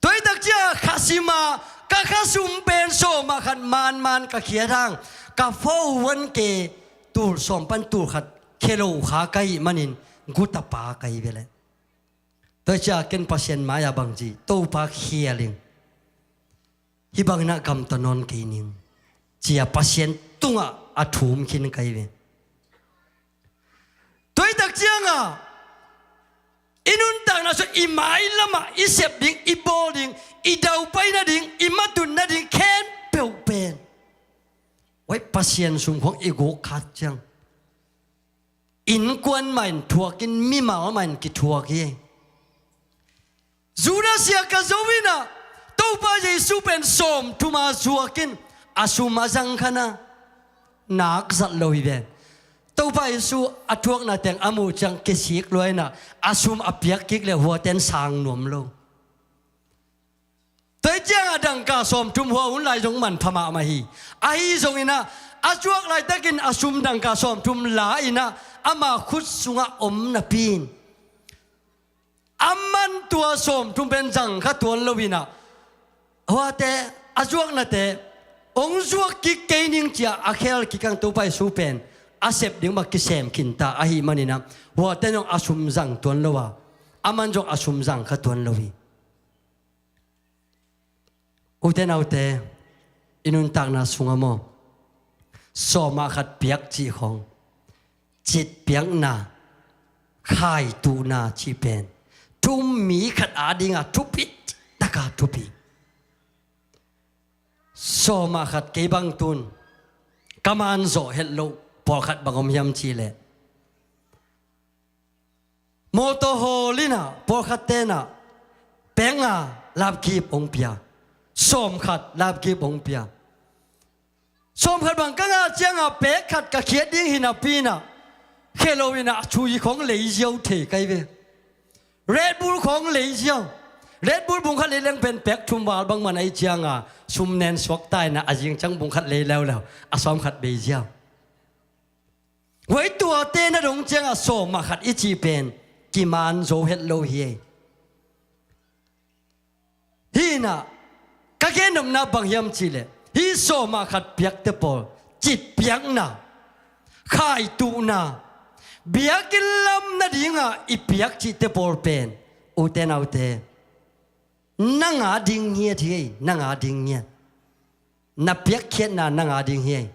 Tua hi tak ciang kha sim a, ka kha sum pen sawm a khat manman ka khiat hang, ka four oh one K tul sawm pan tul khat khia lo kha ka hih manin guta pa ka hi ve leh. Tua hi ciang ken Pasian mai-ah bang ci, Topa khial ing. Hih bangin ah gamta nawn kei ning, ci-a Pasian tungah a thum khin ka hi ve. Tua hi tak ciangah i nuntakna sung i mailamah i sep ding, i bawl ding, i daupai nading, i matut nading khempeuh pen, oi, Pasian sung khawng i guk khat ciang innkuan mah in thuak in, mimal mah in kithuak hi. Judas Iskariot in ah Topa Jesu pen sawmthum a zuak in a sum a zang kha na, nak zat lo hi ve. Topa Jesu a thuakna teng a muh ciang kisik lua in ah a sum a piak kik leh huaten sang nuam lo. Tua hi ciangah dangka sawmthum hua hun lai zong manpha mahmah hi. Ahi zongin ah a zuak laitakin a sum dangka sawmthum la in ah ama khut sungah om napi in, aman tua sawmthum pen zang kha tuan lo in ah, huate a zuaknate hong zuak kik kei ning ci-a a khel kik hang Topa Jesu pen a sep ding mah kisem khin ta ahih manin ah, huate zong a sum zang tuan lo a, aman zong a sum zang kha tuan lo hi. Ute naute, i nuntakna sungah maw, sawm a khat piak cih khawng, citpiakna, khaituhna cih pen thu um mi khat adingah thupi, taka thupi. Sawm a khat kei bang tun ka man zawh het loh pawlkhat bang om hiam cih leh, mawtaw hawl in ah pawlkhat ten ah pek nga lapkip hong pia, sawm khat lapkip hong pia. Sawm khat bang ka ngah ciangah pek khat ka khiat ding hi napi in ah, khia lo in ah sui khawng lei ziau thei ka hi ve. Red Bull khawng lei ziau. Red Bull bung khat lei leng pen pek thum val bangmah na hih ciangah sum nen suak ta in ah, a zing ciang bung khat lei leuleu, a sawm khat bei ziau. Huai tuate na dong ciangah sawm a khat i cih pen kiman zo het lo hi. Hih in ah ka gen nopna bang hiam cih leh, hih sawm a khat piakte pawl, citpiakna, khaituhna, biakinn lam nadingah i piak cihte pawl pen, ute naute, nang ading ngiat hi, nang ading ngiat. Na piakkhiatna nang ading hi.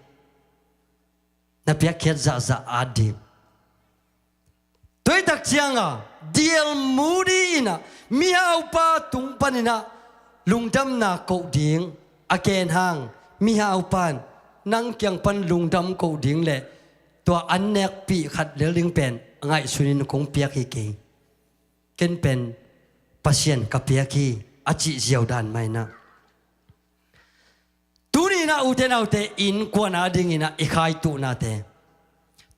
Na piakkhiat zahzah ading. Tua hi tak ciangah D L Moody in ah mihaupa tung panin ah lungdamna koh ding a gen hang, mihaupa in nang kiang pan lungdam koh ding leh tua an nekpih khat lel ding pen ngaihsun in kong piak hi kei. Ken pen Pasian ka piak hi, a cih ziau dan mah in ah. Tuni in ah ute naute, innkuan adingin ah i khaituhnate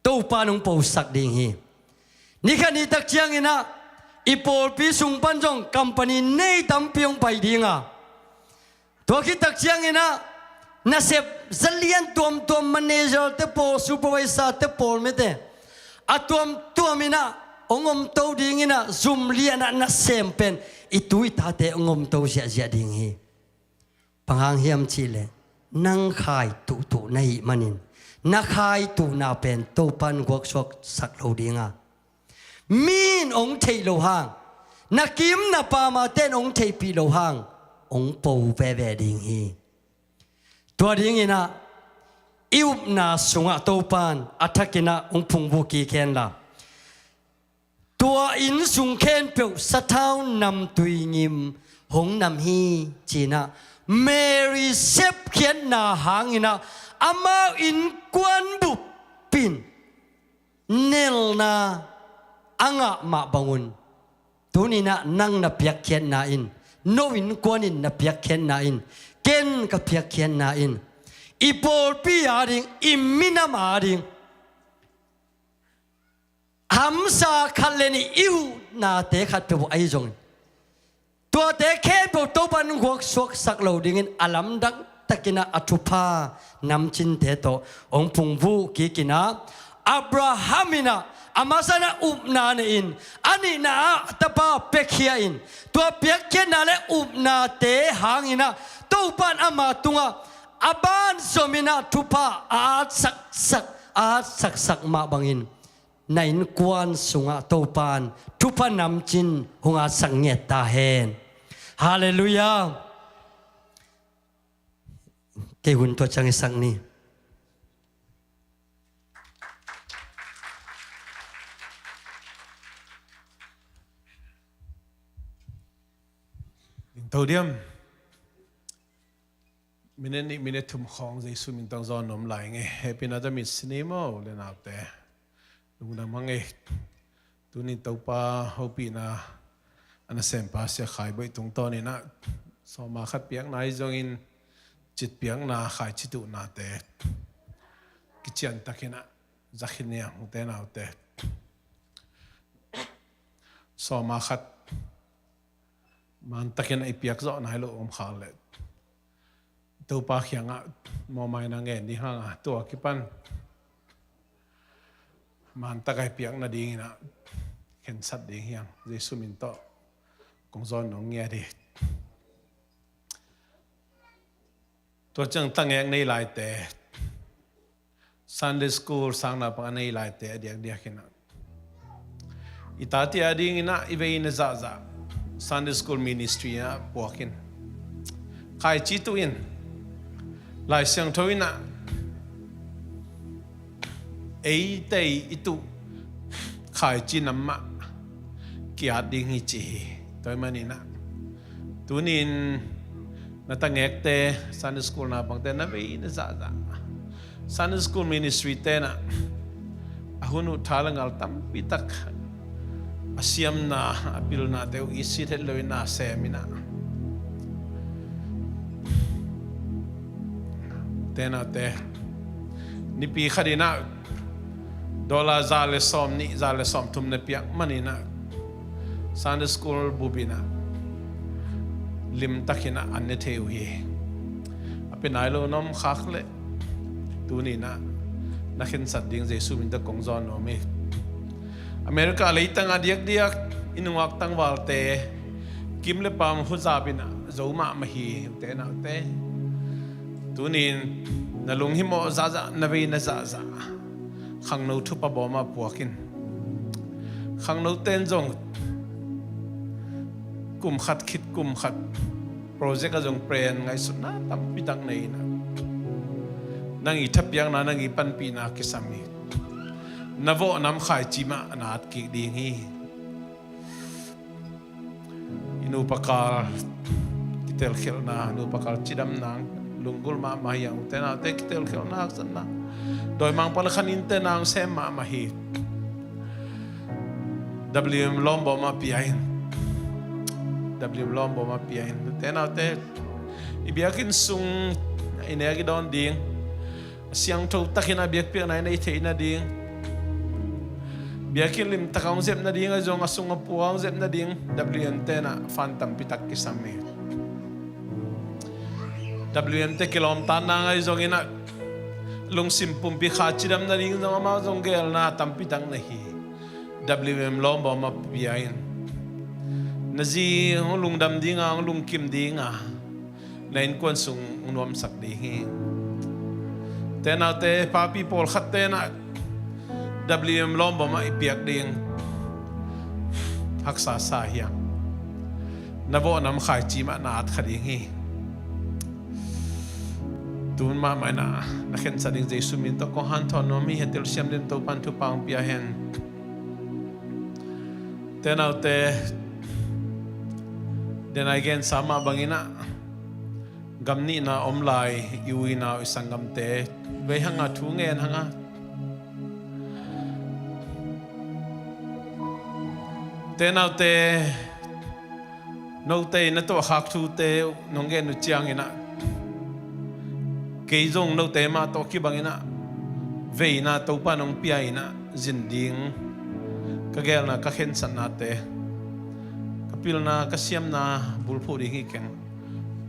Topa in hong posak ding hi. Ni khat ni tak ciangin ah i pawlpi sung pan zong company nei tampi hong pai ding a, Tua khit tak ciangin ah nasep zalian tuamtuam, manager te pawl, supervisor te pawl, mite a tuamtuam in ah hong omto dingin ah zum lian ah nasem pen i tu i tate hong omto ziahziah ding hi. Bang hang hiam cihleh nang khai tuhtuh na hih manin, na khai tuhna pen Topan guaksuaksak lo ding a, mi in hong theih loh hang, na kim na pamte in hong theihpih loh hang hong po veve ding hi. Tua dingin ah i upna sungah Topan a thakin ah hong phungvuh kik hen la, tua inn sung khempeuh sathau namtui ngim hong nam hi, ci-in ah Mary sepkhiatna hangin ah amau innkuan bup in nelna a ngah mah bangun, tuni-in ah nang na piakkhiatna in, no innkuan in na piakkhiatna in, ken ka piakkhiatna in, i pawlpi ading, i minam ading, hamsa khat le nih i huhnate khat peuh ahi zongin, tuate khempeuh Topan guaksuaksak lo dingin a lamdang takin ah a thupha namcinte tawh hong phungvuh kik in ah, Abraham in ah a masa-in ah upna nei-in, a nihna ah tapa piakhia in, tua piakkhiatna le upnate hangin ah Topan ama tungah a banzom in ah thupha a atsaksak, a atsaksak mah bangin, na innkuan sungah Topan thupha namcin hong atsak ngiat ta hen. Halleluiah. Kei hun tua ciang i sak ni. Ding to diam. Minute nih, minute thum khawng Jesu min tawh zawn nuam lai ing ei. Happy Natal, mi sini maw, u le naute. Lungdam hang ei. Tuni Topa hopihna a nasempa Sia Khai Bawi tungtawnin ah sawma khat piakna ahi zongin, cit piakna, khaici tuhnate kician takin ah za khin ni hang, u te nau te. Sawma khat mantakin a i piak zawh nai lo om khak leh, Topa kiangah mawhmaina ngen ding hang a, tua kipan mantak a i piak nadingin ah khensat ding hi hang. Jesu min tawh kong zawn nuam ngiat hi. Tua ciang tangek nei laite, Sunday school sang naupang a nei laite a diakdiakin ah, i tate adingin ah i vei na zahzah Sunday school ministry ah puakin, khaici tuh in, Lai Siangtho in ah eite i tuh khaici nam mah ki-at ding hi ci hi. Tua ahih manin ah, tuni-in na tangekte, Sunday school naupangte, na vei na zahzah Sunday school ministry-te in ah a hun uh tha le ngal tampi tak a siamna, a pilnate uh i sit het loin na sem in ah, te naute, nipi khat in ah dollar za le sawm nih, za le sawm thum na piak manin ah Sunday school bup in ah limtakin ah an ne thei uh hi. A pia nai lo na om khak leh, tuni-in ah na khensat ding Jesu min tawh kong zawn nuam hi. America leitang a diakdiak i nungak tangvalte kim le paam huzap in ah zo mahmah hi, u te nau te. Tuni-in na lunghimawh zahzah, na vei na zahzah khangno thupha bawm ah puak in. Khangnote in zong kum khat khit kum khat project ah zong plan, ngaihsutna tampi tak nei in ah, nang i thapiakna, nang i panpihna kisam hi. Na vawh nam khaici mah na at kik ding hi. I nupa kal kitelkhialhna, nupa kal cidamna lunggulh mahmah hi hang, u te nau te. Kitelkhialhna, haksatna, dawimangpa le khan innte na hong sem mahmah hi. W M lawm bawm ah pia in. W M lawm bawm ah pia in, u te nau te. I biakinn sung i nek i dawn ding, a siangtho takin a biakpiakna i neih theih nading, biakinn limtak a hong zep nading, a zong a sung a pua a hong zep nading, W M te in ah fund tampi tak kisam hi. WM te kilawmtatna ngaih zongin ah, lungsim pumpi kha cidam nading zong amau zong geelna tampi tak na hi. WM lawm bawm a pia in, na zi hong lungdam dinga, hong lungkim dinga, na innkuan sung hong nuamsak ding hi. Tenaute, papi pawlkhat tenah WM lawm bawm a i piak ding haksa sa hiam? Na vawh nam khaici mah na at kha ding hi. Tun mahmah inah na khensat ding Jesu min tawh kong hanthawn nuam hi. Hih telsiam ding Topan thupha hong pia hen. Tenaute, denai gensa mah banginah gam nihna om lai i u i nau i sanggamte vei hanga thu ngen hanga, tenaute, note in na tuahkhak thute nong gen uh cianginah, kei zong note mah tawh kibanginah veina Topa nong pia inah zin ding ka geelna ka khensatnate, ka pilna ka siamna bulphuh ding hi keng.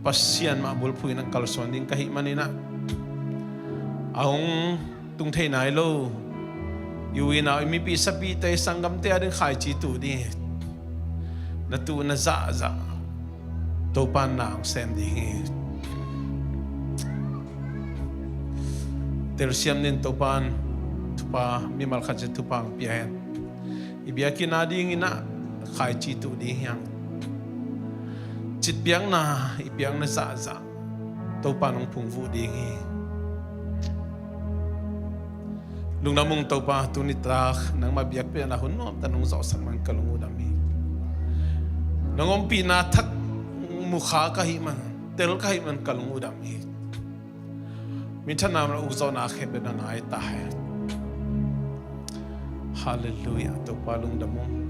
Pasian mah bulphuh inah kalsuan ding ka hih maninah, a hong tung thei nai lo i u i nau, i mipi sapite, i sanggamte ading khaici tuh ding hi. Na tuh na zahzah Topan na hong sem ding hi. Telsiam ding Topan thupha, mimal khat ciat thupha hong pia hen. I biakinn adinginah khaici tuh ding hiang. Citpiakna i piakna zahzah Topan hong phungvuh ding hi. Lungdam ung Topa, tuni tak nangmah biakpiakna hun nuamtak nong zawhsak man ka lung uh dam hi. Nong ompihna thak mukha ka hih man, tel ka hih man ka lung uh dam hi. Minthanna mah ukzawhna khempeuh na ngai ta hen. Halleluiah. Topa lungdam ung.